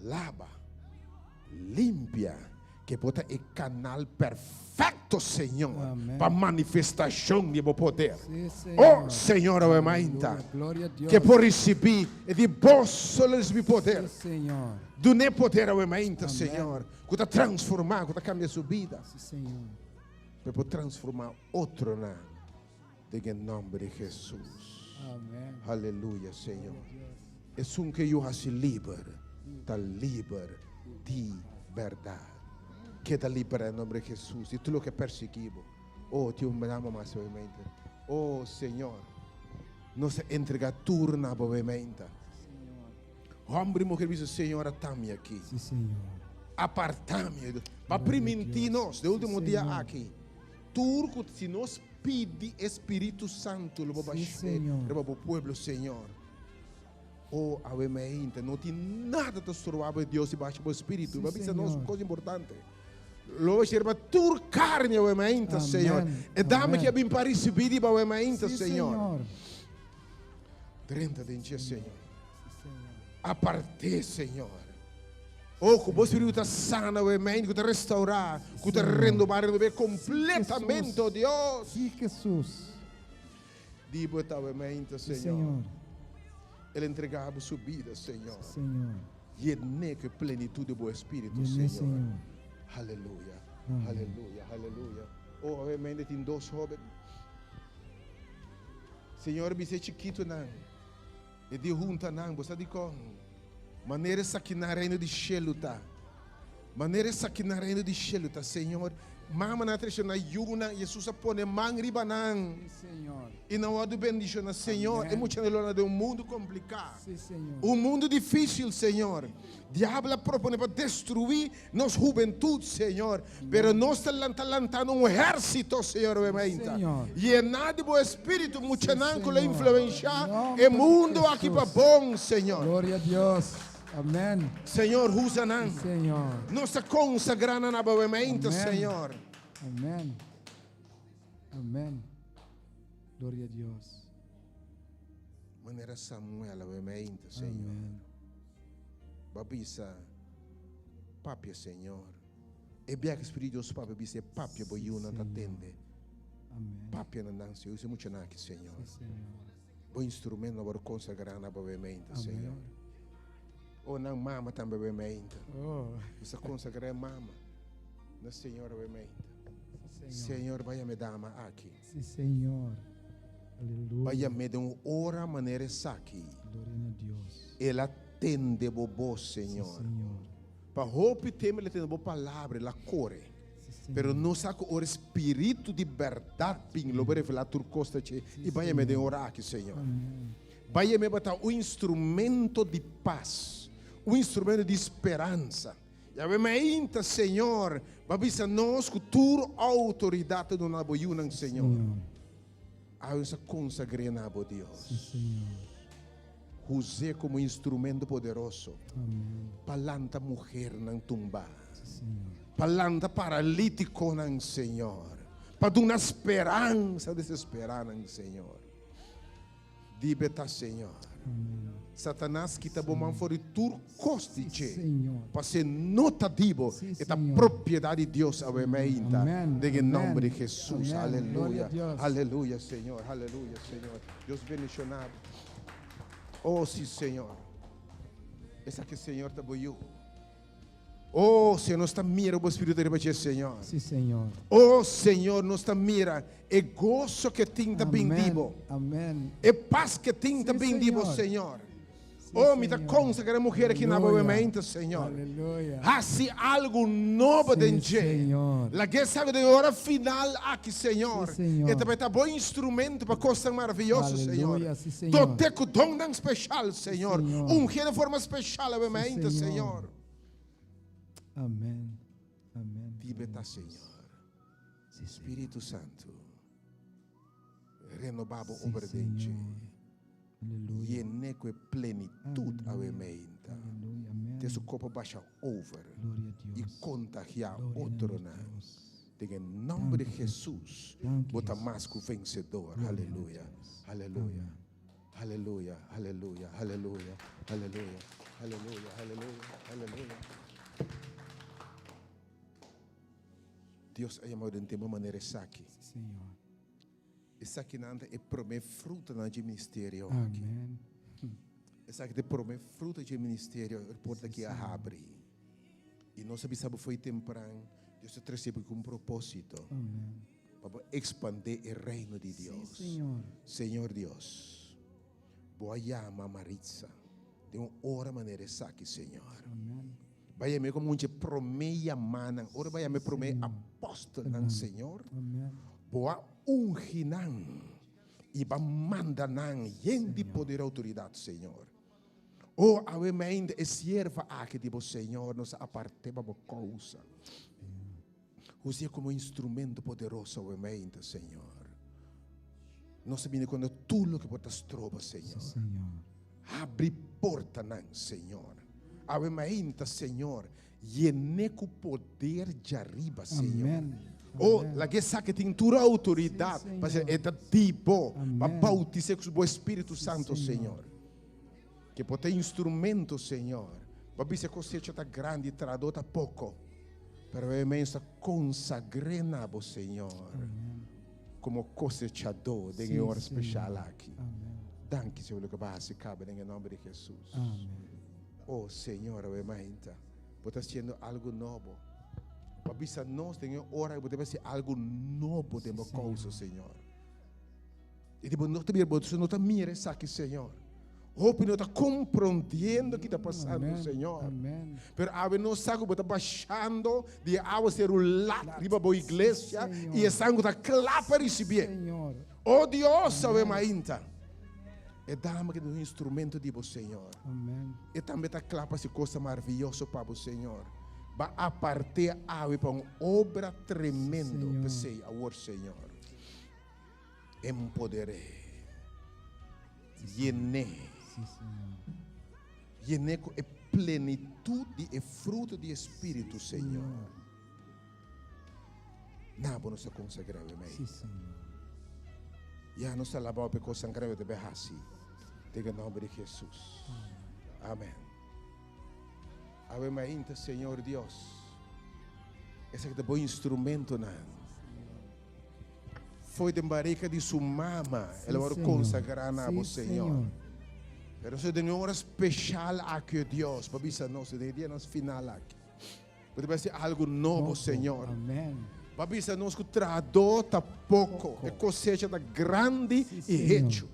laba, limpia, ke bo ta e kanal perfekto, Señor, pa manifestashon di bo poder. O Señor, awe mainta, ke por risibí e di bo solo risibí poder. Dun'é poder awe mainta, Señor, ku ta transformá, ku ta kambia su bida, pa e por transformá otronan. Den e nomber di Jesus. Amen. Aleluya, Señor. Esun ke yu hasi liber, ta liber di berdad. Keda liberá den nomber di Jesus di tur loke a persiguí bo. Oh, tin un dama mas awe mente. Oh, Señor, nos ta entregá tur na bo awe mente. Homber i muher bisa, Señor, ata mi aki. Sí, Señor. Apartá mi. Pa primintí nos den último dia aki. Tur ku si nos pidi e Spiritu Santu lo bo bash'é riba bo pueblo, Señor. O, awe meinta, no tin nada ta stroba bo e Dios di basha bo Spiritu. Bo a bisa nos un kos importante. Lo basha riba tur karni awe meinta, Señor. E dama ki a bin pa risibí di bo awe meinta, Señor. Drenta den dje, Señor. Apart'é, Señor. Oh, ku bo Spiritu ta sana bo e mente, ku ta restaurá, ku ta renobá, renob'é kompletamente, oh Dios. Sí, Jesús. Di bo ta bo e mente, Señor. El entregá bo su bida, Señor. Sí, Señor. Yen'é ku e plenitut di bo Espíritu, Señor. Aleluya, aleluya, aleluya. Oh, awe mente tin dos hóben. Señor, bisa e chikitunan. E di hunta nan, bo sa dikon? Manera esaki nan Reino di shelu ta. Manera esaki na reino di shelu ta, Señor. Mamanan a trece nan yunan, Jesus a pone man riba nan. Sí, Señor. Y nan wordo bendiciona, Señor. E muchanan lo na den un mundo complica. Sí, Señor. Un mundo dificil, Señor. Diablo a propone pa destrui nos hubentud, Señor. Pero nos ta lanta lantando un ehercito, Señor, awe mainta. Señor. Yena di bo Espíritu muchanan cu lo Señor. influencia Nomber e di mundo aki pa Jesus. bon, Señor. Gloria a Dios. Amén. Señor, usa nan. Sí, Señor. Nos ta consagra nan awe mainta, Amén. Señor. Amén. Amén. Gloria a Dios. Manera Samuel awe mainta, Señor. Amén. Bo a bisa, Papia, Señor. E biaha Spiritu Dios papia bisa e papia bo yunan ta tende. Amén. Papia na nan, Señor. Usa muchanan aki, Señor. Sí, Señor. Bo instrumento bo consagra na bo mente, Amén. Señor. O nan mama tambe bo mente. Oh, Usa consagra mama. Na Señor bo mente. sí, Señor. Señor, vaya me dama aki. Sí, Señor. Aleluya. Vaya me de un hora manera esaki. Gloria a Dios. El a tende bo voz, Sí, Señor. Señor. Pa hopi tempo el a tende bo palabra, el a core. Sí, Señor. Pero nos sa cu ora Spiritu di berdad bin, lo bo revela tur cos ta dje. Y baya me den ora aki, Señor. Amén. Baya me bata un instrumento di paz, un instrumento di speransa. Yawe mainta, Señor, ba bisa nos cu tur autoridad ta duna bo yunan, Señor. Señor. Awe nos a consagr'é na bo, Dios. Sí, Señor. Us'é como instrumento poderoso Amén. pa lanta muhernan tumba, Sí, Señor. pa lanta paralíticonan, Señor, pa duna speransa desesperanan, Señor. Dibe ta, Señor. Amén. Satanas kita bo man for di tur kos di Sí, dje. Señor. Pasé no ta di bo, Sí, e ta Señor. propiedad di Dios awe mainta. Amén. Den e Amén. nomber di Jesus. Amén. Aleluya. Gloria a Dios. Aleluya, Señor. Aleluya, Señor. Dios bendiciona bo. Oh, sí, Señor. Esaki Señor ta bo yu. Oh, Señor, nos ta mira bo Spiritu riba dje, Señor. Sí, Señor. Oh, Señor, nos ta mira e goso cu e tin ta bin di bo. Amén. E paz cu e tin ta Sí, bin di bo, Señor. Señor. Sí, Oh, mi ta Señor. consagra e mujer aki na bo Aleluya. mente, Señor. Aleluya. Haci algo nobo Sí, den dje. Señor. Laga sabi den ora final aki, Señor. Sí, Señor. E ta ta bo instrumento pa cosnan maraviyoso, Señor. Aleluya, sí, Señor. Dote cu donnan special, Señor. Señor. Unge den forma special, Sí, mente, Señor. Señor. Amén. Amén. Vive ta, Señor. Sí, Señor. Spiritu Santo. Renoba bo Sí, obra den dje. Señor. Aleluya. Yene cu e plenitud Aleluya. awe mainta. Aleluya. Amén. Te su copa basha over Gloria a y Dios. contagia Gloria a otronan. Dios. Den e nomber di Danki, Jesus, Danki, bo ta Jesus. mas cu vencedor. Gloria a Aleluya. Dios. Aleluya. Amén. Aleluya. Aleluya. Aleluya. Aleluya. Aleluya. Aleluya. Aleluya. Dios a yama den tempo manera esaki. Sí, Señor. Esakinan ta e prome frutanan dje ministerio aki. Amén. Esaki ta e prome fruta dje ministerio e porta ki a habri. I nos a bisa bo foi tempran, Dios ta trese bo ku un propósito. Amén. Pa bo expande e reino di Sí, Dios. Señor. Señor Dios, bo a yama Maritza den un ora manera esaki, Señor. Amén. Bo a yam'é komo un dje promé yamanan. Ora bo a yam'é promé apòstelnan, Señor. Amén. Bo a ungi nan i bo a manda nan yen di poder i outoridat, Señor. O awe mainta e sierva aki di bo, Señor, nos a apart'é pa bo kousa. Us'é komo instrumento poderoso awe mainta, Señor. Nos a bini kontra tur loke por ta stroba, Señor. Habri portanan, Señor. Awe mainta, Señor, yen'é ku poder djariba, Señor. Amén. Oh, Amén. laga e sa ke tin tur outoridat Sí, pa Señor. e ta di bo, pa Amén. bautis'é ku bo Espíritu Santo, Señor. Señor. Ke por ta instrumento, Señor, pa bisa kosecha ta grandi, trahadó ta poko. Pero e mens ta konsagr'é na bo, Señor, Amén. komo kosechadó den Sí, e ora Señor. speshal aki. Amén. Danki, Señor, loke bo a hasi kaba den e nomber di Hesus. Amén. Oh, Señor, awe mainta, bo ta hasiendo algo nobo. Bo a bisa nos den e ora ku bo ta hasi algo nobo den bo kousa, Señor. I di bo no ta mira, bo no ta mira esaki, Señor. Hopi no ta komprondiendo ki ta pasando, Amen. Señor. Amen. Pero awe nos sa ku bo ta bashando di e awaseru lat riba bo iglesia Señor. i esnan ku ta kla pa risibié. Señor. O Dios, awe mainta. E dama ki ta un instrumento di bo, Señor. Amen. E tambe ta kla pa hasi kosa maravioso pa bo, Señor. Ba apart'é awe pa un obra tremendo. Señor. P'esei, awor, Señor, empoder'é. Yen'é. Yen'é ku e plenitut di e fruto di e Spiritu, Señor. Na bo nos a konsagrá e mei. Ya nos ta alabá bo pa e kosnan grandi bo ta bai hasi. Den e nòmber di Hesus. Amèn. Awe mainta, Señor Dios, esaki ta bo instrumentonan. Foi den barika di su mama el a wòrdu konsagrá na bo, Señor. Pero nos den un ora speshal aki, o Dios, pa bisa nos den e dianan final aki. Bo ta bai hasi algu nobo, Señor. Pa bisa nos ku trahadó ta poko, e kosecha ta grandi i hechu.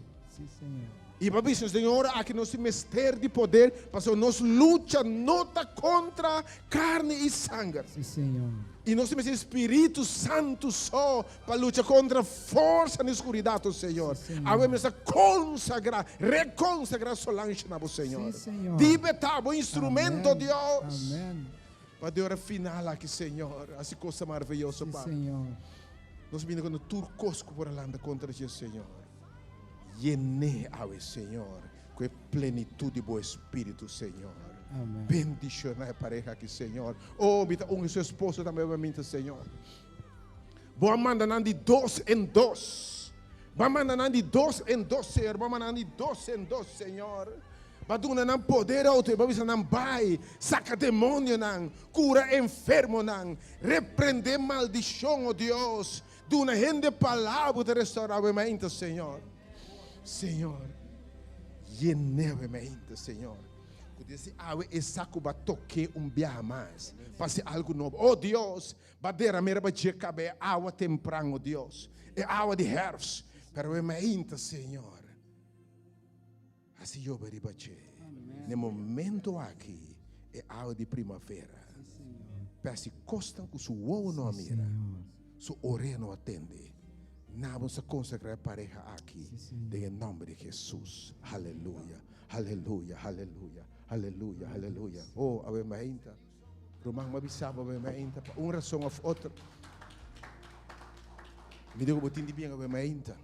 I pa bisa nos den e ora aki nos tin mester di poder, pasobra nos lucha no ta kontra karni i sanger. I nos tin mester di Spiritu Santu so pa lucha kontra forsa di skuridat, o Señor. Awe mi ta konsagrá, rekonsagrá Solange na bo, Señor. Dibe ta bo instrumento, Dios, pa den ora final aki, Señor, hasi kosa maraviyoso pa nos bini ku tur kos ku por a lanta kontra dje, Señor. Yen'é awe, Señor, ku e plenitut di bo Espíritu, Señor. Bendishoná e pareha aki, Señor. Oh, mi ta ungi su esposo tambe pa mi, Señor. Bo a manda nan di dos en dos. Bo a manda nan di dos en dos, Señor. Bo a manda nan di dos en dos, Señor. Bo a duna nan poder outo i bo a bisa nan bai, saka demonionan, kura enfermonan, reprendé maldishon, oh Dios. Duna hende palabra ku ta restaurá bo mente, Señor. Señor, yené bo mente, Señor. Ku desi awe e sa ku bo a tok'é un biaha mas pa hasi algu nobo. Oh Dios, bo a deram'é riba dje kaba e awa tempran, oh Dios, e awa di hèrfs. Pero e mente, Señor, hasi yobe riba dje. Na e momento aki, e awa di primavera. Pa hasi kosnan ku su wowo no a mira, su orea no a tende. Nabo nos ta konsagrá e pareha aki den e nòmber di Hesus. Aleluya, aleluya, aleluya, aleluya, aleluya. Oh, awe mainta, ruman, mi a bisa bo awe mainta pa un rason òf otro. Mi di ku bo tin di bien awe mainta.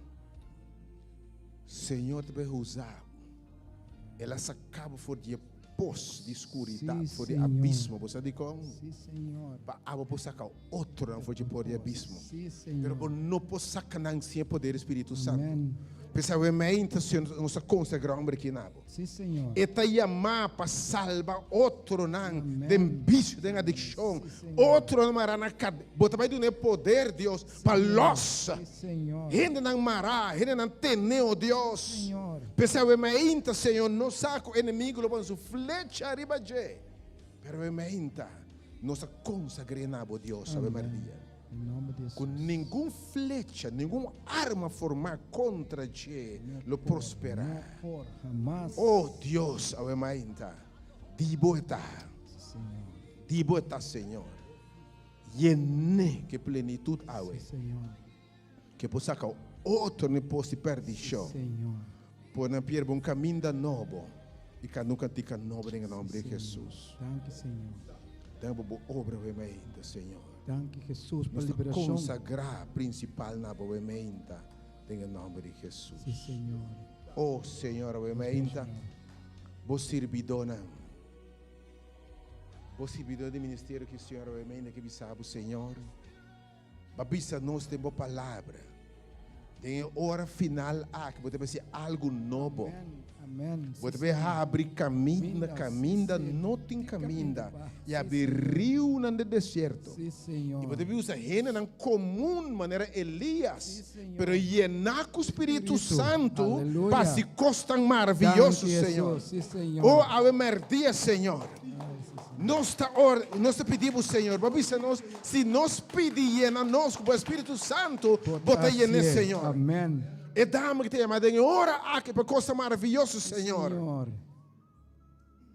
Señor ta bay usa bo. El a saca bo for di e pos di scuridad, for di abismo. Bo sa dicon? Pa abo por saca otronan for dje por di abismo. Pero bo no por saca nan sin e poder di Spiritu Santo. P'esei awe meinta Señor nos ta consagra homber aki na bo. E ta yamá pa salba otronan den bisio, den adiccion. Otronan mará na cadena. Bo ta bai duna e poder, Dios, pa los hendenan mará, hendenan tené, o Dios. P'esei awe meinta, Señor, nos sa ku enemigu lo pone su flecha riba dje, pero awe meinta nos ta konsagr'é na bo, Dios, awe merdia, ku ningun flecha, ningun arma formá kontra dje lo prosperá. O Dios, awe meinta, di bo e ta, di bo e ta, Señor. Yen'é ku e plenitut awe, ku por saka otro n'e pos di perdishon, por nan pierde un kaminda nobo i kanta un kantika nobo den e nòmber di Hesus. Danki pa bo obra awe mainta, Señor. Nos ta konsagrá prinsipal na bo awe mainta den e nòmber di Hesus. O Señor, awe mainta bo sirbidónan. Bo sirbidor di ministerio ki Señor awe menda ki bisa bo, Señor, ba bisa nos den bo palabra, den e ora final aki bo ta bay haci algo nobo. Bo ta bay habri caminda, caminda no tin caminda, y habri riunan den desierto. Y bo ta bay usa hendenan comun manera Elias, pero yená ku Spiritu Santu pa hasi kosnan maravioso, Señor. O awe mèrdia, Señor, nos ta ora, nos ta pidi Bo, Señor, Bo bisa nos, si nos pidi yena nos ku Bo Spiritu Santu, Bo ta yen'é, Señor. E dama ku ta yama den e ora aki pa kosnan maravioso, Señor.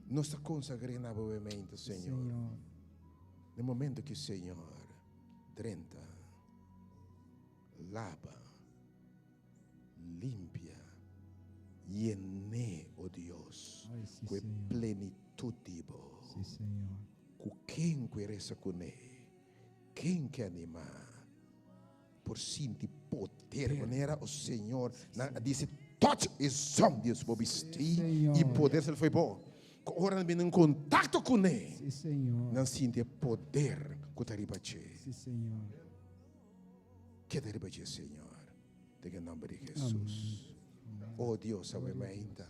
Nos ta konsagr'é na bo mente, Señor. Den momento ku Señor drenta, laba, limpia, yen'é, o Dios, ku e plenitut di bo. Ku ken ku e resa kuné, ken ke animá. Por sinti poder manera o Señor nan a dici touch e zon di bo bisti y poder sali fo'i bo. Cu ora nan bini en contacto cune nan sinti e poder cu ta riba dje. Keda riba dje Señor den e nomber di Jesus. O Dios awe mainta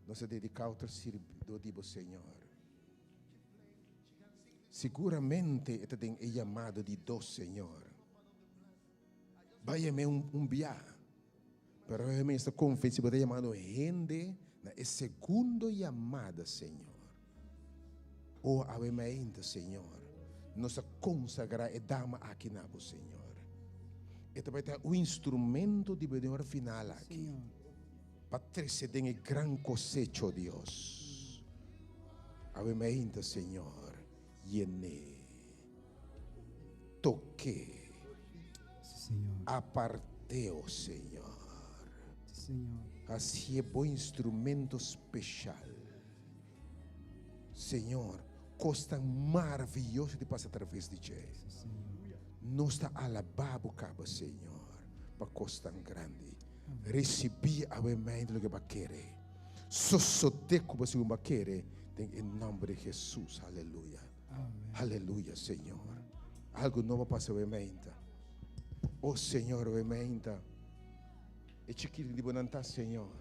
nos a dedica otro sirbido di bo Señor. Siguramente e ta den e yamado di dos Señor. Bai yam'é un bia, pero e mes ta konvensí bo ta yamando hende na e segundo yamada, Señor. O awe mainta, Señor, nos ta konsagrá e dama aki na bo, Señor. E ta bai ta un instrumento di bo den ora final aki. Pa trece den e gran cosecho, Dios. Awe mainta, Señor, yené, toké, aparté, o Señor. Hacié bo instrumento special. Señor, cosnan maravilloso di pasa atraves di dje. Nos ta alabá bo caba, Señor, pa cosnan grandi. Risibí awe mente loke bo a kere. Sosodé ku bo segun bo a kere den e nòmber di Hesus. Aleluya. Aleluya, Señor. Algu nobo a pasa awe mente. O Señor, awe mente. E chikitin di bo nan ta, Señor.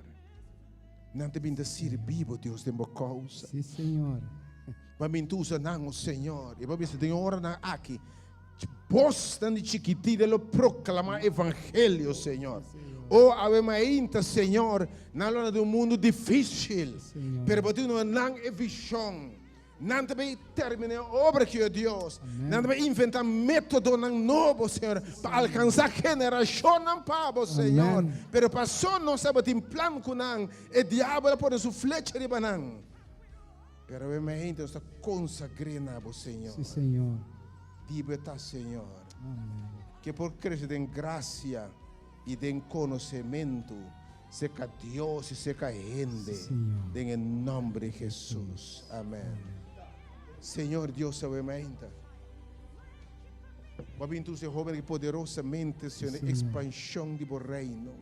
Nan ta bin ta sirbi bo, Dios, den bo kousa. Sí, Señor. Bo a bin ta usa nan, o Señor. I bo a bisa den e oranan aki. Bosnan di chikitita lo proclama evangelio, Señor. O awe mainta, Señor, nan lo na den un mundo dificil, pero bo tin duna nan e vision. Nan ta bay termina e obra aki, o Dios. Nan ta bay inventa metodonan nobo, Señor, pa alcansa generacionnan pa bo, Señor. Pero paso nos tabatin plan cu nan, e diabel a pone su flecha riba nan. Pero awe mainta nos ta consagré na bo, Señor. Sí, Señor. Di bo ta, Señor. Amén. Ke por crece den gracia y den conocemento cerca Dios y cerca hende. Sí, Señor. Den e nomber di Jesús. Amén. Señor Dios, awe mainta. Bo a bin introduci hoben aki poderosamente, Señor, den Señor. expansion di bo reino.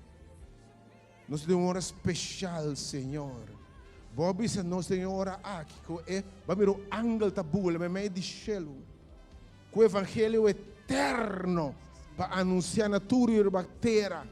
Nos ta den un ora special, Señor. Bo a bisa nos den e ora aki cu e bo a mira un angel ta bula meimei di shelu cu evangelio eterno pa anuncia na tur riba tera.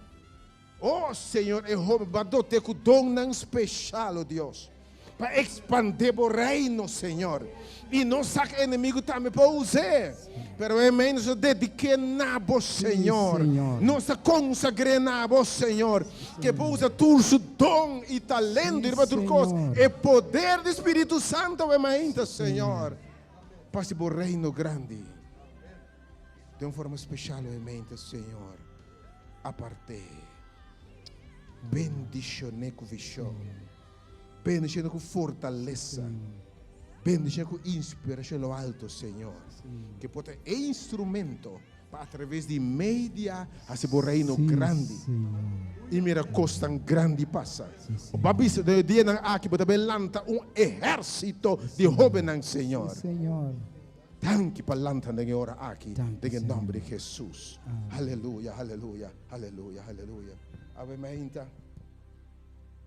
Oh, Señor, e hoben bo a dote cu donnan special, oh Dios. Pa expande bo reino, Señor. Y no saca enemigo tambe pa us'é. Pero e mei nos a dediqué na bo, Señor. Nos a consagré na bo, Señor. Que bo usa tur su don y talento y riba tur cos. E poder di Spiritu Santo awe mainta, Señor. Pa haci bo reino grandi. Den un forma special awe mainta, Señor. Aparté. Bendicioné cu vision. Bendiciona cu fortalesa. Bendiciona cu inspiracion lo alto, Señor. Que por ta e instrumento pa a traves di media haci bo reino grandi. Y mira cos tan grandi pasa. Bo a bisa den e dianan aki bo ta bay lanta un ehercito di hobennan, Señor. Danki pa lanta den e ora aki den e nomber di Jesus. Aleluya, aleluya, aleluya, aleluya. Awe mainta.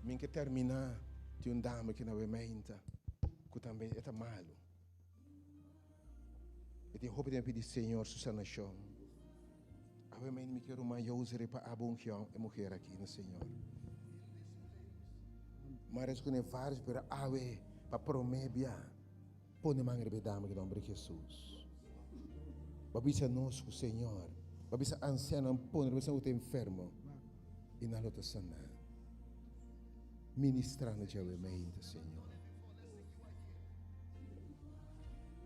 Min ke terminá tin un dama ki na we meinta ku tambe e ta malu. E tin hopi tempu pidi Señor su sanashon. Awe meinta mi ke ruman Jose pa abo ungion e muher aki na Señor. Mi a resa kuné vários pero awe pa promé bia pone man riba e dama ki nomber di Jesus. Bo a bisa nos ku Señor, bo a bisa ansianonan pone riba esnan ku ta enfermo. I nan lo ta saná. Ministrá nos djawe mainta, Señor.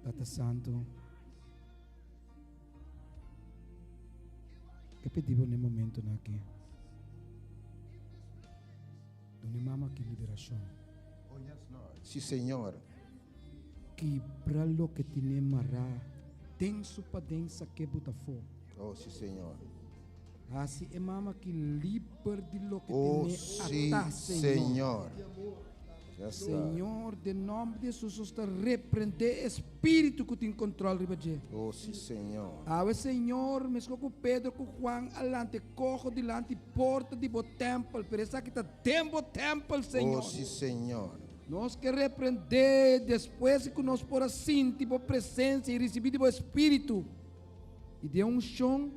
Tata Santo, ke pidi bo n'e momentonan aki. Duna e mama aki liberashon. Oh yes Lord. Si Señor. Kibra loke tine mará den su paden sak'é buta afó. Oh si Señor. Hasi e mama aki liber di loke Oh tine si atá, Señor. Señor. Yes Lord. Señor, den nòmber di Hesus nos ta reprendé e spiritu ku tin kontròl riba dje. Oh si Señor. Awe Señor, meskos ku Pedro ku Juan a lanta e koho dilanti porta di bo tèmpel, pero esaki ta den bo tèmpel, Señor. Oh si Señor. Nos ke reprendé despues ku nos por a sinti bo presensia i risibí di bo Espíritu i den unshon,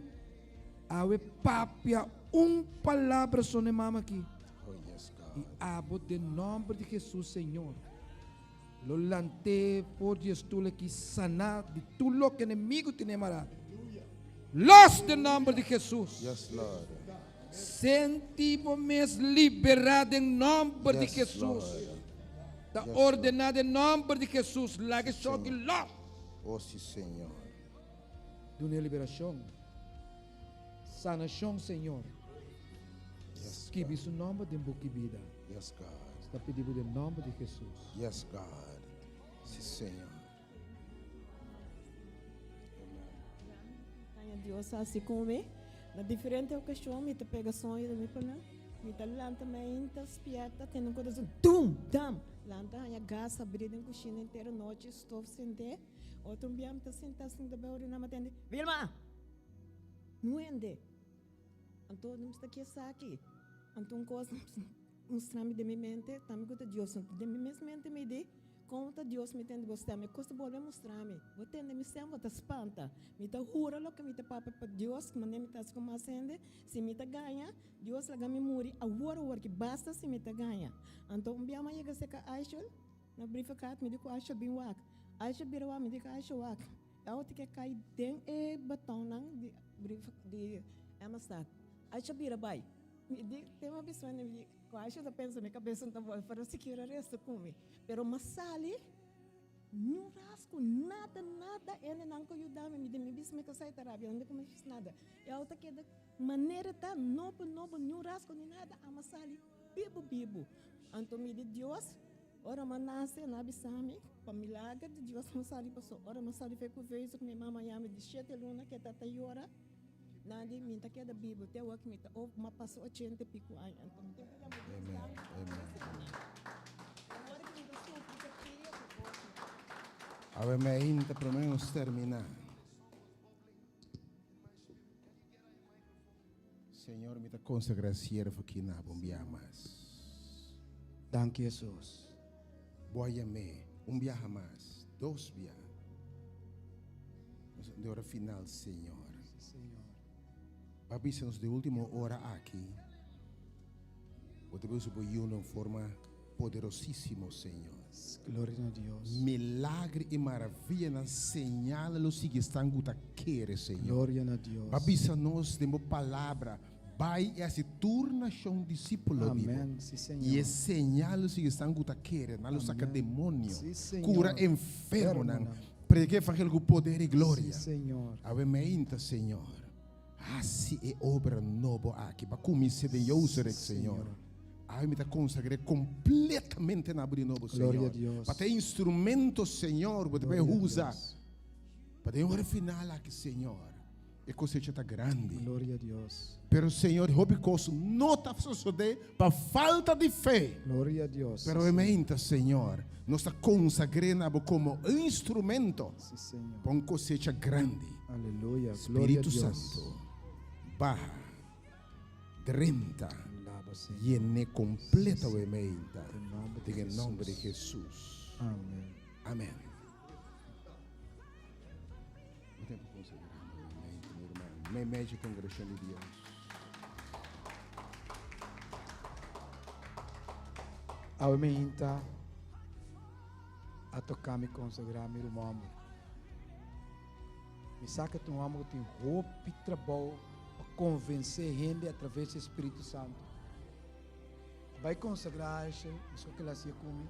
awe papia un palabra so n'e mama aki. Oh yes God. I abo den nòmber di Hesus, Señor, lo lant'é for di e stul aki saná di tur loke enemigu tene mará. Los den nòmber di Hesus. Yes Lord. Senti bo mes liberá den nòmber di Yes Hesus. Lord. Ta Yes Lord. ordená den nòmber di Hesus, laga e Si shoki Señor. los. Oh si Señor. Dun'é liberashon. Sanashon Señor. Yes Skibi God. su nòmber den buki bida. Yes God. Ta pidi bo den nòmber di Hesus. Yes God. Si Señor. Aña Dios a hasi ku mi. Na diferente okashon mi ta pega soño di mi pa nan. Mi ta lanta mainta spierta tende un kos dum dam. Lanta haña gas habrí den kushina entero nochi stof sendé. Otro un bia mi ta sinta sinta beu orina mi a tende, Vilma! Nuende! Anto mi sta ki esaki. Anto un kos mustra mi den mi mente, tambe ku ta Dios. Den mi mes mente mi di, Kon ta Dios mi tende bo stem? E kos ta bolbe mustra mi. Bo tende mi stem, bo ta spanta. Mi ta hura loke mi ta papia pa Dios, manera mi ta hasi ku mas hende, si mi ta gaña, Dios laga mi muri awor awor ki basta si mi ta gaña. Anto un bia mi a yega serka Aishel na brievenkaart, mi di ku Aishel bin wak. Aishel bira wak, mi di ku Aishel wak. E auto ke kai den e batonnan di brief di Amistad. Aisha bira bai. Mi di, ten un biswende, mi di, ku Aisha ta pensa mi kabes no ta bòl, pero sikiera resta ku mi. Pero m'a sali, niun rasku, nada, nada, hendenan ku yuda mi, mi di, mi bisa mi ta sai ta rabia, no di ku mi fis nada. E auto keda manera ta, nobo, nobo, niun rasku ni nada, a m'a sali bibu, bibu. Anto mi di, Dios, Ora m'a nase, nan a bisa mi, pa milager di Dios m'a sali paso ora m'a sali fe kuveuze ku mi mama yami di shete luna ke ta ta yora, nan di mi ta keda bibu te awor ku mi ta o m'a pasa ochenta i piku aña. Anto mi tin ku yama Dios Amen, danki pa amen, esaki amen. nan. Awor ku mi ta sufri ke pia ku kosnan. Awe mi ainda prome nos termina. Señor mi ta consagra e siervo aki na bo un biaha mas. Danki Hesus. Bo a yam'é un biaha mas, dos biaha. Nos den ora final, Señor. Si, Señor. Bo a bisa nos den ultimo ora aki, Bo ta usa Bo Yu na un forma poderosísimo, Señor. Gloria na Dios. Milagro i maravianan, señalnan lo sigui esnan ku ta kere, Señor. Gloria na Dios. Bo a bisa nos den Bo Palabra, Bai i hasi tur nashon disípulo di Bo. Amen. Si, Señor. I e señal lo sigui esnan ku ta kere. Nan lo saka Amen. demonio, Si, Señor. kura enfermonan, Enfermonan. prediká evangelio ku poder i gloria. Si, Señor. Awe meinta, Señor, hasi e obra nobo aki pa kumins'é den Jouserek, Si, Señor. Señor. Awe mi ta konsagr'é kompletamente na Bo di nobo, Gloria Señor. a Dios. Pa ta e instrumento, Señor, Bo ta bay Gloria a usa Dios. pa den ora final aki, Señor. E kosecha ta grandi. Gloria a Dios. Pero, Señor, hopi kos no ta sosodé pa falta di fe. Gloria a Dios. Pero awe meinta, Señor, nos ta konsagr'é na Bo komo un instrumento Sí, Señor. pa un kosecha grandi. Aleluya. Gloria a Spiritu Dios. Santo, baha. Drenta, yen'é completa awe meinta, den e nomber di Jesus. Amen. Un tempo consagrando awe meinta, mi ruman, meimei dje congregacion di Dios. Awe meinta a toca mi consagra mi ruman. Mi sa ku ta un hòmber ku tin hopi trabou pa konvensé hende atraves di e Spiritu Santu. A bai konsagrá Aisha, meskos ku el a hasié ku mi.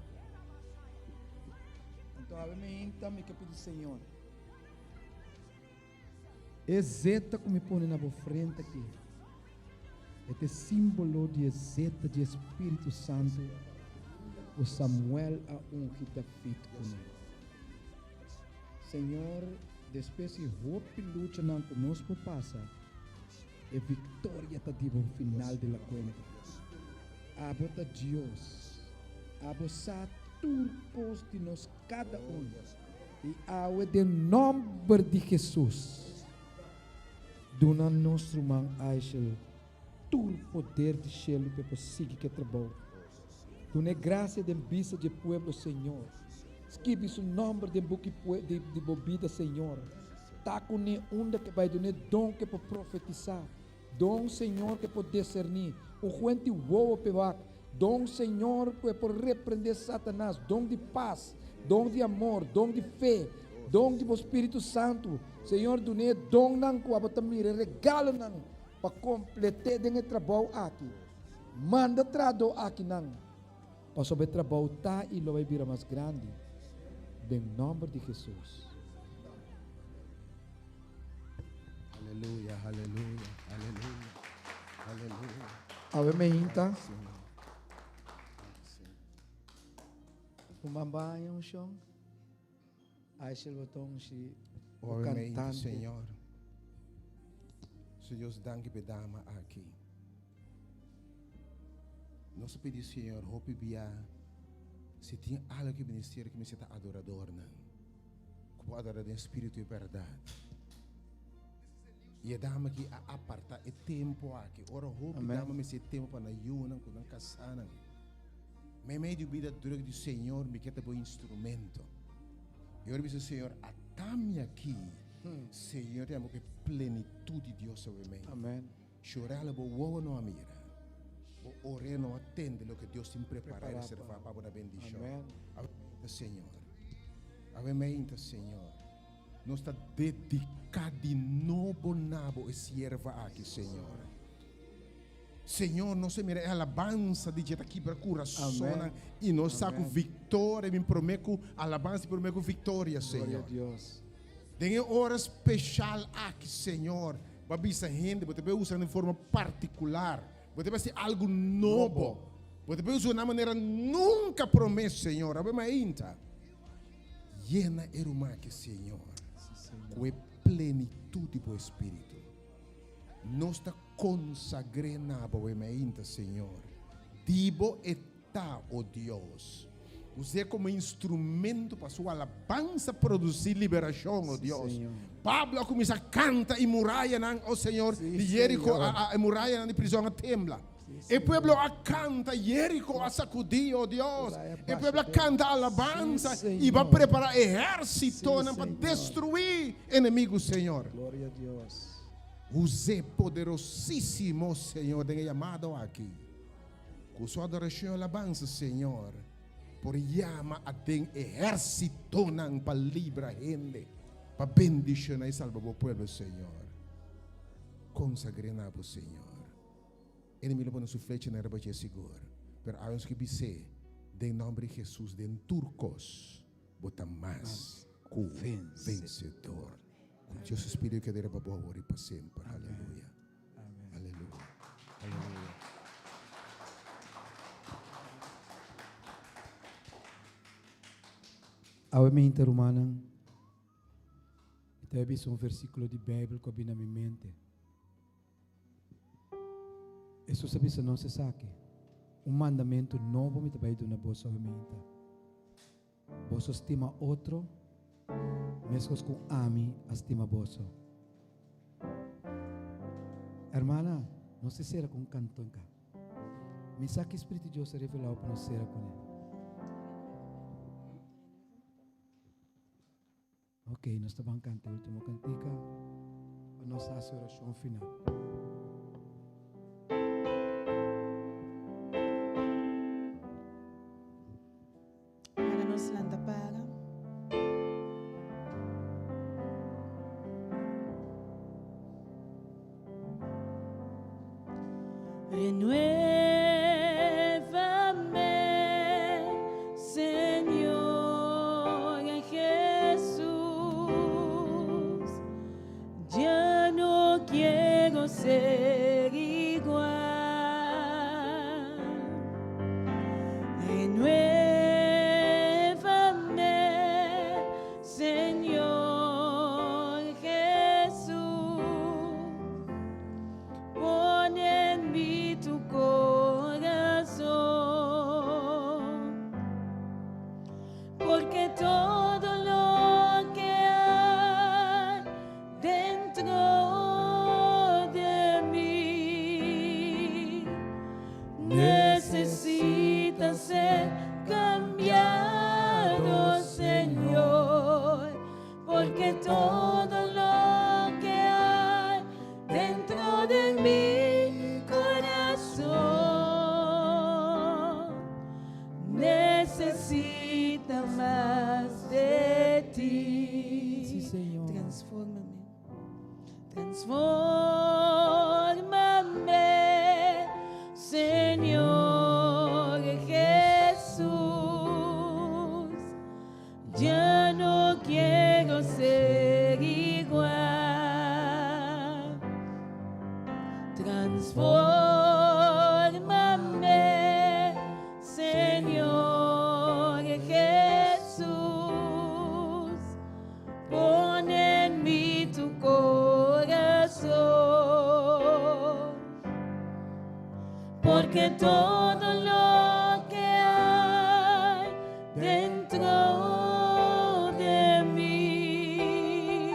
Anto awe mi hinta mi ke pidi Señor, e zeta ku mi pone na bo frente aki. E ta e símbolo di e zeta di e Spiritu Santu ku Samuel a ungi David kuné. Señor, despues di hopi luchanan ku nos por pasa, e viktoria ta di bo final di la kuenta. Abo ta Dios. Abo sa tur kos di nos kada un. I awe den nòmber di Hesus, duna nos ruman Aishel tur poder di shelu p'e por sigui ku e trabou. Dun'é grasia den bista di e pueblo, Señor. Skibi su nòmber den buki di bo bida, Señor. Ta kuné unda k'e bai, dun'é don k'e por profetisá, don, Señor, k'e por deserní, un huenti wowo p'e wak, don, Señor, ku e por reprendé Satanas, don di pas, don di amor, don di fe, don di bo Spiritu Santu. Señor, dun'é e donnan ku abo ta mira, e regalonan pa komplet'é den e trabou aki. Manda trahadó akinan, pasobra e trabou ta i lo bai bira mas grandi, den nòmber di Hesus. Aleluya, aleluya, aleluya, aleluya. Awe meinta. Un bambaña un shon. Aishel boton si Awe meinta, cantante. Señor. Señor Dios, danki p'e dama aki. Nos a pidi Señor hopi bia si tin algo ku ministerio ku mester ta adoradornan. Ku por adora den spiritu i bèrdat. I e dama aki a aparta e tempu aki. Ora hopi Amen. dama mester e tempu pa nan yunan ku nan kasánan. Meimei di bida druk di Señor mi ke ta bo instrumento. I ora mi bisa Señor atami aki, Señor te amo ku e plenitut di Dios awe mei. Amen. Shorá lo bo wowo no a mira, bo orea no a tende loke Dios tin prepará i Prepará reservá pa pa bo na bendishon. Amen. Awe meinta, Señor. Awe meinta, Señor. Nos ta dediká di nobo na bo e sierva aki, Señor. Señor, nos a mira e alabansa di dje ta kibra kurasonnan Amen. i nos sa ku Amen. viktoria bin promé ku alabansa i promé ku viktoria, Gloria a Señor. Dios. Den e ora speshal aki, Señor, bo a bisa hende, bo ta bay usa nan den forma partikular. Bo ta bay hasi algu nobo. Bo ta bay usa nan manera nunka promé, Señor. Awe mainta, yena e ruman aki, Señor, ku e plenitut di bo Espíritu. Nos ta konsagr'é na bo awe mainta, Señor. Di bo e ta, o Dios. Us'é komo instrumento pa su alabansa produsí liberashon, o Dios. Pablo a kuminsá kanta i murayanan, o Señor, di Jeriko, a, a, e murayanan di prizòn a tembla. E pueblo a kanta, Jeriko a sakudí, o Dios. E pueblo a kanta alabansa i bo a prepará ehérsitonan pa destruí enemigu, Señor. Us'é poderosísimo, Señor, den e yamado aki. Ku su adorashon i alabansa, Señor por yama aden ehérsitonan pa libra hende, pa bendishoná i salba bo pueblo, Señor. Konsagr'é na bo, Señor. Enemigo lo pone su flechanan riba dje sigur, pero awe nos ke bis'é, den nòmber di Hesus, den tur kos bo ta mas ku vensedor. Ku Dios su Spiritu keda riba bo awor i pa semper. Aleluya. Aleluya. Aleluya. Awe mi rumannan, mi ta bisa un versíkulo di Beibel ku a bini na mi mente. Hesus a bisa nos esaki, Un mandamentu nobo mi ta bai duna boso awe minta. Boso stima otro meskos ku ami a stima boso. Hermana, nos ta sera ku un kanton ka. Mi sa ki Spiritu Dios a revelao pa nos sera kuné. Ok, nos ta ban kanta e ultimo kantika pa nos hasi orashon final. Laga nos lanta para. Renuévame, Señor en Jesús. Ya no quiero ser igual. Renuévame, Señor Jesús. Pon en mí tu corazón, porque todo lo que hay dentro de mí necesita ser cambiado, Señor, porque todo lo que hay dentro de mi corazón necesita mas de ti. Sí, Señor. Transfórmame. Transfórmame, Señor Jesús. Ya no quiero ser igual. Transfórmame, Señor Jesús. Pon en mí tu corazón, porque todo lo que hay dentro de mí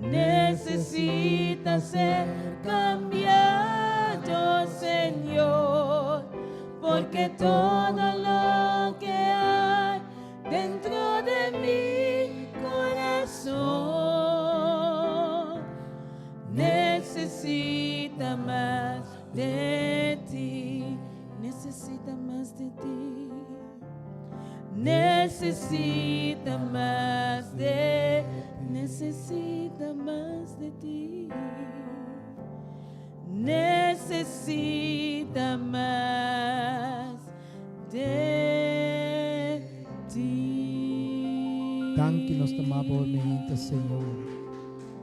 necesita ser cambiado, Señor, porque todo lo que hay dentro de mi corazón necesita mas de ti, necesita mas de ti, necesita mas de, necesita mas de ti, necesita mas de ti. Danki nos ta yama bo mainta, Señor.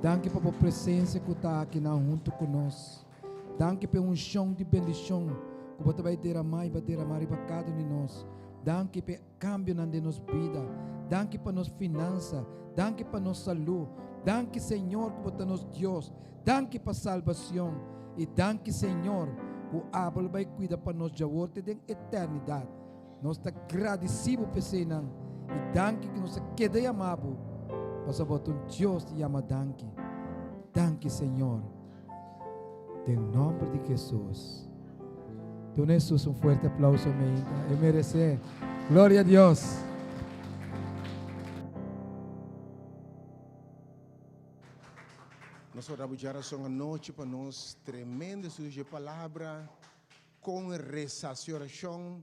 Danki pa bo presensia ku ta aki na huntu ku nos. Danki pa unshon di bendishon ku bo ta bai deramá i bai deramá riba kada un di nos. Danki pa kambio den nos bida. Danki pa nos finansa. Danki pa nos salú. Danki, Señor, ku bo ta nos Dios. Danki pa salbashon. I danki, Señor, ku abo bai kuida pa nos djawor te den eternidat. Nos ta gradisido p'esei. I danki ku nos keda yama bo. Pasobra bo ta un Dios di yama danki. Danki, Señor. Den nòmber di Hesus. Duna Hesus un fuerte aplouso, mainta. E meresé. Gloria na Dios. Nos ta djarason anochi pa nos tremendo estudio di palabra kon resa orashon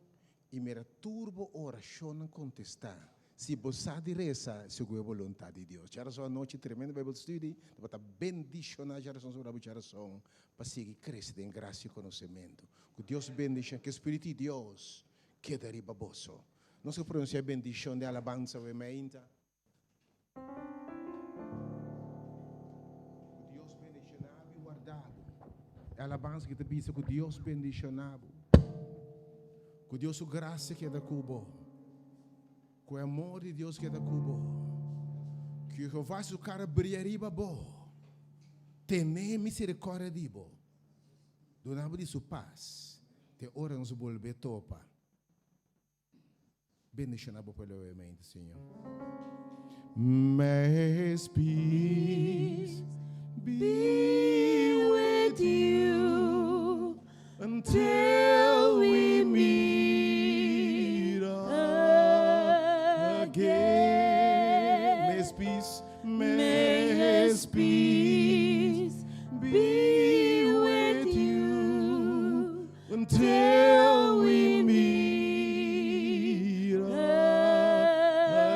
i mira tur bo orashon kontestá. Si bo sa di resa, segun boluntat di Dios. Djarason anochi tremendo Bible study, pa bendishoná djarason sobre djarason pa sigui krese den grasia i konosementu. Ku Dios bendishoná, ku Spiritu di Dios keda riba boso. Nos ta pronunsiá bendishon di alabansa, mainta. Ku Dios bendishoná i warda bo. Alabansa ku ta bisa ku Dios bendishoná bo. Ku Dios su grasia keda ku bo. Ku amor di Dios keda ku bo. Ku Jehová su kara bria riba bo. Tene miserikòrdia di bo. Duna bo di su pas. Te ora nos bolbe topa. Bendishoná bo pueblo Señor. May his peace be with you until we meet again. May his peace, May his peace be with you until we meet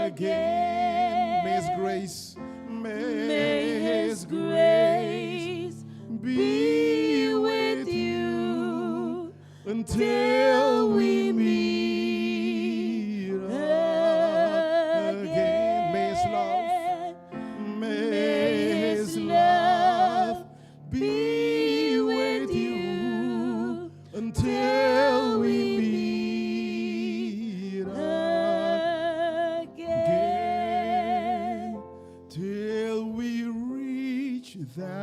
again. May his grace, may, May his grace be with you until we meet again. May his love, may his love be with you until we meet.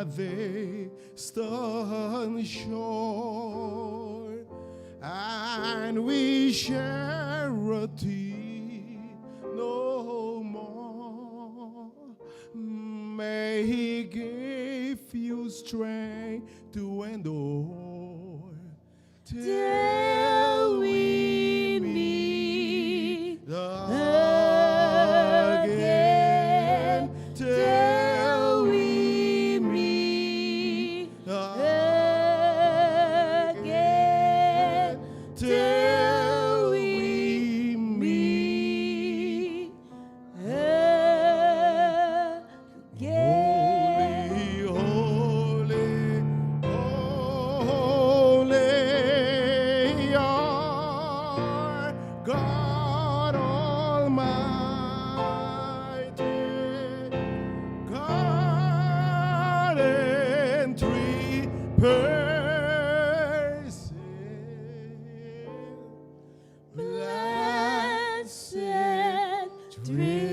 a distant shore, and we share a tear no more. May He give you strength to endure till we meet again. Till we meet again. Till we meet again. Holy, holy, holy are God Almighty, God in three persons. Blessed Trinity.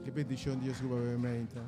Ku bendishon Dios riba bo.